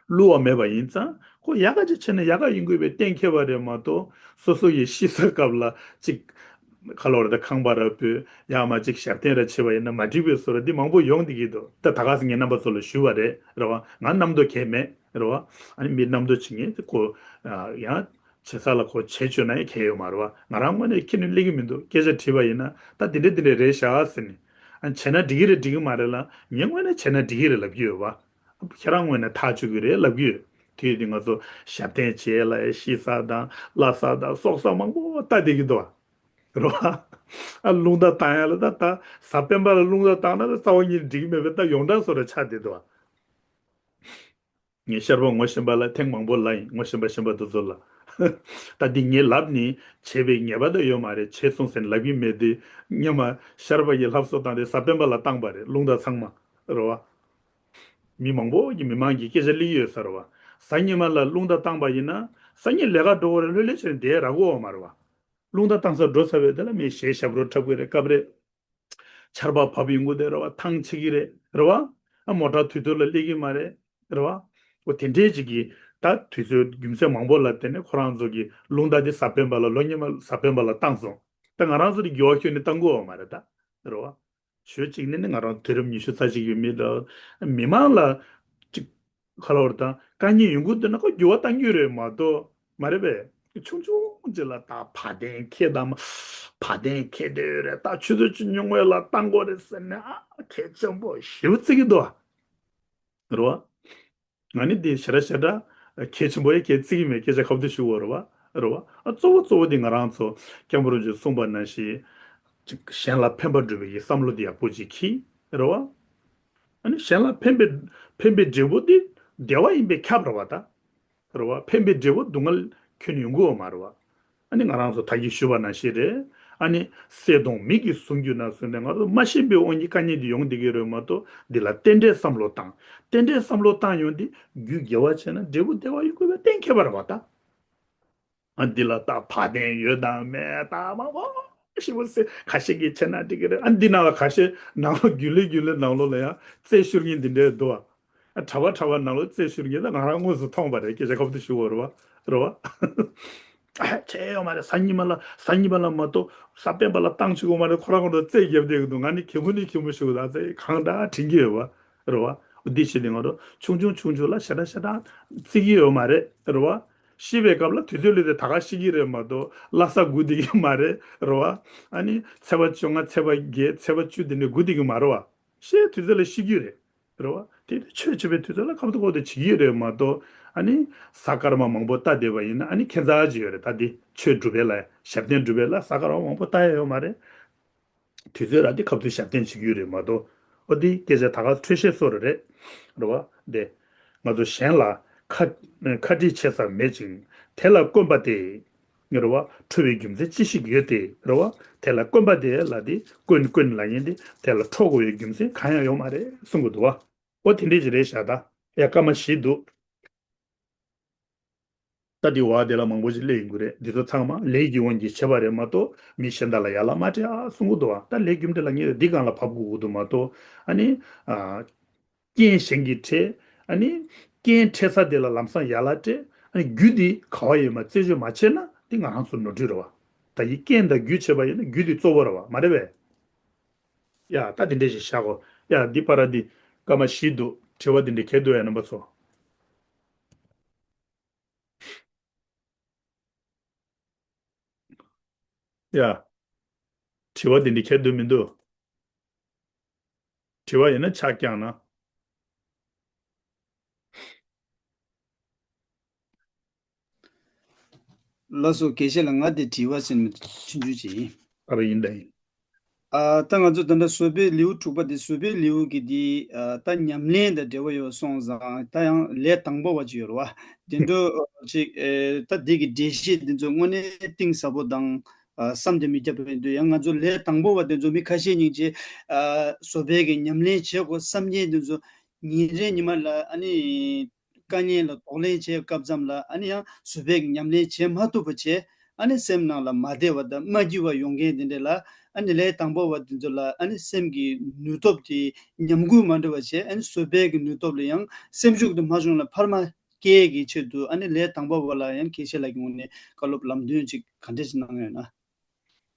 བསླུ་བ་མེད་པ་ཡིན་ཙང་ཁོ་ཡག་ག་ཅིག་བྱས་ན་ཡག་ག་ཡིན་དགོས་པའི་གཏན་འཁེལ་བ་རེད་མ་གཏོགས། སོ་སོ་ཡི་ཤི་ས་སྐབས་ལ་ཅིག་ཁ་ལོ་ར་དང་ཁང་པ་ར་ཕུལ་ཡག་མ་ཅིག་ཞབས་བརྟན་ར་བྱེད་པ་ཡིན་ན་མ་འགྲིག་པའི་བཟོ་འདྲ་འདི་མང་པོ་ཡོང་བསྡད་ཀྱི་འདུག་ད་ད་ག་སེ་ངས་རྣམ་པ་ཚོ་ལ་ཞུས་པ་རེད་རེད་བ། ང་རྣམ་རྟོག་གང་ཡང་མེད་རེད་བ། ཨ་ནི་མི་རྣམ་རྟོག་བྱེད་མཁན་དེ་ཁོ་ཡང་བྱེད་ས་ལ་ཁོ་བྱེད་བཅུག་ན་ཡང་གང་ཡང་ཡོད་མ་རེད་བ། ང་རང་ངོས་ནས་ཁྱོན་ནས་གླེང་གི་མི་འདུག་སྐད་ཆ་དྲིས་པ་ཡིན་ན་ད་འདི་འདྲ་འདི་འདྲ་རེད་ཤག་ཟེར་ནས། ཨ་ནི་བྱས་ན་འགྲིག་གི་རེད་འགྲིག་གི་མ་རེད་ལ་ངའི་ངོས་ནས་བྱས་ན་འགྲིག་གི་རེད་ལབ་ཀྱི་ཡོད་བ། ཁྱེད་རང་ངོས་ནས་ཐག་གཅོད་ཀྱི་རེད་ལབ་ཀྱི་ཡོད། དུས་དེ་ང་ཚོ་ཞབས་བརྟན་བྱེད་ལ་ཤི་ས་དང་བརླག་ས་དང་སྲོག་ས་མང་པོ་ལྟ་བསྡད་ཀྱི་འདུག་བ། རེད་བ། ཨ་རླུང་རྟ་བཏང་ཡ་ལ་ད་ད་གཟའ་སྤེན་པ་ལ་རླུང་རྟ་བཏང་ན་ད་རྩ་བ་ཉིད་འགྲིག་གི་མེད་པའི་ད་ཡོངས་གྲགས་བཟོ་འདྲ་ཆགས་བསྡད་འདུག་བ། ངས་ཤར་པ་ངོ་ཤེས་པ་ལ་ཐེངས་མང་པོ་ལབ་ཡིན། ངོ་ཤེས་པ་ཤེས་པ་དེ་ཚོ་ལ། ད་འདི་ངས་ལབ་ནི་བྱས་པའི་ངེས་པ་ད་ཡོད་མ་རེད། བྱས་སོང་ཟེར་ནས་ལབ་ཀྱི་མེད་དེ། སྔོན་མ་ཤར་པ་གིས་ལྷབ་གསོ་བཏང་སྟེ་གཟའ་སྤེན་པ་ལ་བཏང་པ་རེད། རླུང་རྟ་ཚང་མ། རེད་བ། མི་མང་པོ་གིས་མི་མང་གི་སྐད་ཆ་གླེང་གི་ཡོད་ས་རེད་བ། གཟའ་ཉི་མ་ལ་རླུང་རྟ་བཏང་པ་ཡིན་ན་གཟའ་ཉིན་ལས་ཀ་འགྲོ་གི་རེད། ལྷོད་ལྷོད་བྱས་ནས་བསྡད་རག་གི་ཡོད་མ་རེད་བ། རླུང་རྟ་བཏང་ས་འགྲོ་ཚར་བའི་དེ་ལ་མི་གཞས་ཞབས་བྲོ་འཁྲབ་གི་རེད། སྐབས་རེ་ཆར་པ་བབས་ཡོང་གི་དེ་རེད་བ། ཐང་ཆད་ཀྱི་རེད། རེད་བ། ཨ་མོ་ཊ་དུས་ཐོག་ལ་སླེབས་ཀྱི་མ་རེད། རེད་བ། འོ་དེ་འདྲས་ཅིག་གིས་ད་དུས་ཚོད་རྒྱུ་མཚན་མང་པོ་ལ་བརྟེན་ནས་ཁོ་རང་ཚོ་གིས་རླུང་རྟ་དེ་གཟའ་སྤེན་པ་ལ་ལོ་སྔོན་མ་གཟའ་སྤེན་པ་ལ་བཏང་སོང་། ད་ང་རང་ཚོ་དེ་འགྱུར་བ་ཁྱོན་ནས་བཏང་དགོས་བ་མ་རེད་ད། རེད་བ། ཞོལ་གཅིག་ནས་ནི་ང་རང་དུས་རབས་ཉི་ཤུ་རྩ་གཅིག་གི་མི་ལ་མི་མང་ལ་ཅིག་ཁ་ལོ་བར་དང་དཀའ་ངལ་ཡོང་གི་འདུག་ན་ཁོ་འགྱུར་བ་གཏང་རྒྱུ་རེད་མ་གཏོགས། མ་རེད་པས། ཆུང་ཆུང་ཅིག་ལ་ད་བ་དན་ཁེལ་དང་། བ་དན་ཁེལ་བསྡད་ཡོད་རེད། ད་ཆུ་ཚོད་བཅུ་ཉུང་བས་ལ་བཏང་དགོས་རེད་ཟེར་ནས་ཨ་གལ་ཆེན་པོ་ཞེ་པོ་བརྩི་གི་འདུག་ཨ། རེད་བ། ང་ནི་འདི་ཞེ་དྲག་ཞེ་དྲག་གལ་ཆེན་པོ་ཡ་གལ་བརྩི་གི་མེད། སྐད་ཆ་ཁ་བརྡ་ཞུ་བ་རེད་བ། རེད་བ། ཨ་གཙོ་བོ་གཙོ་བོ་འདི་ང་རང་ཚོ་སྐྱབས་མགོན་རིན་པོ་ཆེས་གསུངས་པ་ནང་བཞིན་ཅིག་གཞན་ལ་ཕན་པ་སྒྲུབ་པའི་བསམ་བློ་འདི་ཡག་པོ་ཅིག་གིས། རེད་བ། ཨ་ནི་གཞན་ལ་ཕན་པའི་ཕན་པའི་འབྲས་བུ་འདི་བདེ་བ་ཡིན་པས་ཁྱབ་རེད་བ་ད། རེད་བ། ཕན་པའི་འབྲས་བུ་སྡུག་བསྔལ་ཁྱོན་ཡོང་གི་ཡོད་མ་རེད་བ། ཨ་ནི་ང་རང་ཚོ་ད་གིན་ཞུས་པ་ནང་བཞིན་རེད། ཨ་ནི་གསེར་གདུང་མིག་གིས་བཟུང་རྒྱུ་ན་བཟུང་ནས་ང་ཚོ་མ་ཤེས་པའི་དབང་གིས་དཀའ་ངལ་འདི་ཡོང་བསྡད་ཀྱི་རེད་མ་གཏོགས། འདི་ལ་རྟེན་འབྲེལ་བསམ་བློ་བཏང་། རྟེན་འབྲེལ་བསམ་བློ་བཏང་ཡོང་དུས་རྒྱུ་དགེ་བ་བྱས་ན་འབྲས་བུ་བདེ་བ་ཡོང་དགོས་པ་གཏན་འཁེལ་བ་རེད་བ་ད། ཨ་འདི་ལ་ད་བ་དན་ཡོད་དང་མེད་དང་མང་པོ་ཞིག་པོ་ཟེར་ཁ་ཤས་ཀྱིས་བྱས་ན་འགྲིག་གི་རེད། ཨ་འདི་ནང་ལ་ཁ་ཤས་ནང་ལོགས་རྒྱུན་ལས་རྒྱུན་ལས་ནང་ལོགས་ལ་ཡང་རྩད་ཤོར་མཁན་འདི་འདྲས་འདུག་ཨ། ཨ་གྲྭ་པ་གྲྭ་པ་ནང་ལོགས་རྩད་ཤོར་མཁན་ད་ང་རང་དངོས་སུ་མཐོང་བ་རེད། སྐད་ཆ་ཁ་བརྡ་ཞུ་བ་རེད་བ། རེད་བ། ཨ་བྱས་ཡོད་མ་རེད། གཟའ་ཉི་མ་ལ་གཟའ་ཉི་མ་ལ་མ་གཏོགས་གཟའ་སྤེན་པ་ལ་བཏང་ཆོག་གི་མ་རེད། ཁོ་རང་ཁོ་རང་རྩད་རྒྱབ་བསྡད་ཀྱི་འདུག་ང་ནི་གད་མོ་ནས་གད་མོ་ཞུ་གི་ད་ཚེ་གང་འདྲ་དྲན་གྱི་ཡོད་བ། རེད་བ། འདི་བྱས་ཏེ་ང་རང་ཆུང་ཆུང་ཆུང་ཆུང་ལ་ཞེ་དྲག་ཞེ་དྲག་བརྩི་གི་ཡོད་མ་རེད། རེད་བ། ཤི་བའི་སྐབས་ལ་དུས་ཚོད་ལས་དེ་ད་ག་ཤི་གི་རེད་མ་གཏོགས་བརླག་ས་སྒུག་བསྡད་ཀྱི་མ་རེད། རེད་བ། ཨ་ནི་ཚེས་པ་བཅོ་ལྔ་ཚེས་པ་བརྒྱད་ཚེས་པ་བཅུ་དེ་འདྲ་སྒུག་བསྡད་ཀྱི་མ་རེད་བ། ཤི་དུས་ཚོད་ལ་ཤི་རྒྱུ་རེད། རེད་བ། དེ་ནི་ཆོས་བྱེད་པའི་དུས་ཚོད་ལ་ཁ་བརྡ་ཁོ་དེ་བྱེད་ཀྱི་ཡོད་རེད་མ་གཏོགས། ཨ་ནི་གཟའ་སྐར་མ་མང་པོ་ལྟ་བསྡད་པ་ཡིན་ན་ཨ་ནི་ཁྱད་མཚར་ཅིག་ཡོད་རེད། ད་འདི་ཆོས་སྒྲུབ་པའི་ལ་ཞབས་བརྟན་སྒྲུབ་པའི་ལ་གཟའ་སྐར་མ་མང་པོ་ལྟ་ཡ་ཡོད་མ་རེད། དུས་ཚོད་ར་དེ་ཁ་བརྡ་ཞབས་བརྟན་བྱེད་ཀྱི་ཡོད་རེད་མ་གཏོགས། ཨོ་དེ་སྐད་ཆ་ད་ག་འཕྲོས་བཤད་སོ་རེ་རེད། རེད་བ། དེ་ང་ཚོ་གཞན་ལ་ཁ་ཁ་དཀྲིས་ཆེ་ས་མེད་ཅིང་དེ་ལ་བཀོན་པ་སྟེ། རེད་བ། འཁྲུལ་བའི་རྒྱུ་མཚན་ཅི་ཞིག་ཡོད་དེ། རེད་བ། དེ་ལ་བཀོན་པ་དེ་ལ་དེ་བཀོན་བཀོན་ལ་ཡིན་ཏེ་དེ་ལ་འཕྲོག་དགོས་པའི་རྒྱུ་མཚན་གང་ཡང་ཡོད་མ་རེད་གསུང་གི་འདུག་བ། ཨོ་དེ་འདྲས་ཅིག་རེད་ཤག་ད། ཡ་སྐར་མ་བཞི་འདུག་ད་འདི་བ་དེ་ལ་མང་པོ་ཞིག་སླེབས་ཡོང་གི་རེད། འདི་ཚོ་ཚང་མ་ལས་ཀྱི་དབང་གིས་བྱས་པ་རེད་མ་གཏོགས་མི་གཞན་དག་ལ་ཡ་ལ་མ་སྤྲད་ཨ་གསུང་གི་འདུག་བ། ད་ལས་རྒྱུ་འབྲས་ལ་ངས་འདི་སྒང་ལ་བབས་དགོས་ཀྱི་འདུག་མ་གཏོགས། ཨ་ནི། ཨ། རྐྱེན་གཞན་གྱིས་འཕྲད། ཨ་ནི། རྐྱེན་འཕྲད་ས་དེ་ལ་ལམ་སང་ཡ་ལ་སྤྲད། ཨ་ནི་རྒྱུ་དེ་ག་བ་ཡོད་མ་རྩད་གཅོད་མ་བྱས་ན་དེ་ང་རང་ཚོ་ནོར་འཁྲུལ་རེད་བ། ད་ཡིན་རྐྱེན་དང་རྒྱུ་བྱས་པ་ཡིན་ན་རྒྱུ་དེ་གཙོ་བོ་རེད་བ། མ་རེད་པས། ཡ་ད་དེ་འདྲས་ཞིག་བཞག་གོ། ཡ་འདི་པར་འདི་སྐར་མ་བཞི་འདུག་དྲི་བ་འདི་འདྲས་གལ་འདུག་ཡ་རྣམ་པ་ཚོ། ཡ། དྲི་བ་འདི་འདྲས་གལ་འདུག་མི་འདུག་དྲི་བ་ཡོད་ན་ཕྱག་བརྐྱངས་ན། ལགས་སོ། དགེ་བཤེས་ལགས། ང་དེ་དྲི་བ་ཟེར་མི་ཆུང་ཆུང་ཅིག་ཡིན། ཨ་རེ་ཡིན་ད་ཡིན། ཨ་ད་ང་ཚོ་ད་ལྟ་བཟོད་པའི་ལེའུ་དྲུག་པ་དེ་བཟོད་པའི་ལེའུ་གི་དེ་ཨ་ད་ཉམས་ལེན་དང་འབྲེལ་བ་ཡོད་སོང་ཙང་ད་ཡང་ལས་དང་པོ་བ་ཅིག་ཡོད་རེད་བ། དེ་འདྲ་ཅིག་ཨེ་ད་དེ་གི་འགྲེལ་བཤད་དེ་ཚོ་དངོས་གནས་གཏིང་ཟབ་པོ་དང་ཨ་བསམ་གཏན་མི་ཁྱབ་པ་ཡིན་དུས་ཡང་ང་ཚོ་ལས་དང་པོ་བ་དེ་ཚོ་མི་ཁ་ཤས་ཉིད་ཀྱིས་ཨ་བཟོད་པའི་གི་ཉམས་ལེན་བྱེད་དགོས་བསམ་མཁན་དེ་ཚོ་ཉིན་རེ་ཉི་མ་ལ་ཨ་ནི། དཀའ་ངལ་ལ་གདོང་ལེན་བྱེད་སྐབས་ཙམ་ལ་ཨ་ནི་ཡང་བཟོད་པའི་ཉམས་ལེན་བྱེད་མ་ཐུབ་པ་བྱས། ཨ་ནི་སེམས་ནང་ལ་མ་བདེ་བ་དང་མ་སྐྱིད་པ་ཡོང་མཁན་དེ་འདྲ་ལ་ཨ་ནི་ལས་དང་པོ་བ་དེ་ཚོ་ལ་ཨ་ནི་སེམས་ཀྱི་ནུས་སྟོབས་དེ་ཉམས་རྒུད་མ་འགྲོ་བ་བྱས། ཨ་ནི་བཟོད་པའི་གི་ནུས་སྟོབས་ལ་ཡང་སེམས་ཤུགས་དེ་མ་བྱུང་ལ་འཕར་མ་སྐྱེ་གི་ཆེད་དུ་ཨ་ནི་ལས་དང་པོ་བ་ལ་ཡང་དགེ་བཤེས་ལགས་ཀྱི་ངོས་ནས་བཀའ་སློབ་ལམ་སྟོན་ཅིག་ག་འདྲ་ཞིག་གནང་ཡོད་ན།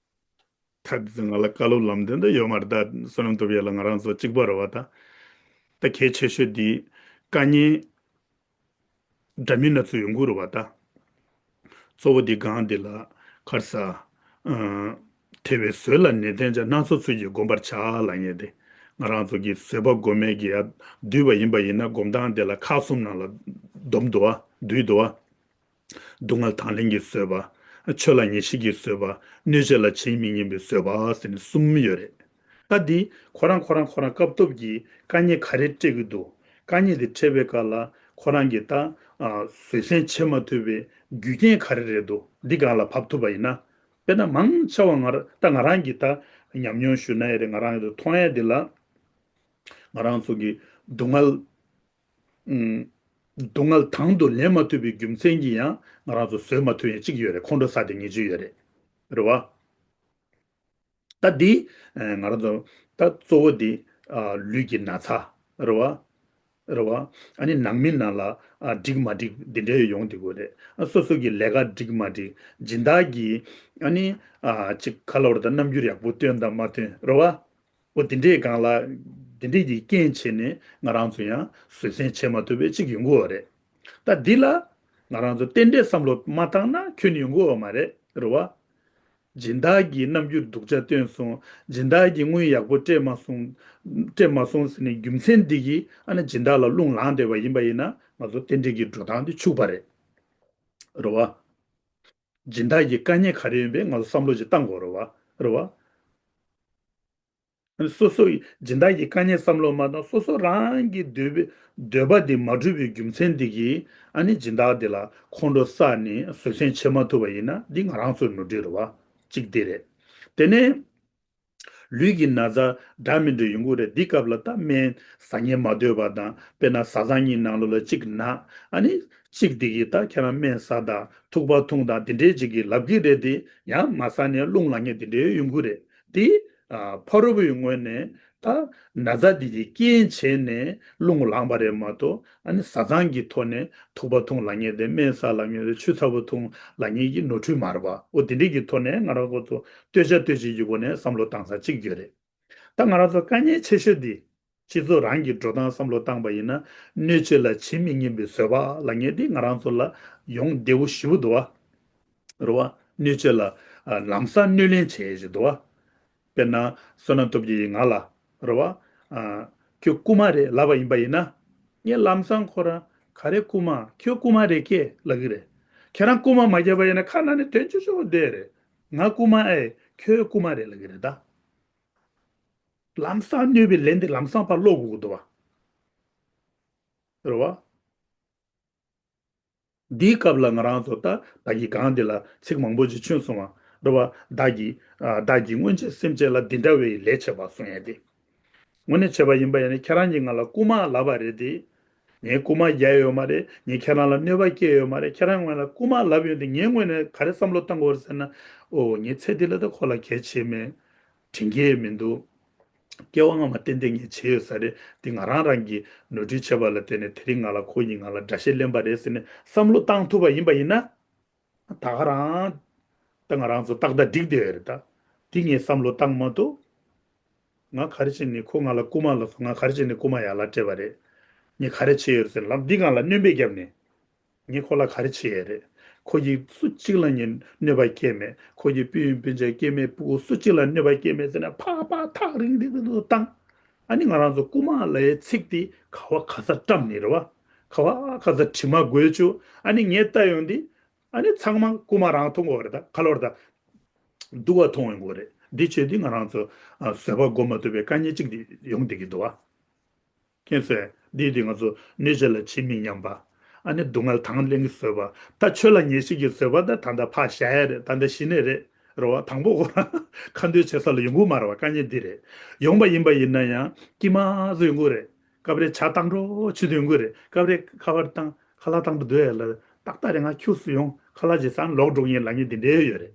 ད་དེ་ཚོ་ང་ལ་བཀའ་སློབ་ལམ་སྟོན་ད་ཡོད་མ་རེད། ད་བསོད་ནམས་སྟོབས་རྒྱལ་ལགས་ང་རང་ཚོ་གཅིག་པ་རེད་བ་ད། ད་གལ་ཆེ་ཤོས་འདི་དཀའ་ངལ་འདྲ་མིན་སྣ་ཚོགས་ཡོང་གི་རེད་བ་ད། གཙོ་བོ་འདི་སྒང་འདི་ལ་ཁར་ས་ཨ་ཐེ་བའི་བཟོད་ལ་ནན་ཏན་བྱ། སྣ་ཚོགས་ཚུལ་གྱིས་བསྒོམ་པར་བྱ་ལབ་མཁན་དེ། ང་རང་ཚོ་གིས་བཟོད་པ་སྒོམ་མེད་ཀྱི་ཡ་བསྡུས་པ་ཡིན་པ་ཡིན་ན་སྒོམ་སྟངས་འདི་ལ་ཁག་གསུམ་ནང་ལ་བསྡོམས་འདུག་བ། བསྡུས་འདུག་བ། སྡུག་བསྔལ་དང་ལེན་གྱི་བཟོད་པ། ཆོས་ལ་ངེས་ཤེས་ཀྱི་བཟོད་པ། གནོད་བྱེད་ལ་ཇི་མི་སྙམ་པའི་བཟོད་པ་ཟེར་ནས་གསུམ་ཡོད་རེད། ད་འདི་ཁོ་རང་ཁོ་རང་ཁོ་རང་སྐབས་ཐོབ་ཀྱི་དཀའ་ངལ་ག་རེ་འཕྲད་ཀྱི་འདུག་དཀའ་ངལ་དེ་འཕྲད་པའི་སྐབས་ལ་ཁོ་རང་གིས་ད་ཨ་བཟོད་བསྲན་བྱེད་མ་ཐུབ་པའི་རྒྱུ་རྐྱེན་ག་རེ་རེད་འདུག་འདི་སྒང་ལ་བབས་ཐུབ་པ་ཡིན་ན། དཔེར་ན་མང་ཆེ་བ་ང་ར་ད་ང་རང་གིས་ད་ཉམས་མྱོང་ཞུ་ན་ཡང་རེད། ང་རང་གིས་མཐོང་ཡ་འདི་ལ་ང་རང་ཚོ་གི་སྡུག་བསྔལ། ཨུམ། སྡུག་བསྔལ་དང་དུ་ལེན་མ་ཐུབ་པའི་རྒྱུ་མཚན་གྱིས་ཡང་ང་རང་ཚོ་བཟོད་མ་ཐུབ་ཡ་གཅིག་ཡོད་རེད། ཁོང་ཁྲོ་ཟ་དེ་ངེས་ཅིག་ཡོད་རེད། རེད་བ། ད་འདི་ཨ་ང་རང་ཚོ་ད་གཙོ་བོ་འདི་ཨ་ལུས་ཀྱི་ན་ཚ་རེད་བ། རེད་བ། ཨ་ནི་ནང་མི་ནང་ལ་ཨ་འགྲིག་མ་འགྲིག་འདི་འདྲའི་ཡོང་བསྡད་ཀྱི་ཡོད་རེད། ཨ་སོ་སོ་གི་ལས་ཀ་འགྲིག་མ་འགྲིག་སྦྱིན་བདག་གི་ཨ་ནི་ཨ་ཅིག་ག་ལ་བར་དུ་རྣམ་འགྱུར་ཡག་པོ་སྟོན་དང་མ་སྟོན་རེད་བ། འོ་དེ་འདྲའི་སྒང་ལ་དེ་འདྲའི་གི་རྐྱེན་བྱས་ནས་ང་རང་ཚོ་ཡང་བཟོད་བསྲན་བྱེད་མ་ཐུབ་པའི་གཅིག་ཡོང་གི་ཡོད་རེད། ད་འདི་ལ་ང་རང་ཚོ་རྟེན་འབྲེལ་བསམ་བློ་མ་བཏང་ན་ཁྱོན་ནས་ཡོང་གི་ཡོད་མ་རེད། རེད་བ། སྦྱིན་བདག་གིས་རྣམ་འགྱུར་སྡུག་ཅག་སྟོན་སོང་། སྦྱིན་བདག་གིས་དངུལ་ཡག་པོ་སྤྲད་མ་སོང་། སྤྲད་མ་སོང་ཟེར་ནས་རྒྱུ་མཚན་འདི་གིས་ཨ་ནི་སྦྱིན་བདག་ལ་རླུང་ལངས་བསྡད་པ་ཡིན་པ་ཡིན་ན་ང་ཚོ་རྟེན་འབྲེལ་གྱི་འགྲོ་སྟངས་འདི་འཆུག་པ་རེད། རེད་བ། སྦྱིན་བདག་གི་དཀའ་ངལ་ག་རེ་ཡིན་པས་ང་ཚོ་བསམ་བློ་ཅིག་བཏང་དགོས་རེད་བ། རེད་བ། སོ་སོ་ཡི་སྦྱིན་བདག་གི་དཀའ་ངལ་བསམ་བློ་མ་བཏང་། སོ་སོ་རང་གི་འདོད་པའི་འདོད་པ་དེ་མ་འགྲུབ་པའི་རྒྱུ་མཚན་དེ་གིས་ཨ་ནི་སྦྱིན་བདག་དེ་ལ་ཁོང་ཁྲོ་བསགས་ནས་བཟོད་བསྲན་བྱེད་མ་ཐུབ་པ་ཡིན་ན་འདི་ང་རང་ཚོའི་ནོར་འཁྲུལ་རེད་བ། གཅིག་དེ་རེད། དེ་ནས་ལུས་ཀྱི་ན་ཚ་འདྲ་མི་འདྲ་ཡོང་གི་རེད། འདི་སྐབས་ལ་ད་སྨན་ཟ་སྙིང་མ་འདོད་པ་དང་དཔེར་ན་བཟའ་ཚང་གཉིས་ནང་ལོགས་ལ་གཅིག་ན་ཨ་ནི་གཅིག་དེ་གིས་ད་ཁྱེད་རང་སྨན་ཟ་དང་ཐུག་པ་འཐུང་དང་དེ་འདྲའི་ཅིག་གིས་ལབ་ཀྱི་རེད་དེ་ཡང་མ་ཟ་ནས་རླུང་ལངས་མཁན་དེ་འདྲའི་ཡོང་གི་རེད། དེ་ཨ་ཕ་རོལ་པོའི་ངོས་ནས་ད་ན་ཚ་འདི་གི་རྐྱེན་བྱས་ནས་རླུང་ལངས་པ་རེད་མ་གཏོགས་ཨ་ནི་བཟའ་ཚང་གི་ཐོག་ནས་ཐུག་པ་འཐུང་ལབ་མཁན་དེ་སྨན་ཟ་ལབ་མཁན་དེ་ཆུ་ཚ་པོ་འཐུང་ལབ་མཁན་གྱི་ནོར་འཁྲུལ་མ་རེད་པ། འོ་དེ་འདྲའི་གི་ཐོག་ནས་ང་རང་ཁོ་ཚོ་ལྟོས་བཅས་ལྟོས་བཅས་ཀྱི་སྒོ་ནས་བསམ་བློ་བཏང་ས་གཅིག་ཡོད་རེད། ད་ང་རང་ཚོ་དཀའ་ངལ་ཆེ་ཤོས་འདི་སྤྱི་ཚོགས་རང་གི་འགྲོ་སྟངས་བསམ་བློ་བཏང་པ་ཡིན་ན་གནོད་བྱེད་ལ་ཇི་མི་སྙམ་པའི་བཟོད་པ་ལབ་མཁན་འདི་ང་རང་ཚོ་ལ་ཡོང་བདེ་བོ་ཞེ་པོ་འདུག་བ། རེད་བ། གནོད་བྱེད་ལ་ཨ་ལམ་སང་གནོད་ལན་བྱེད་ཀྱི་འདུག་བ། དཔེར་ན་བསོད་ནམས་སྟོབས་རྒྱལ་ཡིས་ང་ལ་རེད་བ། ཨ་ཁྱོད་རྐུ་མ་རེད་ལབ་པ་ཡིན་པ་ཡིན་ན། ངས་ལམ་སང་ཁོ་རང་ག་རེ་རྐུ་མ་ཁྱོད་རྐུ་མ་རེད་ཀྱེ་ལབ་ཀྱི་རེད། ཁྱེད་རང་རྐུ་མ་མ་བརྒྱབ་པ་ཡིན་ན་ཁ་ནང་ནས་དོན་ཆུ་ཆུ་བསྡད་རེད། ང་རྐུ་མ་ཨེ་ཁྱོད་རྐུ་མ་རེད་ལབ་ཀྱི་རེད་ད། ལམ་སང་གནོད་པའི་ལན་དེ་ལམ་སང་ཕར་སློག་དགོས་ཀྱི་འདུག་བ། རེད་བ། འདིའི་སྐབས་ལ་ང་རང་ཚོ་ད་བདག་གི་གང་འདི་ལ་ཚིག་མང་པོ་ཅིག་མཚོན་སོང་བ། རེད་བ། བདག་གིས་ཨ་བདག་གིས་སྔོན་ཆད་སེམས་ཅན་ལ་འདི་འདྲ་བའི་ལས་བྱས་པ་གསུང་ཡས་དེ། དངོས་གནས་བྱས་པ་ཡིན་པ་ཡིན་ན་ཁྱེད་རང་གིས་ང་ལ་རྐུ་མ་ལབ་པ་རེད་དེ། ངས་རྐུ་མ་རྒྱག་ཡོད་མ་རེད། ངས་ཁྱེད་རང་ལ་གནོད་པ་སྐྱེལ་ཡོད་མ་རེད། ཁྱེད་རང་ང་ལ་རྐུ་མ་ལབ་ཡོད་དེ་ངའི་ངོས་ནས་ག་རེ་བསམ་བློ་བཏང་དགོས་རེད་ཟེར་ན། ཨོ་ངའི་ཚེ་འདི་ལ་ད་ཁོ་ལ་གལ་ཆེ་མེད། དྲིན་གྱིས་མི་འདུག་སྐྱེ་བ་སྔ་མ་ཏན་ཏན་ངས་བྱས་ཡོད་ས་རེད། འདི་ང་རང་རང་གིས་ནོར་འཁྲུལ་བྱས་པ་ལ་བརྟེན་ནས་དེ་རིང་ང་ལ་ཁོ་ཡིས་ང་ལ་དགྲ་ཤ་ལེན་པ་རེད་ཟེར་ནས་བསམ་བློ་བཏང་ཐུབ་པ་ཡིན་པ་ཡིན་ན། ད་ག་རང་། ད་ང་རང་ཚོ་ཏག་ཏག་འགྲིག་བསྡད་ཡོད་རེད་ད། འདི་ངས་བསམ་བློ་བཏང་མ་ཐུབ། ང་ག་རེ་བྱས་ནས་ཁོ་ང་ལ་རྐུ་མ་ལབ་སོང་། ང་ག་རེ་བྱས་ནས་རྐུ་མ་ཡར་ལ་སྤྲད་པ་རེད། ངས་ག་རེ་བྱས་ཡོད་ཟེར་ལབ་འདི་སྒང་ལ་སྣོན་པ་བརྒྱབ་ནས། ངས་ཁོ་ལ་ག་རེ་བྱས་ཡོད་རེད། ཁོ་གིས་སུ་གཅིག་ལ་ངས་གནོད་པ་བསྐྱལ་མེད། ཁོ་གི་སྤུན་སྤུན་མཆེད་སྐྱེ་དམན་ཕྲུ་གུ་སུ་གཅིག་ལ་གནོད་པ་བསྐྱལ་མེད་ཟེར་ནས་ཕག་ཕག་ཐག་རིང་རིང་རིང་དུ་བཏང་། ཨ་ནི་ང་རང་ཚོ་རྐུ་མ་ལབ་ཡའི་ཚིག་དེ་ག་བ་ག་ས་བཀྲམ་ནས་རེད་བ། ག་བ་ག་ས་དྲི་མ་འགོས་བཅུག་ཨ་ནི་ངས་ལྟ་ཡོང་དུས། ཨ་ནི་ཚང་མ་རྐུ་མ་རང་མཐོང་གི་ཡོད་རེད་ད། ག་ལབ་རེད་ད། སྡུག་པ་མཐོང་ཡོང་གི་ཡོད་རེད། འདི་བྱས་དུས་ང་རང་ཚོ་ཨ་བཟོད་པ་སྒོམ་མ་ཐུབ་པའི་དཀའ་ངལ་གཅིག་དེ་ཡོང་བསྡད་ཀྱི་འདུག་བ། མཁྱེན་སོང་། འདི་དེ་ང་ཚོ་གནོད་བྱེད་ལ་ཇི་མི་སྙམ་པ། ཨ་ནི་སྡུག་བསྔལ་དང་ལེན་གྱི་བཟོད་པ། ད་ཆོས་ལ་ངེས་ཤེས་ཀྱི་བཟོད་པ་ད་ད་ལྟ་ཕར་བཞག་ཡ་རེད། ད་ལྟ་གཞི་ནས་རེད། རེད་བ། དང་པོ་ཁོ་རང་ཁ་འདོན་བྱེད་ས་ལ་ཡོང་གི་མ་རེད་བ། དཀའ་ངལ་འདི་རེད། ཡོང་པ་ཡིན་པ་ཡིན་ན་ཡང་དཀྱིལ་མ་ཚོ་ཡོང་གི་རེད། སྐབས་རེ་ཇ་བཏང་འགྲོ་བྱེད་དུ་ཡོང་གི་རེད། སྐབས་རེ་ཁ་པར་བཏང་ཁ་ལག་བཏང་འགྲོ་འདོད་ཡ་ལ་ཏག་ཏག་རེད། ང་ཁྱུག་སུ་ཡོང་ཁ་ལག་ཅིག་ཟ་ལོག་འགྲོ་གི་ཡིན་ལབ་མཁན་འདི་འདྲའི་ཡོད་རེད།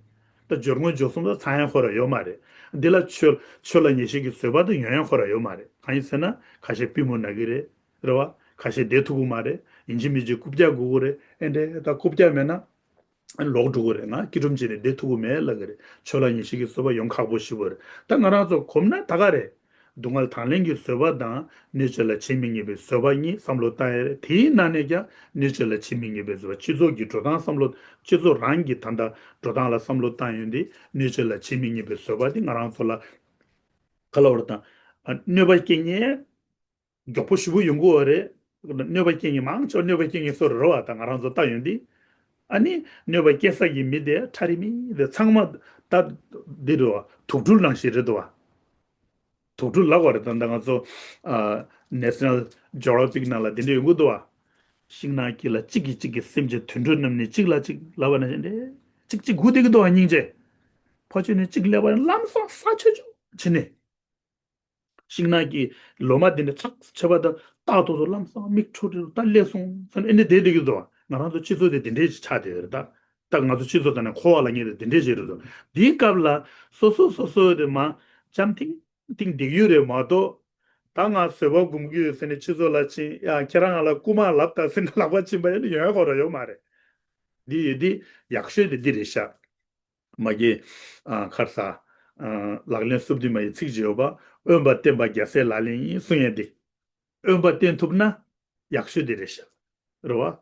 ད་སྦྱོར་དངོས་སྦྱོར་གསུམ་ད་ཚང་ཡ་ཁོ་ར་ཡོད་མ་རེད། འདི་ལ་ཆོས་ཆོས་ལ་ངེས་ཤེས་ཀྱི་བཟོད་པ་དང་ཡོན་ཡ་ཁོ་ར་ཡོད་མ་རེད། གང་ཡིན་ཟེར་ན་ཁ་ཤས་པུས་མོ་ན་གི་རེད། རེད་བ། ཁ་ཤས་བསྡད་ཐུབ་ཀྱི་མ་རེད། ཡིན་གཅིག་མིན་གཅིག་རྐུབ་བཀྱག་དགོས་ཀྱི་རེད། ཨེ་འདྲས་ད་རྐུབ་བཀྱག་མེད་ན། ལོག་འགྲོ་གི་རེད། ང་སྐྱིད་སྒྲོམ་བྱས་ནས་བསྡད་ཐུབ་ཀྱི་མེད་ལབ་ཀྱི་རེད། ཆོས་ལ་ངེས་ཤེས་ཀྱི་བཟོད་པ་ཡོང་ཁག་པོ་ཞེ་པོ་རེད། ད་ང་རང་ཚོ་གོམས་ན་ད་ག་རེད། སྡུག་བསྔལ་དང་ལེན་གྱི་བཟོད་པ་དང་གནོད་བྱེད་ལ་ཇི་མི་སྙམ་པའི་བཟོད་པ་གཉིས་བསམ་བློ་བཏང་ཡ་རེད། དེའི་ནང་ནས་ཀྱང་གནོད་བྱེད་ལ་ཇི་མི་སྙམ་པའི་བཟོད་པ། སྤྱི་ཚོགས་ཀྱི་འགྲོ་སྟངས་བསམ་བློ། སྤྱི་ཚོགས་རང་གི་ད་ལྟ་འགྲོ་སྟངས་ལ་བསམ་བློ་བཏང་ཡོང་དུས་གནོད་བྱེད་ལ་ཇི་མི་སྙམ་པའི་བཟོད་པ་དེ་ང་རང་ཚོ་ལ་ག་ལབ་རེད་ད། གནོད་པ་སྐྱེལ་མཁན་མགྱོགས་པོ་ཞེ་པོ་ཡོང་གི་ཡོད་རེད། གནོད་པ་སྐྱེལ་མཁན་མང་ཆེ་བ་གནོད་པ་སྐྱེལ་མཁན་སུ་རེད་བ། ད་ང་རང་ཚོ་ལྟ་ཡོང་དུས། ཨ་ནི་གནོད་པ་སྐྱེལ་ས་གི་མི་དེ་ཁྲ་རི་མི་དེ་ཚང་མ་ད་འདི་རེད་བ། དུག་སྦྲུལ་ནང་བཞིན་རེད་འདུག་བ། དུག་སྦྲུལ་ལབ་དགོས་རེད། ད་ལྟ་ང་ཚོ་ཨ་National Geographic ནང་ལ་དེ་འདྲ་ཡོང་གི་འདུག་བ། ཤིང་ནགས་དཀྱིལ་ལ་གཅིག་གིས་གཅིག་གི་སེམས་ཅན། དུད་འགྲོ་རྣམས་ནི་གཅིག་ལ་གཅིག་ལབ་པ་ནང་བཞིན་རེད། གཅིག་གཅིག་སྒུག་བསྡད་ཀྱི་འདུག་བ། སྙིང་རྗེ། ཕར་ཕྱོགས་ནས་གཅིག་སླེབས་པ་ལམ་སང་ས་ཆོད་ཆོད་བྱས་ནས། ཤིང་ནགས་ཀྱི་ལོ་མ་དེ་འདྲ་ཚགས་ཆེ་བ་དང་། ཏག་ཏོག་ཏོ་ལམ་སང་མིག་འཕྲོ་རེ་རུ་ད་སླེབས་སོང་ཟེར་ནས་ཨེ་འདྲ་བསྡད་བསྡད་ཀྱི་འདུག་བ། ང་རང་ཚོ་སྤྱི་ཚོགས་དེ་དེ་འདྲས་ཅིག་ཆགས་བསྡད་ཡོད་རེད་ད། ད་ང་ཚོ་སྤྱི་ཚོགས་དང་ནས་འཁོར་བ་ལབ་མཁན་དེ་དེ་འདྲས་ཅིག་རེད་འདུག། དེའི་སྐབས་ལ་སོ་སོ་སོ་སོ་དེ་མ་འཇམ་ཐིང་ཐིང་བསྡད་ཀྱི་ཡོད་རེད་མ་གཏོགས། ད་ང་བཟོད་པ་སྒོམ་གྱི་ཡོད་ཟེར་ནས་སྤྱི་ཚོགས་ལ་ཕྱིན། ཡ་ཁྱེད་རང་ང་ལ་རྐུ་མ་ལབ་དང་ཟེར་ནས་ལག་པ་བཅིངས་པ་ཡིན་ན་ཡོང་ཡ་ཁོ་རང་ཡོད་མ་རེད། འདི་ཡོད་དེ་ཡག་ཤོས་དེ་འདི་རེད་ཤག། མ་གི། ཨ། ཁར་ས། ཨ། ལག་ལེན་བསུབ་དུས་མ་ཡི་ཚིག་ཅིག་ཡོད་པ། དབེན་པ་བསྟེན་པ་རྒྱལ་སྲས་ལག་ལེན་ཡིན་གསུང་ཡས་དེ། དབེན་པ་བསྟེན་ཐུབ་ན་ཡག་ཤོས་དེ་རེད་ཤག། རེད་བ།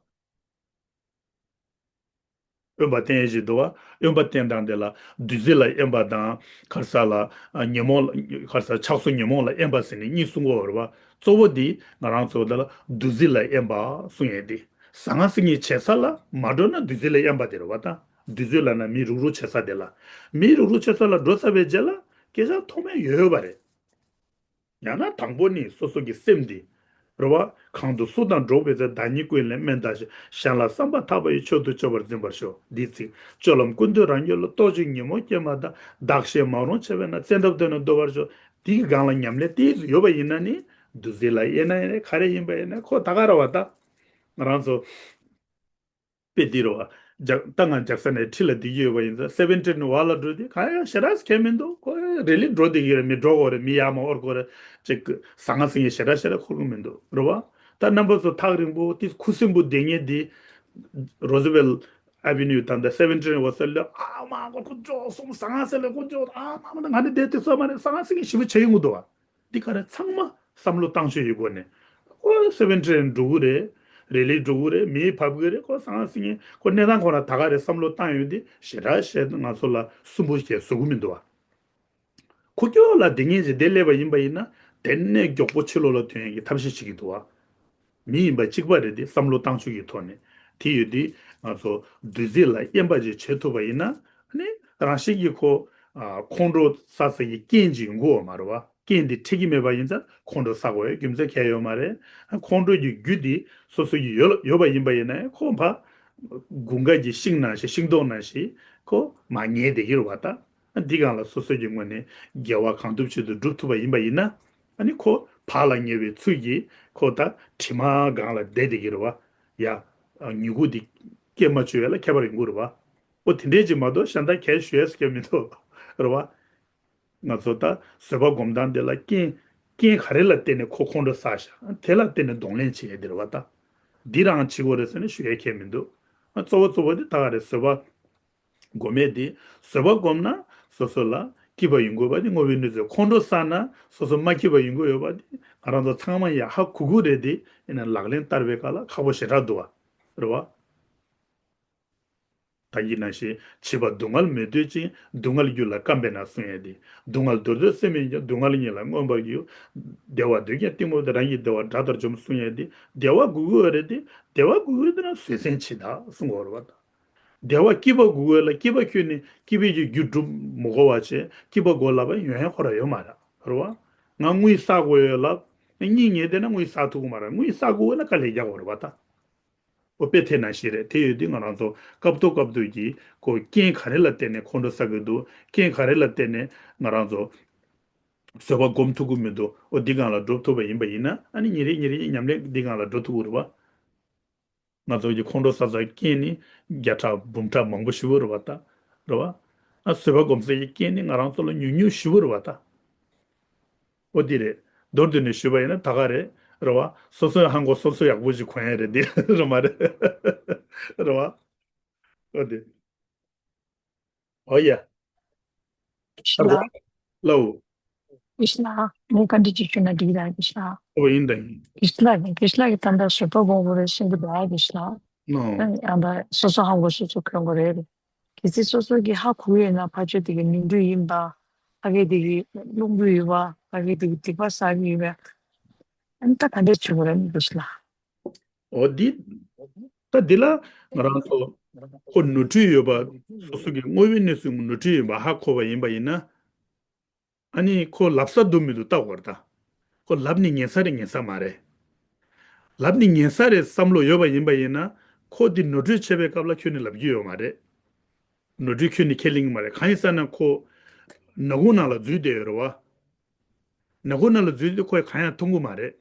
དབེན་པ་བསྟེན་ཡས་ཅིག་འདུག་བ། དབེན་པ་བསྟེན་སྟངས་དེ་ལ་བདུད་རྩི་ལ་དབེན་པ་དང་། ཁར་ས་ལ། ཨ། ཉོན་མོངས་ལ། ཁར་ས་ཆགས་སོགས་ཉོན་མོངས་ལ་དབེན་པ་ཟེར་ནས་གཉིས་གསུང་གི་ཡོད་རེད་བ། གཙོ་བོ་དེ་ང་རང་ཚོ་ད་ལ་བདུད་རྩི་ལ་དབེན་པ་གསུང་ཡས་དེ། ཟང་ངེ་ཟིང་ངེ་བྱེད་ས་ལ་མ་འགྲོ་ན་བདུད་རྩི་ལ་དབེན་པ་དེ་རེད་བ་ད། བདུད་རྩི་ལབ་ན་མི་རུག་རུག་བྱེད་ས་དེ་ལ། མི་རུག་རུག་བྱེད་ས་ལ་འགྲོ་ཚར་བའི་རྗེས་ལ་སྐད་ཆ་ཐོགས་མེད་ཡོད་ཡོད་པ་རེད། ཡང་ན་དང་པོ་ནི་སོ་སོ་གི་སེམས་འདི། རེད་བ། གང་དུ་སུ་དང་འགྲོགས་པའི་ཚེ། བདག་ཉིད་ཀུན་ལས་དམན་བལྟ་ཞིང་། གཞན་ལ་བསམ་པ་ཐག་པ་ཡིས། མཆོག་ཏུ་སྤྱོད་པར་འཛིན་པར་ཤོག། འདིའི་ཚིག། སྤྱོད་ལམ་ཀུན་ཏུ་རང་རྒྱུད་ལ། ལྟོགས་ཤིང་ཉོན་མོངས་སྐྱེས་མ་ཐག། བདག་གཞན་མ་རུངས་བྱས་པས་ན། བཙན་ཐབས་དོན་ནི་བཟློག་པར་ཤོག། འདིའི་སྒང་ལ་ཉམས་ལེན་ཏོག་ཙམ་ཡོད་པ་ཡིན་ན་ནི། བདུད་རྩི་ལ་དབེན་ན་ཡིན་ནའི་ག་རེ་ཡིན་པ་ཡིན་ནའི་ཁོ་ད་ག་རེད་བ་ད། ང་རང་ཚོ། དཔེ་འདི་རེད་བ། རྒྱ། ད་ང་རྒྱལ་ས་ནས་ཁྲི་ལ་བསྡད་ཀྱི་ཡོད་པ་ཡིན་ཙང་། སེ་བེན་ཊི་ནས་ཝ་ལ་འགྲོ་དུས་གང་ཡང་ཞེ་དྲག་གང་ཡང་མི་འདུག། ཁོ་རི་ལི་འགྲོ་བསྡད་ཀྱི་རེད། མི་འགྲོ་དགོས་རེད། མི་ཡར་མར་འོར་དགོས་རེད། ཅིག་ཟང་ངེ་ཟིང་ངེ་ཞེ་དྲག་ཞེ་དྲག་འཁོར་གྱི་མི་འདུག། རེད་བ། ད་རྣམ་པ་ཚོ་ཐག་རིང་པོ་དེ་ཁུ་སིམ་པོ་བསྡད་མཁན་དེ། རོ་ཛི་ཝེལ་ཨེ་ཝེ་ནིའུ་དང་། ད་སེ་བེན་ཊི་ནས་ཝ་ས་ལ། ཨ་མ་ཁོ་ཁོ་འགྲོ་སོང་། ཟང་ངེ་ཟིང་ངེ་ཁོ་འགྲོ། ཨ་མ་མ་ད་ང་ནི་བསྡད་དེ་སོ་མ་རེད། ཟང་ངེ་ཟིང་ངེ་ཞེ་པོ་བྱེད་ཀྱི་འདུག་བ། འདི་ག་རེ་ཚང་མ་བསམ་བློ་བཏང་ཆོག་ཡོད་དགོས་ནས། ཁོ་སེ་བེན་ཊི་ནས་འགྲོ་གི་རེད། རི་ལི་འགྲོ་གི་རེད། མི་བབས་གི་རེད། ཁོ་ཟང་ངེ་ཟིང་ངེ་ཁོ་གནས་སྟངས་ཁོ་རང་ད་ག་རེ་བསམ་བློ་བཏང་ཡོད་དེ་ཞེ་དྲག་ཞེ་ང་ཚོ་ལ་སུན་པོ་ཞིག་བཟོ་གི་མི་འདུག་བ། ཁོ་སྐྱོ་ལ་བསྡད་མཁན་ཞིག་བསྡད་སླེབས་པ་ཡིན་པ་ཡིན་ན། དེ་ནས་མགྱོགས་པོ་ཕྱི་ལོགས་ལ་ཐོན་ཡག་གི་ཐབས་ཤེས་བྱེད་ཀྱི་འདུག་བ། མི་ཡིན་པ་གཅིག་པ་རེད་དེ། བསམ་བློ་བཏང་ཆོག་གི་ཐོག་ནས། དེ་ཡོད་དེ་ང་ཚོ་བདུད་རྩི་ལ་དབེན་པ་ཅིག་བྱེད་ཐུབ་པ་ཡིན་ན། ཨ་ནི་རང་བཞིན་གྱིས་ཁོ། ཨ། ཁོང་ཁྲོ་ཟ་ས་ཀྱི་རྐྱེན་ཅིག་ཡོང་གི་ཡོད་མ་རེད་བ། རྐྱེན་དེ་འཕྲད་ཀྱི་མེད་པ་ཡིན་ཙང་ཁོང་ཁྲོ་ཟ་དགོས་ཡག་རྒྱུ་མཚན་གང་ཡང་ཡོད་མ་རེད། ཁོང་ཁྲོ་གི་རྒྱུ་དེ་སོ་སོ་ཡི་ཡོད་ཡོད་པ་ཡིན་པ་ཡིན་ན་ཁོ་ཕར་དགུན་ཁ་གི་ཤིང་ནང་བཞིན། ཤིང་སྡོང་ནང་བཞིན་ཁོ་མར་ཉལ་བསྡད་ཀྱི་རེད་བ་ད། འདི་སྒང་ལ་སོ་སོ་གི་ངོས་ནས་དགེ་བ་གང་ཐུབ་ཅི་ཐུབ་སྒྲུབ་ཐུབ་པ་ཡིན་པ་ཡིན་ན། ཨ་ནི་ཁོ་བག་ལ་ཉལ་བའི་ཚུལ་གྱིས་ཁོ་ད་དྲི་མ་སྒང་ལ་བསྡད་བསྡད་ཀྱི་རེད་བ། ཡ། མྱུ་གུ་འདི་སྐྱེ་མ་བཅུག་ཡ་ལ་ཁྱད་པར་ཡོང་གི་རེད་བ། ཨོ་དེ་འདྲས་ཅིག་མ་གཏོགས་གཞན་དག་གས་ཞུ་ཡས་སྐད་མི་འདུག། རེད་བ། ང་ཚོ་ད་བཟོད་པ་སྒོམ་སྟངས་དེ་ལ་རྐྱེན། རྐྱེན་ག་རེ་ལ་བརྟེན་ནས་ཁོ་ཁོང་ཁྲོ་ཟ་ཤག། དེ་ལ་བརྟེན་ནས་གདོང་ལེན་བྱེད་ཡས་དེ་རེད་བ་ད། འདི་རང་བྱེད་དགོས་རེད་ཟེར་ནས་ཞུ་ཡས་ཁྱད་མི་འདུག། ཨ། གཙོ་བོ་གཙོ་བོ་དེ་ད་ག་རེ་བཟོད་པ་སྒོམ་ཡས་དེ། བཟོད་པ་སྒོམ་ན་སོ་སོ་ལ་སྐྱིད་པ་ཡོང་གི་ཡོད་པ་དེ་བསྔོ་བའི་གནོད་འཚེ། ཁོང་ཁྲོ་ཟ་ན་སོ་སོ་མ་སྐྱིད་པ་ཡོང་གི་ཡོད་པ་དེ་ང་རང་ཚོ་ཚང་མ་ཡ་ཧ་གོ་གི་རེད་དེ། ཡིན་ན་ལག་ལེན་བསྟར་བའི་སྐབས་ལ་ཁག་པོ་ཞེ་དྲག་འདུག་བ། རེད་བ། ད་གིན་ནང་བཞིན། བྱིས་པ་སྡུག་བསྔལ་མི་འདོད་ཅིང་། སྡུག་བསྔལ་རྒྱུ་ལ་བརྐམ་པས་ན་གསུང་ཡས་དེ། སྡུག་བསྔལ་འདོར་འདོད་སེམས་ཡིན་ཀྱང་། སྡུག་བསྔལ་ཉིད་ལ་མངོན་པར་རྒྱུག། བདེ་བ་འདོད་ཀྱང་གཏི་མུག་སྟེ། རང་གི་བདེ་བ་དགྲ་ལྟར་འཇོམས་གསུང་ཡས་དེ། བདེ་བ་དགོས་ཀྱི་ཡོད་རེད་དེ། བདེ་བ་དགོས་ཀྱི་ཡོད་དེ་ན་བཟོད་བསྲན་བྱེད་དང་གསུང་གི་ཡོད་རེད་བ་ད། བདེ་བ་སྐྱིད་པ་དགོས་ཀྱི་ཡོད་ལ་སྐྱིད་པ་ཁྱོན་ནས་སྐྱིད་པའི་གི་རྒྱུ་སྒྲུབ་མི་དགོས་པ་བྱས། སྐྱིད་པ་དགོས་ལབ་པ་ཡོང་ཡས་ཁོ་རང་ཡོད་མ་རེད། རེད་བ། ང་དངུལ་བསགས་དགོས་ཡོད་ལབ། གཉིད་ཉལ་བསྡད་ན་དངུལ་བསགས་ཐུབ་ཀྱི་མ་རེད། དངུལ་བསགས་དགོས་ཡོད་ན་དཀའ་ལས་རྒྱག་དགོས་རེད་བ་ད། ཨོ་དཔེ་དེ་ནང་བཞིན་རེད། དེ་ཡོད་དུས་ང་རང་ཚོ་སྐབས་ཐོག་སྐབས་ཐོག་གི་ཁོ་རྐྱེན་ག་རེ་ལ་བརྟེན་ནས་ཁོང་ཁྲོ་ཟ་གི་འདུག། རྐྱེན་ག་རེ་ལ་བརྟེན་ནས་ང་རང་ཚོ་བཟོད་པ་སྒོམ་ཐུབ་ཀྱི་མི་འདུག། ཨོ་འདི་སྒང་ལ་འགྲོ་ཐུབ་པ་ཡིན་པ་ཡིན་ན། ཨ་ནི་ཉིན་རེ་ཉིན་རེ་ཉམས་ལེན་འདི་སྒང་ལ་འགྲོ་ཐུབ་ཀྱི་རེད་བ། ང་ཚོ་གི་ཁོང་ཁྲོ་ཟ་ཟ་རྐྱེན་ནི་བརྒྱ་ཕྲག་འབུམ་ཕྲག་མང་པོ་ཞེ་པོ་རེད་བ་ད། རེད་བ། ཨ་བཟོད་པ་སྒོམ་ཟེར་གྱི་རྐྱེན་ནི་ང་རང་ཚོ་ལ་ཉུང་ཉུང་ཞེ་པོ་རེད་བ་ད། ཨོ་དེ་རེད། མདོར་བསྡུས་ནས་ཞུས་པ་ཡིན་ན་ད་ག་རེད། རེད་བ། སོ་སོའི་ཧ་གོ་སོ་སོ་ཡག་པོ་ཞིག་གོན་ཡ་རེད་དེ། རེད་མ་རེད། རེད་བ། ཨོ་དེ། ཨོ་ཡ། ལགས། ལའོ། ཀི་ཤི་ན། ངས་བཀའ་འདྲི་ཅིག་ཞུས་ན་འགྲིག་གི་རེད་ཀི་ཤི་ན། ཨོ་ཡིན་ད་ཡིན། ཀི་ཤི་ན་ཀི་ཤི་ན་གི་ད་ལྟ་བཟོད་པ་སྒོམ་དགོས་རེད་ཟེར་གྱི་འདུག་ཨ་ཀི་ཤི་ན། ནོ། ཡང་ད་སོ་སོ་ཧ་གོ་སོ་སོ་གོན་དགོས་རེད། གལ་སྲིད་སོ་སོ་གི་ཧ་གོ་ཡོད་ན་ཕར་ཕྱོགས་དེ་གི་ནོར་འཁྲུལ་ཡིན་པ། ཕ་གི་དེ་གི་རླུང་འཁྲུག་ཡོད་པ། ཕ་གི་དེ་གི་སྡིག་པ་བསགས་ཀྱི་ཡོད་པ། ཨ་ནི་ད་ག་འདྲས་བྱེད་དགོས་རེད་ཀི་ཤི་ན། འོ་འདི། ད་འདི་ལ་ང་རང་ཚོ་ཁོ་ནོར་འཁྲུལ་ཡོད་པ། སོ་སོ་གི་དངོས་ཡོད་གནས་ཚུལ་ནོར་འཁྲུལ་ཡོད་པ་ཧ་གོ་བ་ཡིན་པ་ཡིན་ན། ཨ་ནི་ཁོ་ལབ་ས་འདུག་མི་འདུག་བལྟ་དགོས་རེད་ད། ཁོ་ལབ་ནི་ཉན་ས་རེད་ཉན་ས་མ་རེད། ལབ་ནི་ཉན་ས་རེད་བསམ་བློ་ཡོད་པ་ཡིན་པ་ཡིན་ན། ཁོ་འདི་ནོར་འཁྲུལ་བྱས་པའི་སྐབས་ལ་ཁྱོན་ནས་ལབ་རྒྱུ་ཡོད་མ་རེད། ནོར་འཁྲུལ་ཁྱོན་ནས་ཁས་ལེན་གྱི་མ་རེད། གང་ཡིན་ཟེར་ན་ཁོ་ནག་ཁུང་ནང་ལ་འཛུལ་བསྡད་ཡོད་རེད་བ། ནག་ཁུང་ནང་ལ་འཛུལ་ཏེ་ཁོས་གང་ཡང་མཐོང་གི་མ་རེད།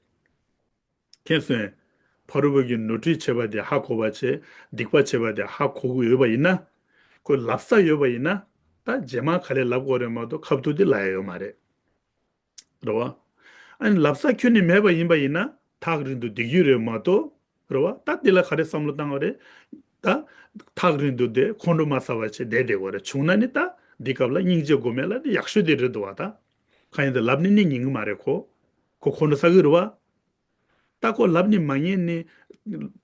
མཁྱེན་སོང་། ཕ་རོལ་པོ་གིས་ནོར་འཁྲུལ་བྱས་པ་དེ་ཧ་གོ་བ་བྱས། སྡིག་པ་བྱས་པ་དེ་ཧ་གོ་གི་ཡོད་པ་ཡིན་ན། ཁོས་ལབ་ས་ཡོད་པ་ཡིན་ན། ད་རྗེས་མ་ག་ལེར་ལབ་དགོས་རེད་མ་གཏོགས་ཁ་ཐུག་དེ་ལབ་ཡ་ཡོད་མ་རེད། རེད་བ། ཨ་ནི་ལབ་ས་ཁྱོན་ནས་མེད་པ་ཡིན་པ་ཡིན་ན་ཐག་རིང་དུ་བསྡད་རྒྱུ་རེད་མ་གཏོགས། རེད་བ། ད་དེ་ལ་ག་རེ་བསམ་བློ་བཏང་བ་རེད། ད་ཐག་རིང་དུ་བསྡད་ཁོང་ཁྲོ་མ་ཟ་བ་བྱས་བསྡད་བསྡད་དགོས་རེད། བྱུང་ན་ནི་ད་འདི་སྐབས་ལ་སྙིང་རྗེ་སྒོམ་ཡ་ལ་ནི་ཡག་ཤོས་དེ་རེད་འདུག་བ་ད། གང་ཡིན་ད་ལབ་ནི་ནི་ཉན་གི་མ་རེད་ཁོ། ཁོ་ཁོང་ཁྲོ་ཟ་གི་རེད་བ། ད་ཁོ་ལབ་ནི་མ་ཉན་ནི།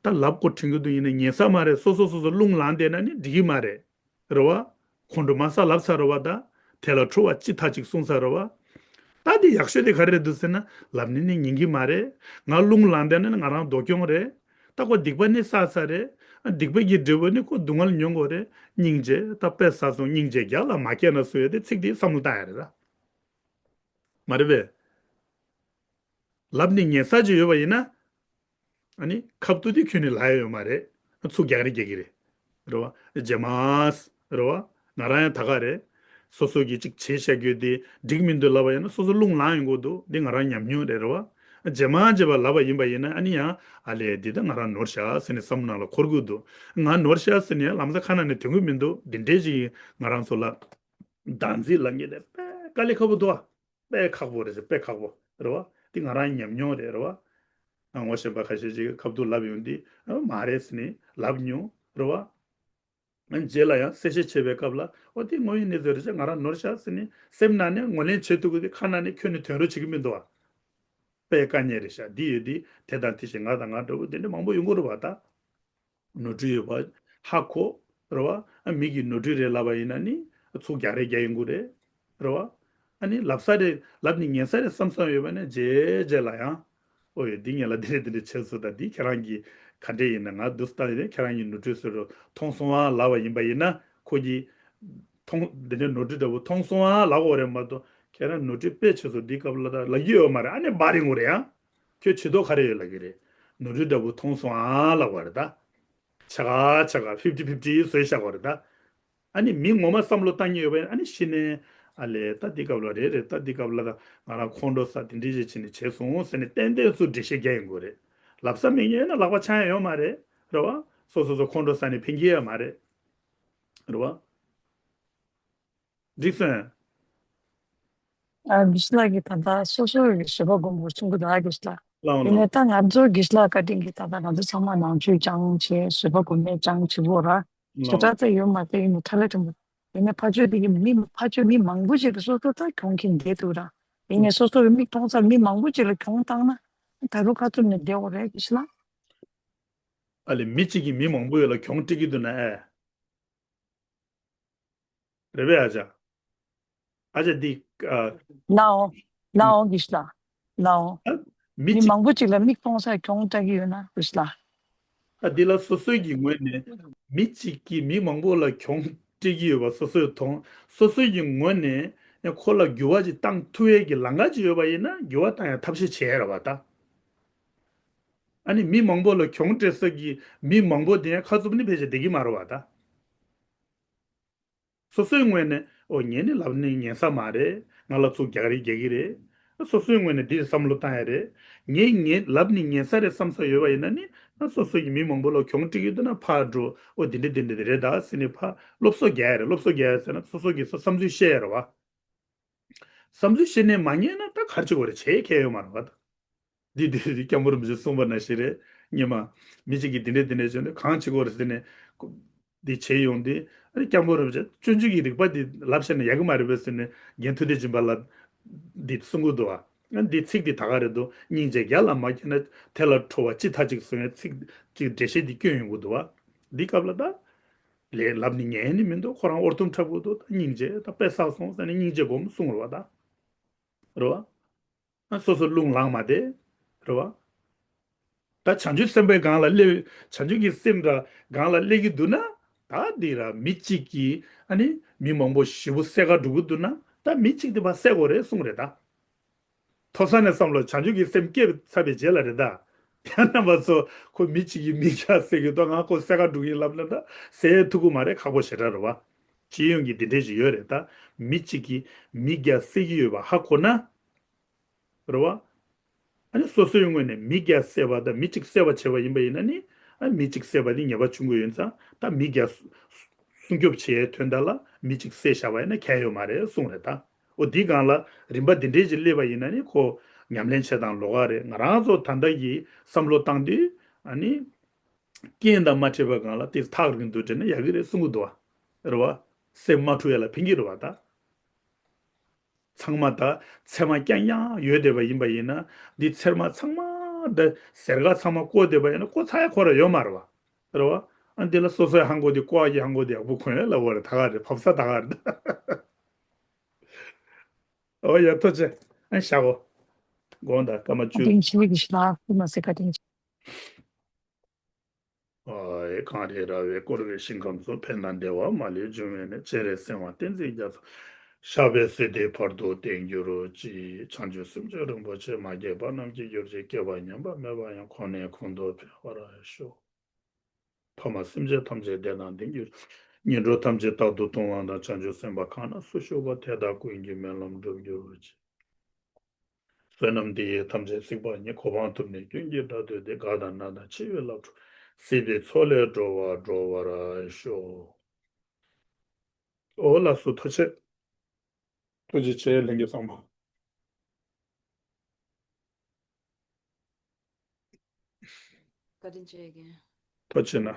ད་ལབ་དགོས་དྲན་གི་འདུག་ཡིན་ན་ཉན་ས་མ་རེད། སོ་སོ་སོ་སོ་རླུང་ལངས་བསྡད་ན་ནི་འགྲིག་གི་མ་རེད། རེད་བ། ཁོང་ཁྲོ་མ་ཟ་ལབ་ཚར་རེད་བ་ད། དེ་ལ་ཁྲོ་བ་ཅི་ཐག་ཅིག་གསུངས་ཚར་རེད་བ། ད་དེ་ཡག་ཤོས་དེ་ག་རེ་རེད་འདུག་ཟེར་ན་ལབ་ནི་ནི་ཉན་གི་མ་རེད། ང་རླུང་ལངས་བསྡད་ན་ནི་ང་རང་སྡུག་གྱོང་རེད། ད་ཁོ་སྡིག་པ་ནི་བསགས་ཚར་རེད། སྡིག་པ་གི་འབྲས་བུ་ནི་ཁོ་སྡུག་བསྔལ་མྱོང་དགོས་རེད། སྙིང་རྗེ་ད་དཔེ་བསགས་སོང་སྙིང་རྗེ་རྒྱ་ལ་མ་སྐྱེས་ན་སུ་ཡོད་དེ་ཚིག་དེ་བསམ་བློ་བཏང་ཡ་རེད་ད། མ་རེད་པས། ལབ་ནི་ཉན་ས་ཅིག་ཡོད་པ་ཡིན་ན། ཨ་ནི་ཁ་ཐུག་དེ་ཁྱོན་ནས་ལབ་ཡ་ཡོད་མ་རེད། ཚུར་རྒྱག་རེས་རྒྱག་གི་རེད། རེད་བ། རྗེས་མ། རེད་བ། ང་རང་ཡང་ད་ག་རེད། སོ་སོ་གིས་ཅིག་བྱས་བཞག་རྒྱུ་དེ་འགྲིག་མི་འདུག་ལབ་པ་ཡིན་ན་སོ་སོ་རླུང་ལངས་ཡོང་གི་འདུག་འདི་ང་རང་ཉམས་མྱོང་རེད། རེད་བ། རྗེས་མ་རྗེས་མ་ལབ་པ་ཡིན་པ་ཡིན་ན་ཨ་ནི་ཡང་ཨ་ལས་འདི་ད་ང་རང་ནོར་ཤག་ཟེར་ནས་བསམ་བློ་ནང་ལ་འཁོར་གི་འདུག་ང་ནོར་ཤག་ཟེར་ནས་ལམ་སང་ཁ་ནང་ནས་དོན་གི་མི་འདུག་འདི་འདྲས་ཅིག་ང་རང་ཚོ་ལ། བདག་འཛིན་ལབ་མཁན་དེ་དཔེ་དཀའ་ལས་ཁག་པོ་འདུག་ཨ། དཔེ་ཁག་པོ་རེད་ཟེར། དཔེ་ཁག་པོ་རེད་བ། འདི་ང་རང་ཉམས་མྱོང་རེད། རེད་བ། ཨ། ངོ་ཤེས་པ་ཁ་ཤས་ཅིག་གིས་ཁ་ཐུག་ལབ་ཡོང་དུས་ཨ་མ་རེད་ཟེར་ནས་ལབ་མྱོང་། རེད་བ། ཨ། རྗེས་ལ་ཡང་གསལ་བཤད་བྱེད་པའི་སྐབས་ལ་ཨོ་དེ་དངོས་ཡོད་གནས་ཚུལ་རེད་ཤག་ང་རང་ནོར་ཤག་ཟེར་ནས་སེམས་ནང་ནས་ངོས་ལེན་བྱེད་ཐུབ་ཀྱི་དེ་ཁ་ནང་ནས་ཁྱོན་ནས་དོན་རུ་བྱེད་ཀྱི་མི་འདུག་ཨ། དཔེ་དཀའ་ངལ་རེད་ཤག་འདི་ཡོད་དུས་དེ་དང་དེ་བཞིན་ང་དང་ང་འདྲ་བོ་དེ་འདྲ་མང་པོ་ཡོང་གི་རེད་བ་ད། ནོར་འཁྲུལ་ཡོད་པ་ཧ་གོ། རེད་བ། ཨ། མི་གིས་ནོར་འཁྲུལ་རེད་ལབ་པ་ཡིན་ན་ནི་ཚུར་རྒྱག་རེས་རྒྱག་ཡོང་གི་རེད། རེད་བ། ཨ་ནི་ལབ་ས་རེད་ལབ་ནི་ཉན་ས་རེད་བསམ་བསམ་ཡོད་པ་ན་རྗེས་རྗེས་ལ་ཡང་ཨོ་ཡོད་འདི་ངས་ལ་འདི་རེད་འདི་འདྲ་བྱས་སོང་ད་འདི་ཁྱེད་རང་གིས་ག་འདྲས་ཡིན་ན་ང་འདུག་སྟངས་ཡིན་ན་ཁྱེད་རང་གིས་ནོར་འཁྲུལ་བཟོས་རོགས་མཐོང་སོང་ཨ་ལབ་པ་ཡིན་པ་ཡིན་ན་ཁོ་གིས་མཐོང་འདི་འདྲ་ནོར་འཁྲུལ་འདྲ་བོ་མཐོང་སོང་ཨ་ལབ་དགོས་རེད་མ་གཏོགས་ཁྱེད་རང་ནོར་འཁྲུལ་དཔེ་བྱས་སོང་འདི་སྐབས་ལ་ད་ལབ་ཀྱི་ཡོད་མ་རེད། ཨ་ནི་བར་རིང་པོ་རེད་ཡང་། ཁྱོད་བྱེད་ཐོག་ག་རེ་ཡོད་ལབ་ཀྱི་རེད། ནོར་འཁྲུལ་འདྲ་པོ་མཐོང་སོང་ཨ་ལབ་པ་རེད་ད། ཆ་ག་ཆ་ག་ཕིབ་ཊི་ཕིབ་ཊི་བཟོས་བཞག་པ་རེད་ད། ཨ་ནི་མི་ངོ་མ་བསམ་བློ་བཏང་མཁན་ཡོད་པ་ཡིན་ཨ་ནི་གཞི་ནས་ཨ་ལས་ད་འདི་སྐབས་ལ་རེད་རེད་ད་འདི་སྐབས་ལ་ད་ང་རང་ཁོང་ཁྲོ་ཟ་དེ་འདྲི་ཞིག་བྱས་ནས་བྱས་སོང་ཟེར་ནས་ཏན་ཏན་ཚུར་འགྲེལ་བཤད་རྒྱག་ཡོང་དགོས་རེད། ལབ་ས་མེད་མཁན་ཡོད་ན་ལག་པ་འཆང་ཡ་ཡོད་མ་རེད། རེད་བ། སོ་སོ་སོ་ཁོང་ཁྲོ་ཟ་ནས་ཕན་གྱི་ཡོད་མ་རེད། རེད་བ། འགྲིག་སོང་། ཨ། དགེ་བཤེས་ལགས་ཀྱིས་ད་ལྟ་སོ་སོ་ཡི་བཟོད་པ་སྒོམ་དགོས་གསུང་གི་འདུག་ཨ་དགེ་བཤེས་ལགས། ལགས་ཡིན་ནའི་ལགས། ད་ང་ཚོ་དགེ་བཤེས་ལགས་བཀའ་དྲིན་གྱིས་ད་ལྟ་ང་ཚོ་ཚང་མ་ནང་ཆོས་སྦྱངས་བྱས་བཟོད་པ་སྒོམ་ནས་སྦྱངས་བྱེད་དགོས་ར། ཞེ་དྲག་ལགས། ཙམ་ཡོད་མ་རེད། ཡིན་ནའི་ཕྲ་ལ་ཕྲན་བུ། ཡིན་ནའི་ཕར་ཕྱོགས་དེ་གི་མི་ཕར་ཕྱོགས་མི་མང་པོ་ཞིག་གིས་སོ་སོ་ད་གྱོང་གིན་བསྡད་འདུག་ར། ཡིན་ནའི་སོ་སོ་གི་མིག་མཐོང་ས་མི་མང་པོ་ཞིག་ལ་གྱོང་བཏང་ན་ད་རུང་ཁ་བཙུམ་ནས་བསྡད་དགོས་རེད་དགེ་བཤེས་ལགས། ཨ་ལས་མི་གཅིག་གིས་མི་མང་པོ་ཡོད་ལ་གྱོང་སྤྲད་ཀྱི་འདུག་ན་ཨེ། རེད་པས་ཨ་ཅག་ཨ་ཅག་འདི། ཨ། ལའོ། ལའོ་དགེ་བཤེས་ལགས། ལའོ། ཨ། མི་མི་གཅིག་མང་པོ་ཅིག་ལ་མིག་མཐོང་སར་གྱོང་སྤྲད་ཀྱི་ཡོད་ན་དགེ་བཤེས་ལགས། ཨ། འདི་ལ་སོ་སོའི་གི་ངོས་ནས་མི་གཅིག་གིས་མི་མང་པོ་ལ་གྱོང་སྤྲད་ཀྱི་ཡོད་པ་སོ་སོས་མཐོང་། སོ་སོའི་གི་ངོས་ནས་ཁོ་ལ་འགྱུར་བ་ཅིག་བཏང་ཐུབ་ཡས་ཀྱི་ལམ་ཁ་ཅིག་ཡོད་པ་ཡིན་ན་འགྱུར་བ་བཏང་ཡ་ཐབས་ཤེས་བྱེད་ཡ་རེད་བ་ད། ཨ་ནི་མི་མང་པོ་ལ་གྱོང་སྤྲད་ས་གི་མི་མང་པོ་དེ་ཡང་ཁ་བཙུམ་ནས་ཕལ་ཆེར་བསྡད་ཀྱི་མ་རེད་བ་ད། སོ་སོའི་ངོས་ནས་ཨོ་ངས་ནི་ལབ་ནི་ཉན་ས་མ་རེད། ང་ལ་ཚུར་རྒྱག་རེས་རྒྱག་གི་རེད། སོ་སོའི་ངོས་ནས་འདི་བསམ་བློ་བཏང་ཡ་རེད། ངས་ངས་ལབ་ནི་ཉན་ས་རེད་བསམ་ས་ཡོད་པ་ཡིན་ན་ནི་ཨ་སོ་སོ་ཡི་མི་མང་པོ་ལ་གྱོང་སྤྲད་ཀྱི་འདུག་ན་ཕར་འགྲོ་ཨོ་འདི་འདྲ་འདི་འདྲ་རེད་ད་ཟེར་ནས་ཕར་སློབ་གསོ་རྒྱག་ཡ་རེད། སློབ་གསོ་རྒྱག་ཡ་ཟེར་ན་སོ་སོ་གིས་སོ་བསམ་ཚུལ་བཤད་ཡ་རེད་བ། བསམ་ཚུལ་བཤད་ནས་མ་ཉན་ན་ད་ག་རེ་བྱེད་དགོས་རེད། བྱེད་ཁེ་ཡོད་མ་རེད་བ་ད། འདི་འདི་འདི་སྐྱབས་མགོན་རིན་པོ་ཆེས་གསུངས་པ་ནང་བཞིན་རེད། སྔོན་མ་མི་གཅིག་གིས་འདི་འདྲས་འདི་འདྲས་བྱས་ནས་གང་བྱེད་དགོས་རེད་ཟེར་ནས་འདི་བྱས་ཡོང་དུས་ཨ་ནི་སྐྱབས་མགོན་རིན་པོ་ཆེས་སྤྱོད་འཇུག་གི་རིགས་པ་འདི་ལབ་བཤད་ན་ཡག་གི་མ་རེད་པས་ཟེར་ནས་རྒན་ཐུབ་བསྟན་སྦྱིན་པ་ལགས་འདི་གསུང་གི་འདུག་བ། ཨ་འདི་ཚིག་འདི་ད་ག་རེད་འདུག་སྙིང་རྗེ་རྒྱ་ལ་མ་སྐྱེས་ན་དེ་ལ་ཁྲོ་བ་ཅི་ཐ་ཅིག་གསུང་བའི་ཚིག་ཅིག་འགྲེལ་བཤད་འདི་སྐྱོན་ཡོང་གི་འདུག་བ། འདི་སྐབས་ལ་ད་ལས་ལབ་ནི་ཉན་ནི་མི་འདུག་ཁོ་རང་ཨོར་ཐུམ་འཁྲབ་གི་འདུག་ད་སྙིང་རྗེ་ད་དཔེ་བསགས་སོང་ཟེར་ནས་སྙིང་རྗེ་སྒོམ་གསུང་རེད་བ་ད། རེད་བ། ཨ་སོ་སོ་རླུང་ལངས་མ་བསྡད། རེད་བ། ད་བྱང་ཆུབ་སེམས་དཔའི་སྒང་ལ་སླེབས། བྱང་ཆུབ་ཀྱི་སེམས་ར་སྒང་ལ་སླེབས་ཀྱི་འདུག་ན། ད་འདི་ར་མི་གཅིག་གིས་ཨ་ནི་མི་མང་པོ་ཞེ་པོ་བསད་ག་འགྲོ་གི་འདུག་ན། ད་མི་གཅིག་དེ་ཕར་བསད་དགོས་རེད་གསུངས་རེད་ད། མཐོ་ས་ནས་བསམ་བློ་བྱང་ཆུབ་ཀྱི་སེམས་སྐྱེས་ཚར་བའི་རྗེས་ལ་རེད་ད། ཡང་རྣམ་པ་ཚོ་ཁོ་མི་གཅིག་གིས་མི་བརྒྱ་བསད་ཀྱི་འདུག་ང་ཁོ་བསད་ག་འགྲོ་གི་ཡིན་ལབ་ན་ད་བསད་ཐུབ་ཀྱི་མ་རེད། ཁག་པོ་ཞེ་དྲག་རེད་བ། སྤྱི་ཡོངས་ཀྱི་འདི་འདྲས་ཞིག་ཡོད་རེད་ད། མི་གཅིག་གིས་མི་བརྒྱ་བསད་ཀྱི་ཡོད་པ་ཧ་གོ་ན། རེད་བ། ཨ་ནི་སོ་སོའི་ངོས་ནས་མི་བརྒྱ་བསད་པ་དང་མི་གཅིག་བསད་པ་བྱས་པ་ཡིན་པ་ཡིན་ན་ནི། ཨ་མི་གཅིག་བསད་པ་དེ་ཉེས་པ་ཆུང་ཀུ་ཡིན་ཙང་ད་མི་བརྒྱ་སྲུང་སྐྱོབ་བྱེད་ཡའི་དོན་དག་ལ་མི་གཅིག་བསད་བཞག་པ་ཡིན་ན་ཁྱད་ཡོད་མ་རེད་གསུངས་རེད་ད། འོ་འདི་སྒང་ལ་རིམ་པ་འདི་འདྲས་ཅིག་སླེབས་པ་ཡིན་ན་ནི་ཁོ་ཉམས་ལེན་བྱེད་སྟངས་ལོགས་ཀ་རེད། ང་རང་ཚོ་ད་ལྟ་གི་བསམ་བློ་བཏང་དུས་ཨ་ནི་རྐྱེན་དང་མ་འཕྲད་པའི་སྒང་ལ་དེ་ཐག་རིང་དུ་འདྲེན་ན་ཡག་གི་རེད་གསུང་གི་འདུག་བ། རེད་བ། སེམས་མ་འཁྲུག་ཡ་ལ་ཕན་གྱི་རེད་བ་ད། ཚང་མ་ད་ཚེར་མ་རྐྱང་རྐྱང་ཡོད་བསྡད་པ་ཡིན་པ་ཡིན་ན། འདི་ཚེར་མ་ཚང་མ་ད་ཟེར་ག་ཚང་མ་བཀོག་བསྡད་པ་ཡིན་ན་བཀོག་ཚར་ཡ་ཁོ་ར་ཡོད་མ་རེད་བ། རེད་བ། ཨ་འདི་ལ་སོ་སོའི་ཧང་གོ་དེ་བཀོག་ཡ་གི་ཧང་གོ་དེ་ཡག་པོ་གོན་ཡ་ལ་འོ་རེད། ད་ག་རེད། བབས་ས་ད་ག་རེད། འོ་ཡ་ཐུགས་རྗེ་ཆེ། ཨ་བཞག་གོ། དགོངས་དག་སྐར་མ་བཅུ། བཀའ་དྲིན་ཆེ་གི་ཞིག་ལ་ཧུ་མ་སི། བཀའ་དྲིན་ཆེ། ཨ་ཡེ། གངས་རི་ར་བས་བསྐོར་བའི་ཞིང་ཁམས་སུ། ཕན་དང་བདེ་བ་མ་ལུས་འབྱུང་བའི་གནས། སྤྱན་རས་གཟིགས་དབང་བསྟན་འཛིན་རྒྱ་མཚོ། ཞབས་པད་སྲིད་མཐའི་བར་དུ་བརྟན་གྱུར་ཅིག་བྱང་ཆུབ་སེམས་མཆོག་རིན་པོ་ཆེ། མ་སྐྱེས་པ་རྣམས་སྐྱེ་གྱུར་ཅིག་སྐྱེས་པ་ཉམས་པ་མེད་པ་ཡང་། གོང་ནས་གོང་དུ་འཕེལ་བར་ཤོག་ཐོག་མར་སེམས་ཅན་ཐམས་ཅད་བདེ་དང་ལྡན་གྱུར་ཅིག་ངན་འགྲོ་ཐམས་ཅད་རྟག་ཏུ་སྟོང་བ་དང་། བྱང་ཆུབ་སེམས་དཔའ་གང་ན་སུ་བཞུགས་པ། དེ་དག་ཀུན་གྱི་སྨོན་ལམ་འགྲུབ་གྱུར་ཅིག་བསོད་ནམས་འདི་ཡིས་ཐམས་ཅད་གཟིགས་པ་ཉིད། གོ་འཕང་ཐོབ་ནས་ཀུན་གྱི་སྒྲ་ཐོས་ཏེ། དགའ་དང་ན་དང་འཆི་བའི་སླར་འཁྲུག་སྲིད་པའི་མཚོ་ལས་སྒྲོལ་བར་སྒྲོལ་བར་ཤོག་འོ་ལགས་སོ། ཐུགས་རྗེ་ཆེ། ཐུགས་རྗེ་ཆེ་ལྷན་རྒྱས་ཚང་མ། བཀའ་དྲིན་ཆེ་རྒན། ཐུགས་རྗེ་གནང་།